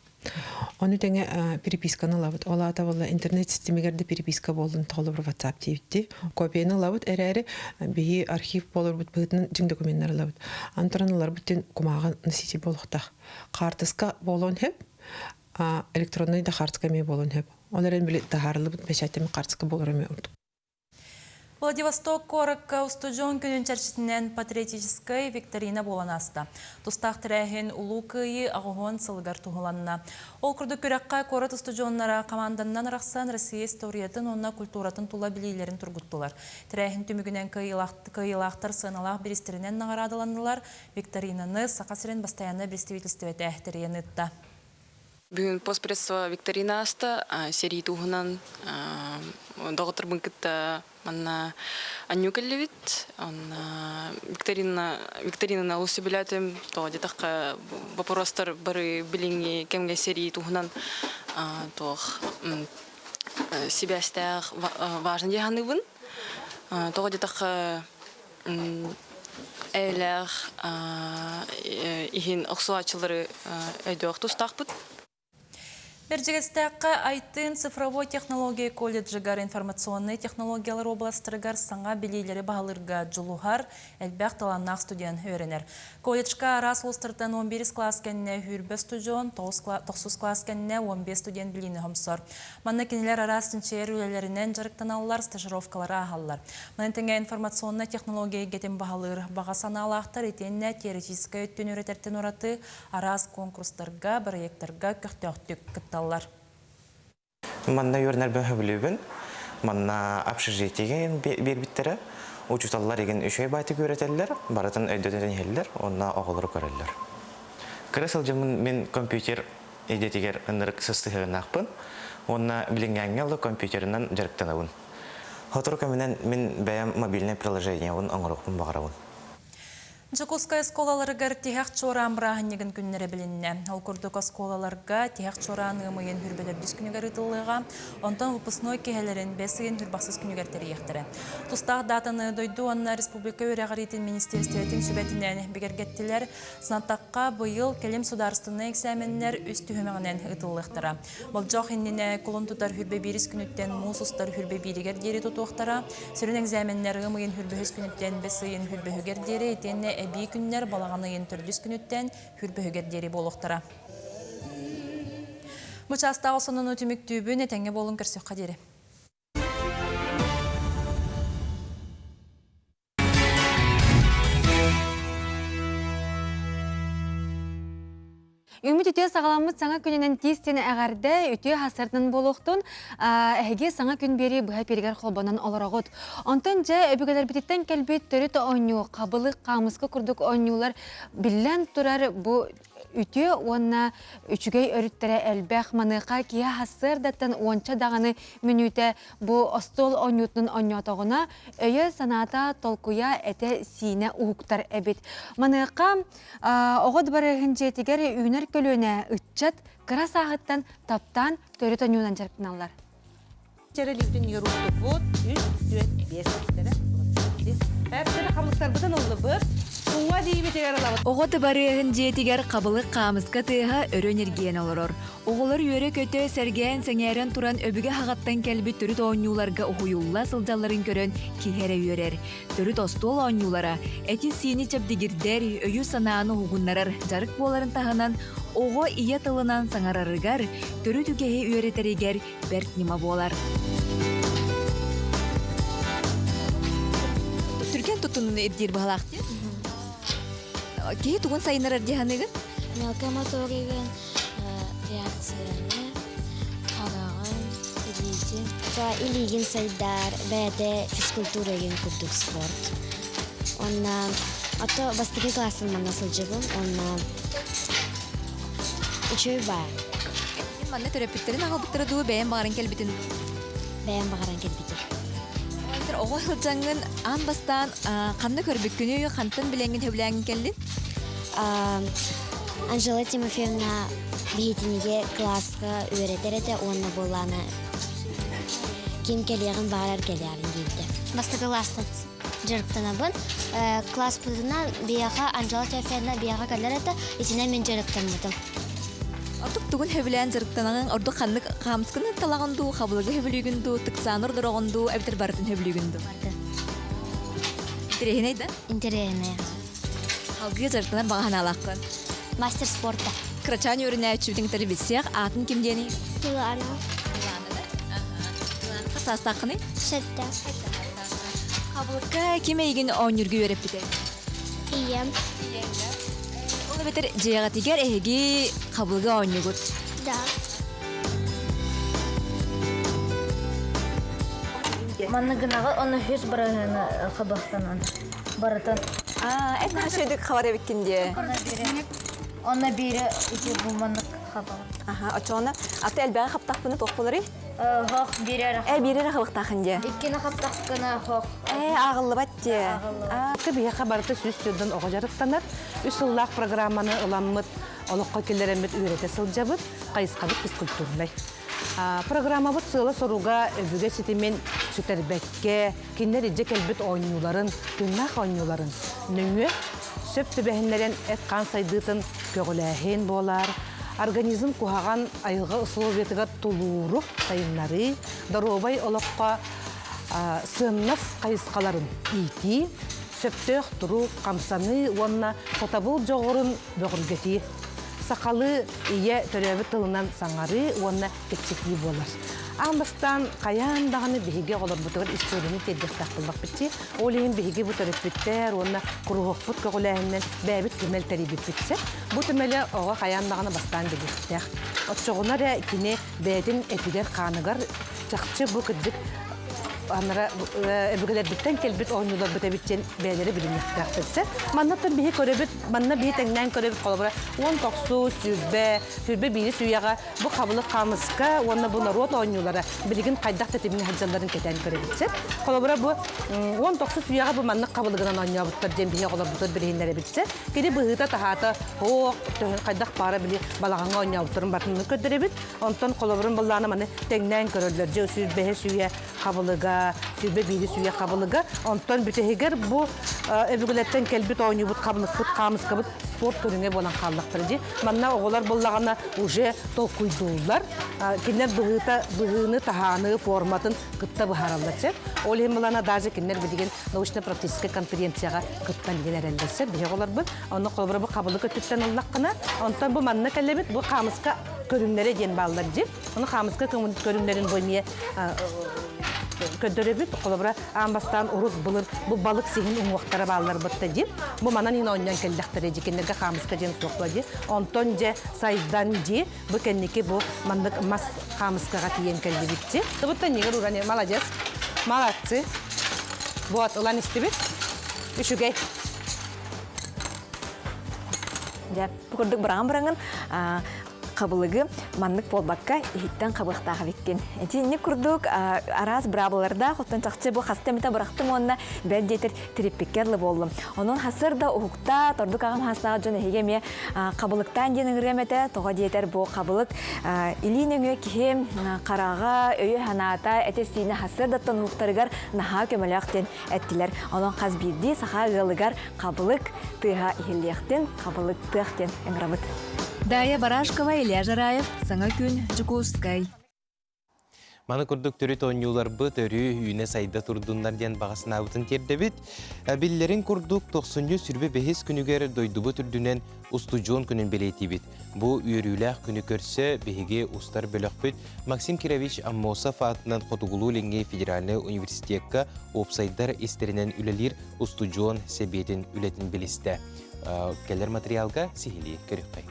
Ону тэҥэ переписканы ылабыт. Ол аата буолла интернет системигэр да переписка буоллун толору WhatsApp диэбитти. Копияны ылабыт эрээри биһи архив буоларбыт быһыытынан дьиҥ докуменнар ылабыт. Антаран ыларбыт диэн кумааҕы носитель буолуохтаах. Хаартыска буолуон сөп, электроннай да хаартыска эмиэ буолуон сөп. Ол эрэн били таһаарыллыбыт бэчээттэммит хаартыска буолара эмиэ ордук. Владивосток куоракка устудьуон күнүн чэрчитинэн патриотическай викторина буолан ааста. Тустаах тэрээһин Улуу Кыайыы аҕыһуон сылыгар туһуланна. Ол курдук күрэххэ куорат устудьуоннара команданнан арахсан Россия историятын уонна культуратын тула билиилэрин тургуттулар. Тэрээһин түмүгүнэн кыайыылаахтар сыаналаах бириистэринэн наҕараадаланнылар, Викторинаны Саха сирин бастайааннай представительствота тэрийэн ыытта. Бүгүн постпредство викторина ааста. Сэрии туһунан доҕотторбун кытта манна анньуу кэллибит. Онно викторина викторинаны олус сөбүлээтим. Тоҕо диэтэххэ боппуруостар бары билиҥҥи кэмҥэ сэрии туһунан туох сибээстээх важно дии саныыбын. Тоҕо диэтэххэ эйэлээх иһин охсуһааччылары өйдөөх тустаахпыт. Бэрдьигэстээххэ Айтыын цифровой технология колледжыгар информационнай технологиялар областарыгар саҥа билиилэри баһылыырга дьулуһар элбэх талааннаах студент үөрэнэр. Колледжка араас улуустартан 11 класс кэннэ сүүрбэ студент, тохсус класс кэннэ 15 студент билиини хомсор. Манна кинилэр араас чинчийэр үлэлэринэн дьарыктаналлар, стажировкалары ааһаллар. Маны тэҥэ информационнай технология эйгэтин баһылыыр баҕа санаалаахтар итиэннэ теоретическай өттүн үөрэтэртэн ураты араас конкурстарга, бырайыактарга көхтөөхтүк кытталлар. Манна үөрэнэрбин сөбүлүүбүн. Манна общежитиеге биэрбиттэрэ. Учууталлар игин үчүгэй баайтык үөрэтэллэр, барытын өйдөтөн иһэллэр уонна оҕолору көрөллөр. Кыра сылдьаммын мин компьютер идэтигэр ынырык сыстыһыаннаахпын уонна билиҥҥээҥҥэ дылы компьютерынан дьарыктанабын. Сотору кэминэн мин бэйэм мобильнай приложениебын оҥоруохпун баҕарабын. Дьокуускай оскуолаларыгар тиһэх чуораан бырааһынньыгын күннэрэ билиннэ. Ол курдук оскуолаларга тиһэх чуораан ыам ыйын хүрбэлэрдис күнүгэр ыытыллыаҕа, онтон выпускной киһэлэрин бэс ыйын хүрбахсыс күнүгэр тэрийиэхтэрэ. Тустаах даатаны дойду уонна республика үөрэҕириитин министиэристибэтин сүбэтинэн бигэргэттилэр. Санаттахха, быйыл кэлим судаарыстыбаннай эксээмэннэр үс түһүмэҕинэн ыытыллыахтара. Болдьох иннинэ кулун тутар хүрбэ биирис күнүттэн муус устар хүрбэ бииригэр диэри тутуохтара. Сүрүн экзаменнэр ыам ыйын хүрбэһис күнүттэн бэс ыйын хүрбэһүгэр диэри итиэннэ эбии күннэр балаҕан ыйын төрдүс күнүттэн хүрбэһүгэр диэри буолуохтара. Бу чаастааҕы сонуну түмүктүүбүн, этэҥҥэ буолун көрсүөххэ диэри. Үмүт үтүө саҕаламмыт саҥа күнүнэн тиис тиэн эҕэрдэ үтүө хасартан буолуохтун эһиги саҥа күн биэрии быһа пиэригэр холбонон олороҕут. Онтон дьэ өбүгэлэрбититтэн кэлбит төрүт оонньуу, хабылык, хаамыска курдук оонньуулар биллэн турар бу үтүө уонна үчүгэй өрүттэрэ элбэх. Маныаха киһи сарсыардаттан уонча даҕаны мүнүүтэ бу остуол оонньуутун оонньоотоҕуна өйө-санаата, толкуйа, этэ-сиинэ уһуктар эбит. Маныаха оҕо дыбарыаһын дьиэтигэр үүнэр көлүөнэ ыччат кыра сааһыттан таптаан төрүт оонньуунан дьарыктаналлар. Чэрэлиибитин уруттуппут, үс, түөрт, биэс. Эптери хамыстарбытын ыллыбыт. Уҥа диибитигэр ылабыт. Оҕо тыбарыаһын дьиэтигэр хабылык хаамыска тыаһа өрө ньиргийэн олорор. Оҕолор үөрэ-көтө, сэргээн-сэҥээрэн туран өбүгэ саҕаттан кэлбит төрүт оонньууларга уһуйулла сылдьалларын көрөн киһи эрэ үөрэр. Төрүт остуол оонньуулара эти-сиини чэбдигирдэр, өйү-санааны уһугуннарар дьарык буоларын таһынан, оҕо ийэ тылынан саҥарарыгар, төрүт үгэһи үөрэтэригэр бэрт ньыма буолар. Түргэн туттунууну ирдиир быһалаах дии. Киһи тугун сайыннарар дии саныыгын? Мелкая моторигын реакцияны, хараҕын, илиитин. Илиигин сайдар, бэйэтэ физкультура игин курдук спорт. Онна ото бастакы классын манна сылдьыбым, онна үчүгэй баар. Манна төрөппүттэрин аҕалбыттара дуу, бэйэм баҕаран кэлбитин? Бэйэм баҕаран кэлбитим. Оҕо сылдьаҥҥын аан бастаан ханна көрбүккүнүй, хантан билэҥҥин сөбүлээҥҥин кэллин? Анжела Тимофеевна биһитинигэ кылааска үөрэтэр этэ уонна буоллаана ким кэлиэҕин баҕарар кэлиэҕин диэбитэ. Бастакы класстан дьарыктанабын. Класспытынан биһиэхэ Анжела Тимофеевна биһиэхэ кэлэр этэ, итинэн мин дьарыктаммытым. Ордук тугун сөбүлээн дьарыктанаҕыҥ, ордук ханнык хаамысканы талаҕын дуу, хабылыгы сөбүлүүгүн дуу, тыксааны ордороҕун дуу, эбэтэр барытын сөбүлүүгүн дуу? Барытын. Интэриэһинэй да? Интэриэһинэй. Салгыы дьарыктанар баҕа санаалааххын? Мастер спорта. Кырачаан үөрэнээччибитин кытары билсиэх, аатын ким диэний? Милана. Милана да? Милана хас саастааххыный? Сэттэ. Хабылыкка ким эйигин оонньуурга үөрэппитэ? Ийэм. Ийэҥ да? Ол эбэтэр дьиэҕитигэр эһиги хабылыгы оонньуугут? Да. Манна гынаҕа оны үс быраһыана хабахтанан барытын. Аа, эн наша хабар эбиккин диэ. Онно биири ити бу маннык хабар. Аха, очоҕуна аты элбэҕи хаптахпына туох буоларый? Хох биир эрэ. Э, биир эрэ хабахтаахын диэ. Иккини хаптахкына хох. Э, ааҕыллыбат диэ. Биһиэхэ барыта 104 оҕо дьарыктанар. Үс сыллаах программаны ыламмыт, олоххо киллэрэммит үөрэтэ сылдьабыт. Хайысхабыт физкультурнай. Программабыт сыала-соруга өбүгэ ситимин сүтэрбэккэ, кинилэр илдьэ кэлбит оонньууларын, тыыннаах оонньууларын нөҥүө сөп түбэһиннэрэн эт-хаан сайдыытын көҕүлээһин буолар, организм куһаҕан айылҕа условиятыгар тулууру сайыннарыы, доруобай олоххо сыаннас хайысхаларын иитии, сөптөөх турук, хамсаныы уонна сатабыл дьоҕурун бөҕөргөтүү. Сахалыы ийэ төрөөбүт тылынан саҥарыы уонна кэпсэтии буолар. Аан бастаан хайаан даҕаны биһиги оҕолорбутугар историяны тиэрдиэхтээх буоллахпыт дии. Ол иһин биһиги бу төрөппүттэр уонна куруһуокпут көҕүлээһининэн бэйэбит түмэл тэрийбиппит сөп. Бу түмэли оҕо хайаан даҕаны бастаан билиэхтээх. Оччоҕуна эрэ кини бэйэтин этигэр-хааныгар чахчы бу кырдьык анара өбүгэлэрбиттэн кэлбит оонньууларбыт эбит диэн бэйэлэрэ билиниэхтээхтэр сөп. Маннаттан биһи көрөбүт, манна биһи тэҥнээн көрөбүт холобура 19 сүүрбэ, сүүрбэ биирис үйэҕэ бу хабылык хаамыска уонна бу норуот оонньуулара билигин хайдах тэтимҥэ сылдьалларын кэтээн көрөбүт сөп. Холобура бу 19 үйэҕэ бу маннык хабылыгынан оонньообуттар диэн биһи оҕолорбутун билиһиннэрэбит сөп. Кини быһыыта-таһаата оох хайдах баара били балаҕаҥҥа оонньообуттарын барытын көрдөрөбүт. Онтон холобурун быллаана маны тэҥнээн көрөллөр. Дьэ 105 үйэ хабылыга, 21 үйэ хабылыга. Онтон бүтэһигэр бу өбүгэлэртэн кэлбит оонньуубут хабылыкпыт, хаамыскабыт спорт көрүҥэ буолан хааллахтара дии. Манна оҕолор буллаҕына уже толкуйдууллар. Кинилэр быһыыта, быһыыны, таһааны, форматын кытта быһаараллар сөп. Ол иһин былаана даже кинилэр билигин научно-практическай конференцияҕа кыттан диэн эрэллэр сөп. Биһиги оҕолорбут. Онно холобура бу хабылык өттүттэн ыллаххына, онтон бу манна кэллэбит, бу хаамыска көрүҥнэрэ диэн бааллар дии. Ону хаамыска көрүҥнэрин бу эмиэ көрдөрөбүт. Холобура, аан бастаан урут былыр бу балык сиһин уҥуохтара бааллар бытта дии. Бу манан иин оонньоон кэллэхтэрэ дии. Кинилэргэ хаамыска диэн суох дии. Онтон дьэ сайдан дии. Бу кэнники бу маннык мас хаамыскаҕа тиийэн кэллибит дии. Тыбыттан нигер уран молодец. Молодцы. Вот, ылан истибит. Үчүгэй. Дьэ, бу курдук быраҕан быраҥын. Хабылыгы маннык буолбакка иһиттэн хабыахтаах эбиккин. Итинник курдук араас быраабылардаах, оттон чахчы бу хаста эмитэ бырахтым уонна бэл диэтэр тириппиккэ дылы буоллум. Онон хасыр да уһукта, тордук аҕам хаастаах дьон эһиги эмиэ хабылыктаан диэн ыҥырыам этэ. Тоҕо диэтэр бу хабылык илии нөҥүө киһи хараҕа, өйө-санаата, этэ-сиинэ хасыардаттан уһуктарыгар наһаа көмөлөөх диэн эттилэр. Онон хас биирдии саха ыалыгар хабылык тыаһа иһиллиэхтин, хабылыктыах диэн ыҥырабыт. Дая Барашкова, Илья Жараев, Саҥа күн, Дьокуускай. Маны курдук төрүт оонньууларбыт өрүү үүнэ-сайда турдуннар диэн баҕа санаабытын тиэрдэбит. Биллэрин курдук, тохсунньу сүрбэ бэһис күнүгэр дойдубут үрдүнэн устудьуон күнүн бэлиэтиибит. Бу үөрүүлээх күнү көрсө биһиги устар бөлөхпүт Максим Кирович Аммосов аатынан Хотугулуу-Илиҥҥи федеральнай университекка уопсайдар истэринэн үлэлиир устудьуон сэбиэтин үлэтин билистэ. Кэлэр материалга сиһилии көрүөххэй.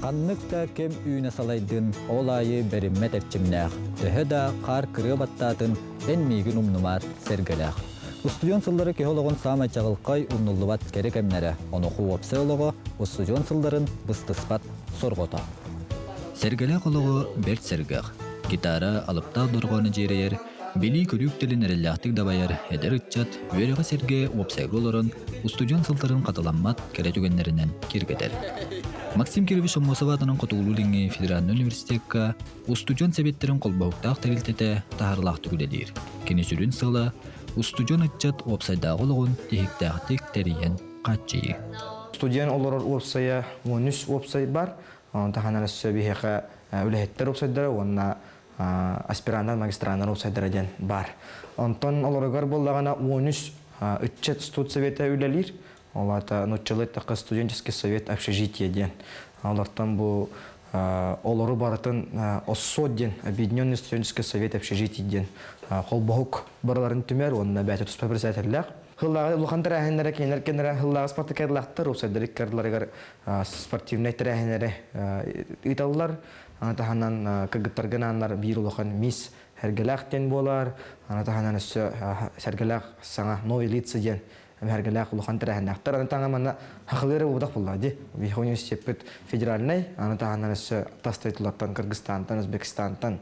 Ханнык да кэм үүнэ салайдын, ол аайы бэриммэт эрчимнээх, төһө да хаар кырыа баттаатын, эн миигин умнумаар, сэргэлээх. Устудьуон сыллары киһи олоҕун саамай чаҕылхай, умнуллубат кэрэ кэмнэрэ, онуоха уопсай олоҕо устудьуон сылларын быстыспат сорҕото. Сэргэлээх олоҕу бэрт сэргэх, гитара алыптаах дорҕоону дьиэрэйэр, Билии-көрүү үктэлин эрэллээхтик дабайар эдэр ыччат үөрэҕи сэргэ уопсайга олорон, устудьуон сылларын хатыламмат кэрэ түгэннэринэн киэргэтэр. Максим Кирович Омосов аатынан Хотугулуу-Илиҥҥи федеральнай университекка устудьуон сэбиэттэрин холбоһуктаах тэрилтэтэ таһаарыылаахтык үлэлиир. Кини сүрүн сыала устудьуон ыччат уопсайдааҕы олоҕун тиһиктээхтик тэрийэн хааччыйыы. Студент олорор уопсайа 13 уопсай бар. Онон таһынан өссө биһиэхэ үлэһиттэр уопсайдара уонна аспираннар, магистраннар уопсайдара диэн баар. Онтон олоругар буоллаҕына 13 ыччат студсовета үлэлиир. Ол аата нууччалыы эттэххэ студенческий совет общежитие диэн. Олортон бу олору барытын ОССО диэн Объединенный студенческий совет общежитий диэн холбоһук барыларын түмэр уонна бэйэтэ туспа председателлээх. Хыллааҕы улахан тэрээһиннэрэ кинилэр кэннэрэ хыллааҕы спартакиадалаахтар уопсайдары икки спортивнай тэрээһиннэри ыыталлар. Аны таһынан кыргыттарга анааннар биир улахан мисс Сэргэлээх диэн буолар. Аны таһынан өссө Сэргэлээх саҥа Новые лица диэн Сэргэлээх улахан тэрээһиннээхтэр. Аны таҥа манна хахылыыр буолбатах буолла дии. Биһиги университеппит федеральнай, аны таһынан өссө тас дойдулартан, Кыргызстантан, Узбекистантан,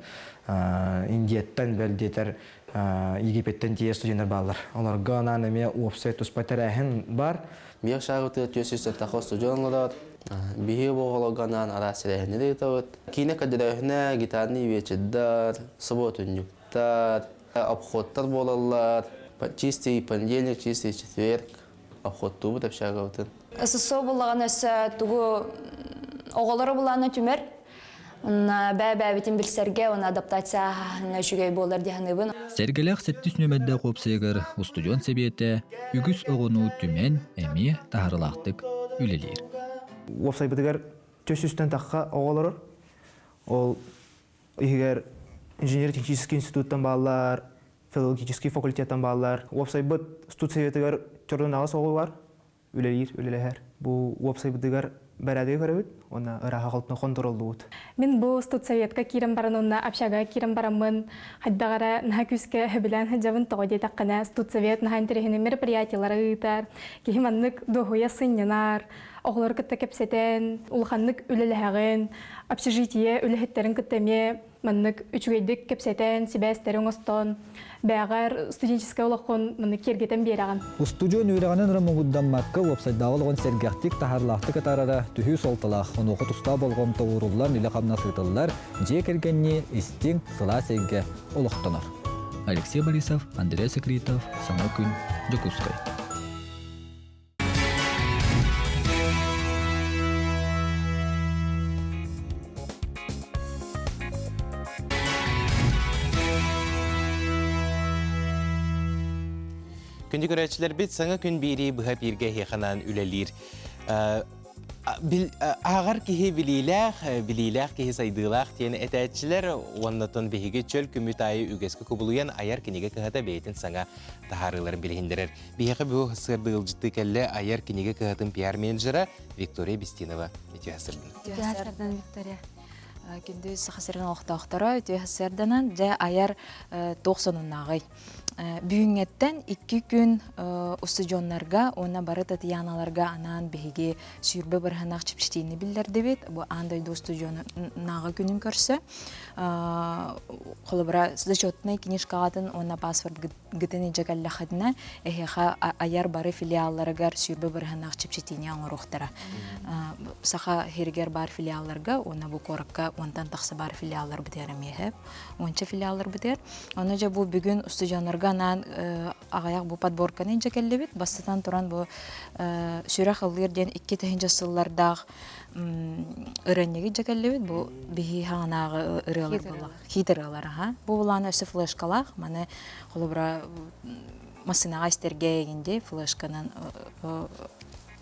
Индияттан, бэл диэтэр Египеттэн тиийэ студеннар бааллар. Олорго анаан эмиэ уопсай туспа тэрээһин бар. Биир шагыты түөс тахо студион олорор. Биһиги оҕолорго анаан араас тэрээһиннэри ыытабыт. Киинэ көрдөрөөһүнэ, гитарный вечердар, субуотунньуктар, обходтар буолаллар. Чистый понедельник, чистый четверг обходтуубут общагабытын. ССО буллаҕына өссө тугу оҕолору булаана түмэр бээ-бээбитин билсэргэ уонна адаптация ааһааһыҥҥа үчүгэй буолар дии саныыбын. Сэргэлээх сэттис нүөмэрдээх уопсайыгар устудьуон сэбиэтэ үгүс оҕону түмэн эмиэ таһаарыылаахтык үлэлиир. Уопсайбытыгар түс үстэн тахха оҕо олорор. Ол иһигэр инженер-технический институттан бааллар, филологический факультеттан бааллар. Уопсайбыт студсоветыгар чордон аҕыс оҕо бар. үлэлиир, үлэлэһэр. Бу уопсайбытыгар бэрээдэги көрөбүт уонна ырааһа холтун хонтороллубут. Мин бу студсоветка киирэн баран уонна общага киирэн бараммын хайдах эрэ наһаа күүскэ сөбүлээн сылдьабын тоҕо диэтэххинэ студсовет наһаа интэриэһинэй мероприятиелары ыытар, киһи маннык дуоһуйа сынньанар, оҕолору кытта кэпсэтэн, улаханнык үлэлэһэҕин, общежитие үлэһиттэрин кытта эмиэ маннык үчүгэйдик кэпсэтэн, сибээстэри оҥостон, бэҕэр студенческай олоххун маннык киэргэтэн биэрэҕин. Устудьуон үөрэҕинэн эрэ муҥурдаммакка, уопсайдааҕы олоҕун сэргэхтик, таһаарылаахтык атаарара түһүү суолталаах. Онуоха тустаах болҕомто ууруллан, үлэ-хамнас ыытыллар, дьиэ кэргэннии истиҥ, сылаас эйгэ олохтонор. Алексей Борисов, Андрей Секритов, Саҥа күн, Дьокуускай. Күндү көрөөччүлэрбит саҥа күн биэрии быһа бииргэ эһиэхэ үлэлиир. Ааҕар киһи билиилээх, билиилээх киһи сайдыылаах диэн этээччилэр уоннатон биһиги чөл күммүт аайы үгэскэ кубулуйан айар кинигэ кыһата бэйэтин саҥа таһаарыыларын билиһиннэрэр. Биһиэхэ бу сырды ыалдьыттыы кэллэ айар кинигэ кыһатын пиар-менеджера Виктория Бестинова. Үтүө сырдын. Үтүө сырдын, Виктория. Күндү Саха сирин олохтоохторо үтүө сырдынан дьэ айар туох сонуннааҕый? Бүгүҥҥэттэн 2 күн устудьуоннарга уонна бары Татьяналарга анаан биһиги 20 бырыһыаннаах чэпчэтиини биллэрдибит. Бу аан дойду устудьуоннааҕы күнүн көрсө. Холобура, зачетнай книжкаҕытын уонна паспорт гытын илдьэ кэллэххитинэ, эһиэхэ айар бары филиалларыгар 20 бырыһыаннаах чэпчэтиини оҥоруохтара. Саха сиригэр баар филиалларга уонна бу куоракка уонтан тахса баар филиалларбытыгар эмиэ уонча филиалларбытыгар. Ону дьэ бу бүгүн устудьуоннарга анаан аҕыйах бу подборканы илдьэ кэллибит. Бастатан туран бу сүрэх ыллыыр диэн 2000 сыллардаах ырыанньыгы илдьэ кэллибит. Бу биһи хаҥанааҕы ырыалар буолла. Хит ырыалар аха. Бу булааны өссө флешкалаах. Маны холобура массыынаҕа истэргэ эгинди флешканан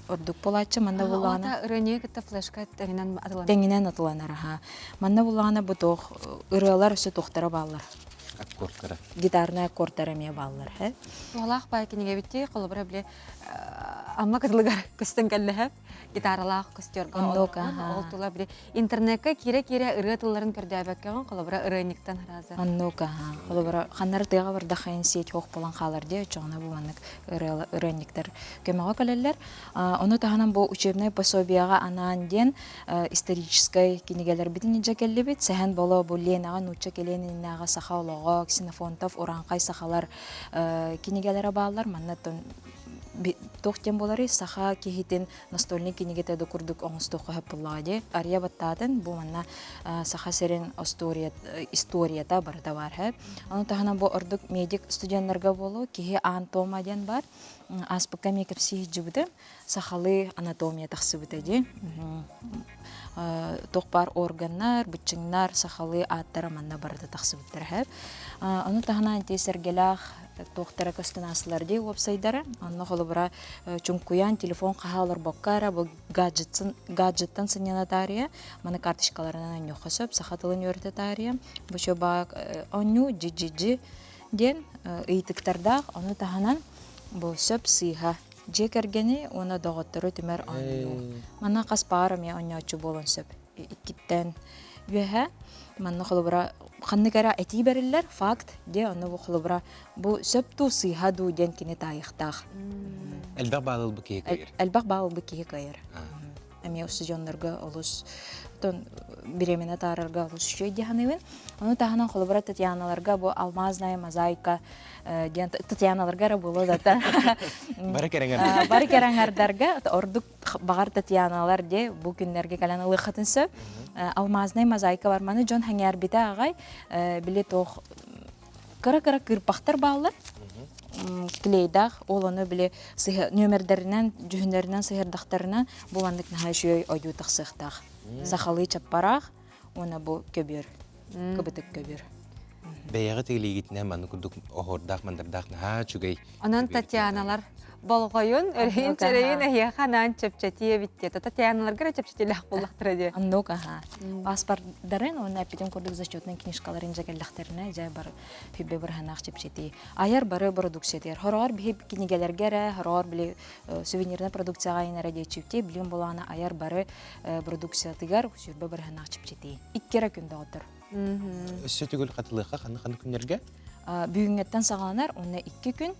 ордук буолааччы. Манна булаана ырыанньыгы кытта флешка тэҥинэн атыланар. Тэҥинэн атыланар аха. Манна булаана бу туох ырыалар өссө туохтара бааллар. Аккордтара. Гитарнай аккордтар эмиэ бааллар. Туһалаах баай кинигэбит холобура били Амма кытылыгар көстөн кэллэһэ гитаралаах костюрга Оннук, ол тула били интернекка киирэ-киирэ ырыа тылларын көрдөөбөккөҕүн холобура ырыанньыктан харааза. Оннук, аха. Холобура ханнары тыаҕа бардахайын сеть хоох болан хаалар диэ, оччоҕуна бу маннык ырыанньыктар көмөҕө кэлэллэр. Ону таһынан бу учебнай пособияҕа анаан диэн историческай кинигэлэрбитин илдьэ кэллибит. Сэһэн Боло бу Ленаҕа нуучча кэлиэн иннинээҕи саха олоҕо, Ксенофонтов урааҥхай сахалар кинигэлэрэ бааллар. Манна туох диэн буоларый саха киһитин настольный кинигэтэ да курдук оҥостуохха сөп буоллаҕа дии. Арыйа баттаатын бу манна Саха сирин историята барыта баар һэ. Ону таһынан бу ордук медик студеннарга буолуо киһи аан тома диэн бар. Ааспыкка эмиэ кэпсии сылдьыбытым. Сахалыы анатомия тахсыбыта дии. Туох баар органнар, быччыҥнар, сахалыы ааттара манна барыта тахсыбыттара һэ. Ону таһынан ити сэргэлээх туохтара көстөн аастылар дии уопсайдара. Онно холобура чуҥкуйан телефон хаһа олорбокко эрэ бу гаджеттан сынньана таарыйа, маны карточкаларынан оонньуохха сөп, саха тылын үөрэтэ таарыйа. Бу чобаак оонньуу дьи-дьи-дьи диэн ыйытыктардаах, ону таһынан бу сөп сыыһа дьиэ кэргэни уонна доҕоттору түмэр оонньуу. Манна хас баар эмиэ оонньооччу буолуон сөп. Иккиттэн үөһэ манна холобура ханнык эрэ этии бэриллэр факт диэ онно бу холобура бу сөп дуу сыыһа дуу диэн кини таайыахтаах. Элбэх баал ылбыт киһи кыайар. Элбэх баал ылбыт киһи кыайар. Эмиэ устудьуоннарга олус оттон бириэмэни атаарарга олус үчүгэй дии саныыбын. Ону таһынан холобура Татьяналарга бу алмазная мозаика диэн Татьяналарга эрэ буолуо да Бары кэрэҥэр. Бары кэрэҥэрдарга ордук баҕар Татьяналар дии бу күннэргэ кэлэн ылыаххытын сөп. Алмазная мозаика бар маны дьон сэҥээрбитэ аҕай били туох кыра-кыра кыырпахтар бааллар клейдаах ол ону били нүөмэрдэринэн дьүһүннэринэн сыһыардахтарына бу маннык наһаа үчүгэй ойуу тахсыахтаах сахалыы чаппараах уонна бу көбүөр кыбытык көбүөр Бэйэҕит илиигитинэн маннык курдук оһуордаах мандардаах наһаа үчүгэй Онон Татьяналар болҕойун, өрөйүн чэрэйин эһиэхэ анаан чэпчэтии эбит диэ. Татьяналарга эрэ чэпчэтиилээх буоллахтара диэ. Оннук аха. Паспордарын уонна эппитим курдук зачетнай книжкаларын дьэ кэллэхтэринэ дьэ бар хүббэ бырыһанаах чэпчэтии. Айар бары продукциятыгар. Хороҕор биһи кинигэлэргэ эрэ, хороҕор били сувенирная продукцияҕа эрэ диэччүктии, билим булаана айар бары продукциятыгар сүрбэ бырыһанаах чэпчэтии. Икки эрэ күн доҕоттор. Өссө төгүл хатылыахха ханна-ханна күннэргэ? Бүгүҥҥэттэн саҕаланар уонна 2 күн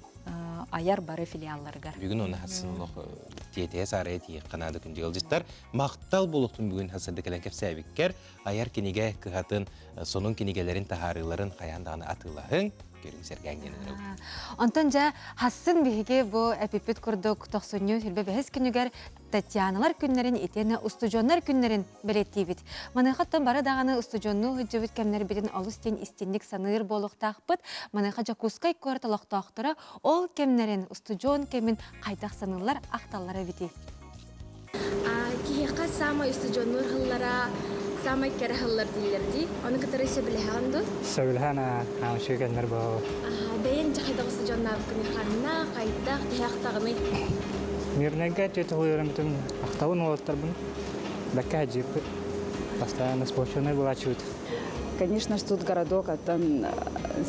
айар бары филиалларыгар. Бүгүн уонна хассын олох тиэтэйэ саарайа тиийиэххэ наада күндү ыалдьыттар. Махтал буолуохтун бүгүн хасырды кэлэн кэпсээбиккэр айар кинигэ кыһатын сонун кинигэлэрин таһаарыыларын хайаан даҕаны атыылаһыҥ, көрүҥ сэргээҥ диэн ыҥырабыт. Онтон дьэ хассын биһиги бу эпиппит курдук тохсунньу 25 күнүгэр Татьяналар күннэрин итиэннэ устудьуоннар күннэрин бэлиэтиибит. Маныаха оттон бары даҕаны устудьуоннуу сылдьыбыт кэмнэрбитин олус диэн истинник саныыр буолуохтаахпыт. Маныаха Дьокуускай куорат олохтоохторо ол кэмнэрин, устудьуон кэмин хайдах саныыллар, ахталлар эбитий? Киһиэхэ саамай устудьуоннуур сыллара саамай кэрэ сыллар дииллэр дии. Ону кытары сөбүлэһэҕин дуо? Сөбүлэһэн үчүгэй кэмнэр буолаллар. Бэйэҥ дьэ хайдах устудьуоннаабыккыный? Ханна, хайдах, төһө ахтаҕыный? Мирнэйгэ түөт үөрэммитим ахтабын уолаттарбын бэккэ садьыыппыт. Постоянно спортивный булааччыбыт. Конечно, студгородок оттон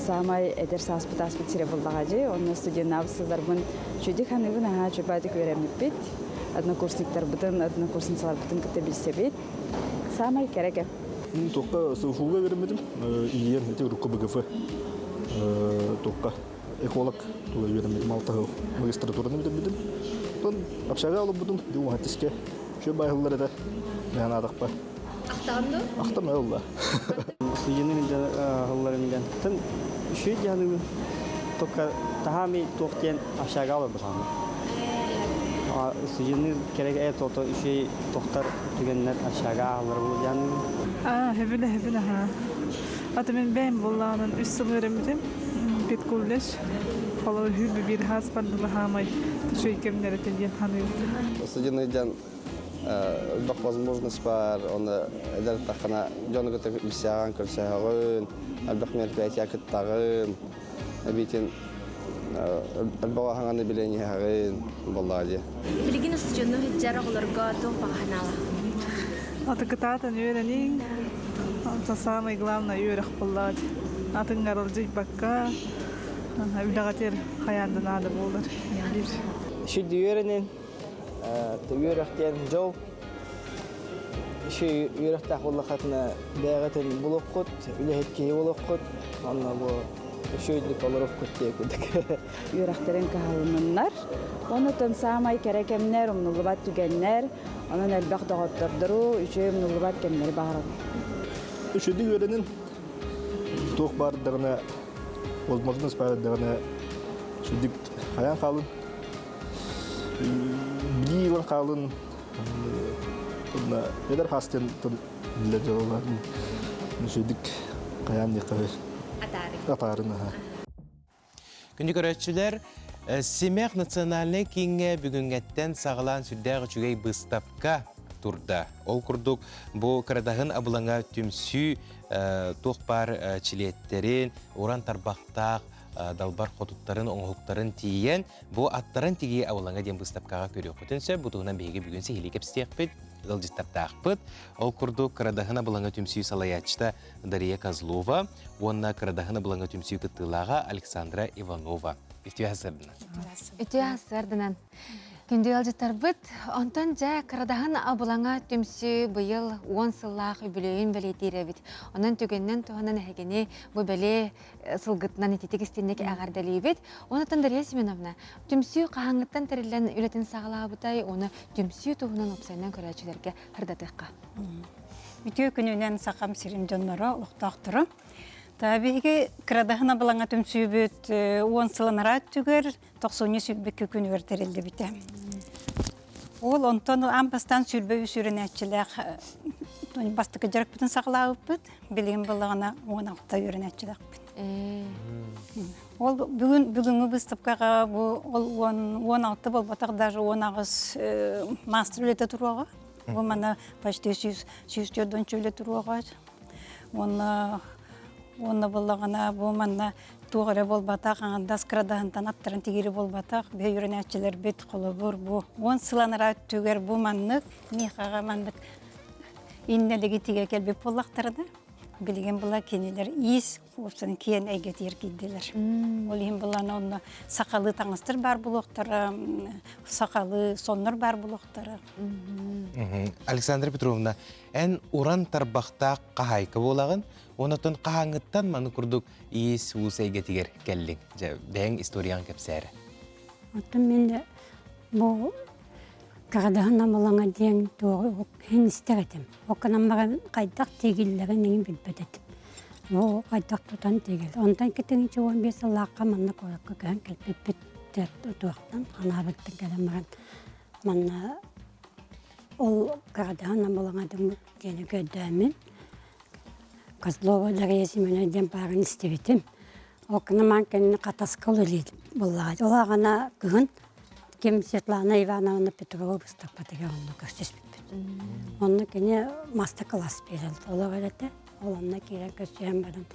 саамай эдэр сааспыт ааспыт сирэ буллаҕа дии. Онно студеннаабыт сылларбын чүдик ханыыбын аһаа чубаатык үөрэммиппит. Однокурсниктарбытын, однокурсницаларбытын кытта билсэбит. Саамай кэрэ кэм. Туохха СФУга үөрэммитим. Ийэм ити урукку БГФ туохха. Эколог тула үөрэммитим алтаһыл магистратураны бүтэрбитим. Тон общага олорбутум, дьуҥ тиске. Шө байыллар этэ. Мен аадақпа. Ахтаҕын ду? Ахтам ылла. Студенын хылларын ден. Тын үшүй дияныгын. Только тахами туох диэн общага олорбутам. Студенын керек э тото үшүй тохтар түгеннер общага алар бу дианыгын. А, хэбиле хэбиле ха. Ата мен бэйм буллаанын үс сыл үөрэммитим. Педколледж. Холор хүрбү бир хас бардыла хаамай түшөй кемнеретен диэн ханыыбыт. Студенный дьон элбэх возможность бар, оны эдэр таххана дьону кытта билсэҕин, көрсөһөҕүн, элбэх мероприятия кыттаҕын, эбиитин элбэх аһаҥаны билэн иһэҕин буоллаҕа дии. Билигин устудьуоннуу сылдьар оҕолорго туох баҕа санаалаах? Аты кытаатан үөрэниҥ, это самое главное үөрэх буоллаҕа дии. Атын аралдьыйбакка, үлэҕитигэр хайаан да наада буолар диир. Шүдү үөрэнин, үөрэх диэн дьол. Ши үөрэхтээх буоллаххытына бэйэҕитин булуоххут, үлэһит киһи буолуоххут, онно бу үчүгэйдик олоруоххут диye курдук. Үөрэхтэрин кыһалыннар. Онутун саамай кэрэ кэмнэр, умнуллубат түгэннэр, онон элбэх доҕоттордору, үчүгэй умнуллубат кэмнэри баҕарабын. Үчүгэйдик үөрэнин, туох баар даҕаны, возможность баар даҕаны сүдүк хайаан хаалын, билии ылан хаалын, эдэр хаастен билэр дьалаларын үчүгэйдик хайаан диэххэ атаарын аха. Күндү көрөөччүлэр, Симэх национальнай кииҥҥэ бүгүҥҥэттэн саҕалаан сүрдээх үчүгэй быыстапка турда. Ол курдук, бу Кырадаһын абылаҥа түмсүү туох баар чилиэттэрин, уран тарбахтаах далбар хотуттарын, оҥоһуктарын тиийэн, бу аттарын тигии абылаҥа диэн быыстапкаҕа көрүөххүтүн сөп. Бу туһунан биһиги бүгүн сиһилии кэпсиэхпит, ыалдьыттардаахпыт. Ол курдук, Кырадаһын абылаҥа түмсүү салайааччыта Дария Козлова уонна Кырадаһын абылаҥа түмсүү кыттыылааҕа Александра Иванова. Үтүө сарсыарданан. Үтүө сарсыарданан. Күндү ыалдьыттарбыт, онтон дьэ Кырадаһын абылаҥа түмсүү быйыл 10 сыллаах үбүлүөйүн бэлиэтиир эбит. Онон түгэнинэн туһанан эһигини бу бэлиэ сылгытынан ититик истинник эҕэрдэлиибит. Онтон Дария Семеновна, түмсүү хаһааҥҥыттан тэриллэн үлэтин саҕалаабытай, уонна түмсүү туһунан уопсайынан көрөөччүлэргэ сырдатыахха. Үтүө күнүнэн Сахам сирин дьонноро, олохтоохторо. Та биһиги Кырадаһын абылаҥа түмсүүбүт уон сыл анараа өттүгэр тохсунньу сүүрбэкки күнүгэр тэриллибитэ. Ол онтон аан бастаан сүүрбэ үс үөрэнээччилээх бастакы дьарыкпытын саҕалаабыппыт. Билигин буоллаҕына 16 үөрэнээччилээхпит. Ол бүгүн бүгүҥҥү быыстапкаҕа бу ол 16 буолбатах даже 18 маастар үлэтэ туруоҕа. Бу манна почти 104 үлэ туруоҕа. Уонна уонна буоллаҕына бу манна туох эрэ буолбатах, аҥардас кырадаһынтан аттарын тигири буолбатах. Биһи үөрэнээччилэрбит холобур бу 10 сыл анараа өттүгэр бу маннык миэхэҕэ маннык иннэлиги тигэ кэлбит буоллахтарына билигин була кинилэр иис уопсан киэн эйгэтигэр киирдилэр. Ол иһин булана онно сахалыы таҥастар баар буолуохтара, сахалыы соннор баар буолуохтара. Александра Петровна, эн уран тарбахтаах хаһаайка буолаҕын, онотон хаһааҥҥыттан маны курдук иис-уус эйгэтигэр кэллиҥ? Дьэ, бэйэҥ историяҕын кэпсээрэ. Оттон мин бу Кырадаһын амалаҥа диэн туоҕу иһин истэр этим. Окканан баран хайдах тигиллэрин иҥин билбэт этим. Бу хайдах тутан тигил. Онтон 2015 сыллаахха манна куоракка көһөн кэлбиппит туохтан ханаабыттан кэлэн баран манна ол Кырадаһын амалаҥа диэни көрдөөммүн Козлова Дария Семеновна диэн баарын истибитим. Ол кынамаан кэннэ хатаска үлэлиир буоллаҕа. Ол аҕана кыһын ким Светлана Ивановна Петрова быыстапкатыгар онно көрсүспүппүт. Онно кини мастер-класс биэрэр олорор этэ. Ол онно киирэн көрсүһэн баран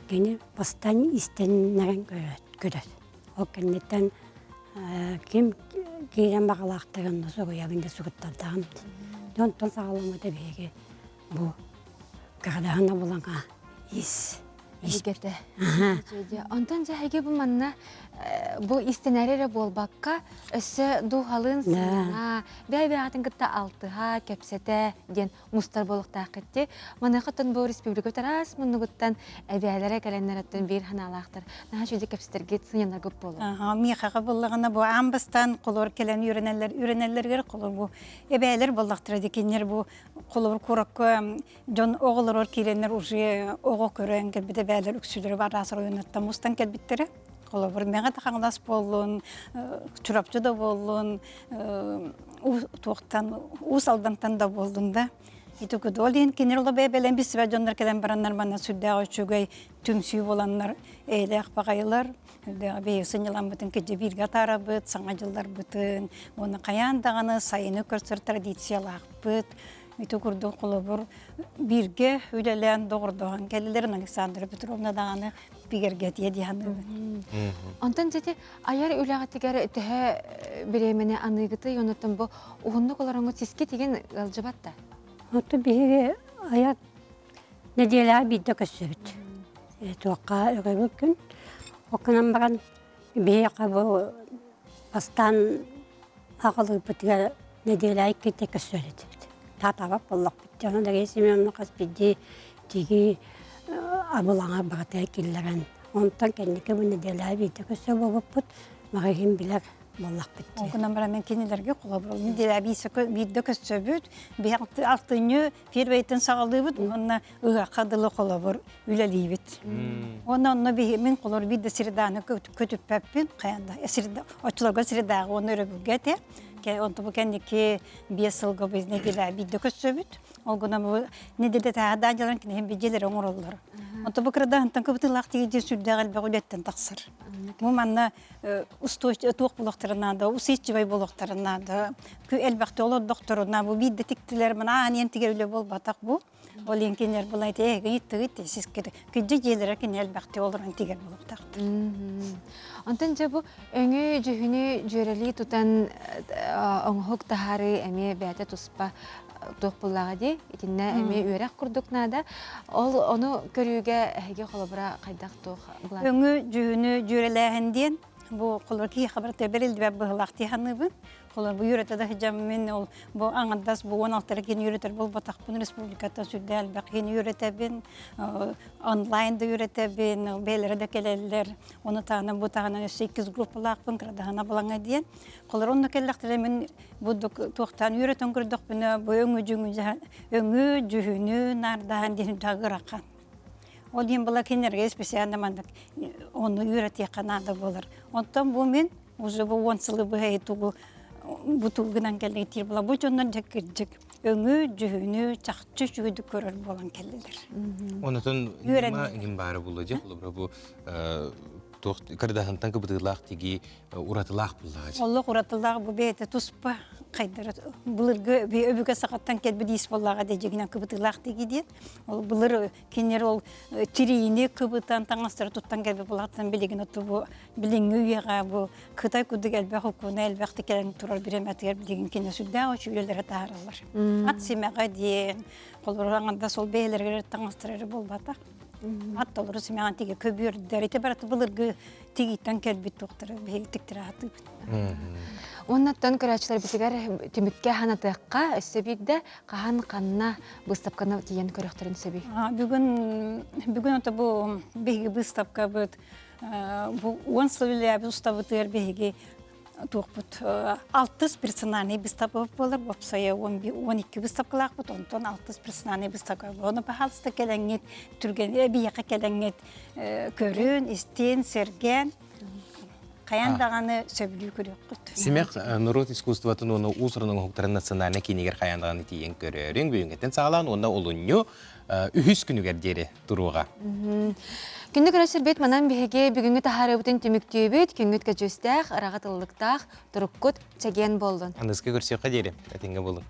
кини бастаан истэннэрэн көрөр. Ол кэнниттэн ким киирэн баҕалаахтар онно суруйабын да суруттардаҕым. Онтон саҕаламмыта биһиги бу кырадаһына булаҥа ис Эйгэтэ. Онтон дьэ эһиги бу манна бу истэнэр эрэ буолбакка, өссө дууһалыын сыана, бэйэ-бэйэҕитин кытта алтыһа, кэпсэтэ диэн мустар буолуохтааххыт дии. Маныаха оттон бу республика араас муннугуттан эбээлэрэ кэлэннэр оттон биир санаалаахтар. Наһаа үчүгэй кэпсэтэргит, сынньанаргыт буолуо. Аха, миэхэҕэ буллаҕына бу аан бастаан холор кэлэн үөрэнэллэр, үөрэнэллэригэр холор бу эбээлэр буоллахтара дии кинилэр бу холобур куоракка дьон оҕолорор киирэннэр уже оҕо көрөн кэлбит эбээлэр үксүлэрэ араас оройуоннартан мустан кэлбиттэрэ. Холобур, Мэҥэ да Хаҥалас буоллун, Чурапчы да буоллун, туохтан Уус Алдантан да буоллун да. Ити кудуол иһин кинилэр оло бэйбэлэн билсибэт дьоннор кэлэн бараннар манна сүрдээх үчүгэй түмсүү буоланнар эйэлээх баҕайылар. Бэйэ сынньаламмытын кыдьы бииргэ атаарабыт, саҥа дьылларбытын, уонна хайаан даҕаны сайыны көрсөр традициялаахпыт. Ити курдук холобур бииргэ үлэлээн доҕордоһон кэллилэрин Александра Петровна даҕаны бигэргэтиэ дии саныыбын. Онтон дьэти айар үлэҕитигэр төһө бириэмэни аныыгытый, онуттан бу уһуннук олороҥҥут сиски тигин ыалдьыбат да? Оттон биһиги айар нэдиэлэҕэ биирдэ көрсөбүт. Туохха өрөбүл күн. Ол баран биһиэхэ бу бастаан аҕалыырбытыгар нэдиэлэҕэ иккитэ көрсөр этибит. Таатаабат буоллахпыт. Дьоно Дария Семеновна хас биирдии тигии абылаҥа барыта киллэрэн, онтон кэнники бу нэдиэлэҕэ биирдэ көрсөр буолбуппут. Маҕаһыын билэр буоллахпыт дии. Ол гынан баран мен кинилэргэ холобур нэдиэлэҕэ биирдэ көрсөбүт. Биһиги алтынньы первэйтэн саҕалыыбыт уонна ыһыахха дылы холобур үлэлиибит. Уонна онно биһи мин холобур биир да средааны көтүппэппин хайан да оччолорго средааҕы уонна өрөбүлгэ этэ. Онто бу кэнники биэс сылга бу нэдиэлэ биирдэ көрсөбүт. Ол гынан бу нэдиэлэтээҕи да дьалан киниһин бидьэлэри оҥороллор. Онто бу кырадаһынтан кыбытыылаах тиийдии сүрдээх элбэх үлэттэн тахсар. Бу манна туох буолуохтара наада, усидчивай буолуохтара наада. Элбэхтэ олордохторуна бу биирдэ тиктилэр мына аан тигэр үлэ буолбатах бу. Ол иһин кинилэр булан эти ыйыттыгыт сискер күддү дьиэлэрэ кини элбэхтэ олорон тигэр буолуохтаахтар. Онтон дьэ бу өҥү дьүһүнү дьүөрэлии тутан оҥоһук таһаарыы эмиэ бэйэтэ туспа туох буллаҕа дии. Итиннэ эмиэ үөрэх курдук наада. Ол ону көрүүгэ эһиги холобура хайдах туох былаан? Өҥү дьүһүнү дьүөрэлээһин диэн бу холобур киһиэхэ барыта бэриллибэт быһыылаах дии саныыбын. Холобур бу үөрэтэ да сылдьаммын ол бу аҥардас бу 16 эрэ киһини үөрэтэр буолбатахпын республикаттан сүрдээх элбэх киһини үөрэтэбин, онлайн да үөрэтэбин, бэйэлэрэ да кэлэллэр. Ону таһынан бу таһынан өссө иккис группалаахпын кырадаһына балаҥа диэн. Холобур онно кэллэхтэрэ мин бу туохтаан үөрэтэн көрдөхпүнэ бу өҥү өҥү дьүһүнү наардаһан диэн ырахан. Ол иһин была кинилэргэ специально маннык ону үөрэтиэххэ наада буолар. Оттон бу мин уже бу уон сылы быһа тугу бу тугунан кэллигитир була бу дьоннор дьэ кырдьык өҥү дьүһүнү чахчы үчүгэйдик көрөр буолан кэллилэр. Онотон ньыма иҥин баара буолла дьэ холобура бу туох кырдаһынтан кыбытыылаах тигии уратылаах буллаҕа. Олох уратылаах бу бэйэтэ туспа хайдара былыргы өбүгэ саҕаттан кэлбит иис буоллаҕа дьигинэн кыбытыылаах тигии диэн. Ол былыр кинилэр ол тириини кыбытан таҥастары туттан кэлбит буолааттан билигин оту бу билиҥҥи үйэҕэ бу Кытай курдук элбэх укуна элбэхтик кэлэн турар бириэмэтигэр билигин кинэ сүрдээх үчүгэйлэрэ таһаараллар. Ат симэҕэ диэн, холобур аҥардас ол бэйэлэригэр таҥастара эрэ буолбатах. Ат толору симэҕин тигэ көбүөрдэр. Ити барыта былыргы тигииттэн кэлбит туохтара биһиги тиктэрэ сатыыбыт. Уоннаттан көрөөччүлэрбитигэр түмүккэ ханатыахха өссө биирдэ хаһан ханна быыстапканы тиийэн көрөхтөрүн сөбүй? Бүгүн бүгүн ото бу биһиги быыстапкабыт бу уон сыл үлэлээбит устабытыгар биһиги туохпут алтыс персональный выставка буолар уопсайа он икки выставкалаахпыт онтон алтыс персональный выставка ону пожалуйста кэлэҥҥит түргэн эбийэхэ кэлэҥҥит көрүн истин сэргээн хайан даҕаны сөбүлүү көрүөххүт Симэх норуот искусствотын уонна уус-уран оҥоһуктарын национальнай киинигэр хайаан даҕаны тиийэн көрөөрүҥ бүгүҥҥэттэн саҕалаан уонна олунньу үһүс күнүгэр диэри туруоҕа. Күндү көрөөччүлэрбит манан биһиги бүгүҥҥү таһаарыыбытын түмүктүүбүт. Күҥҥүт көдьүүстээх, ыраҕа тыллыктаах, туруккут чэгиэн буоллун. Аныгыскы көрсүөххэ диэри, этиҥҥэ буолуҥ.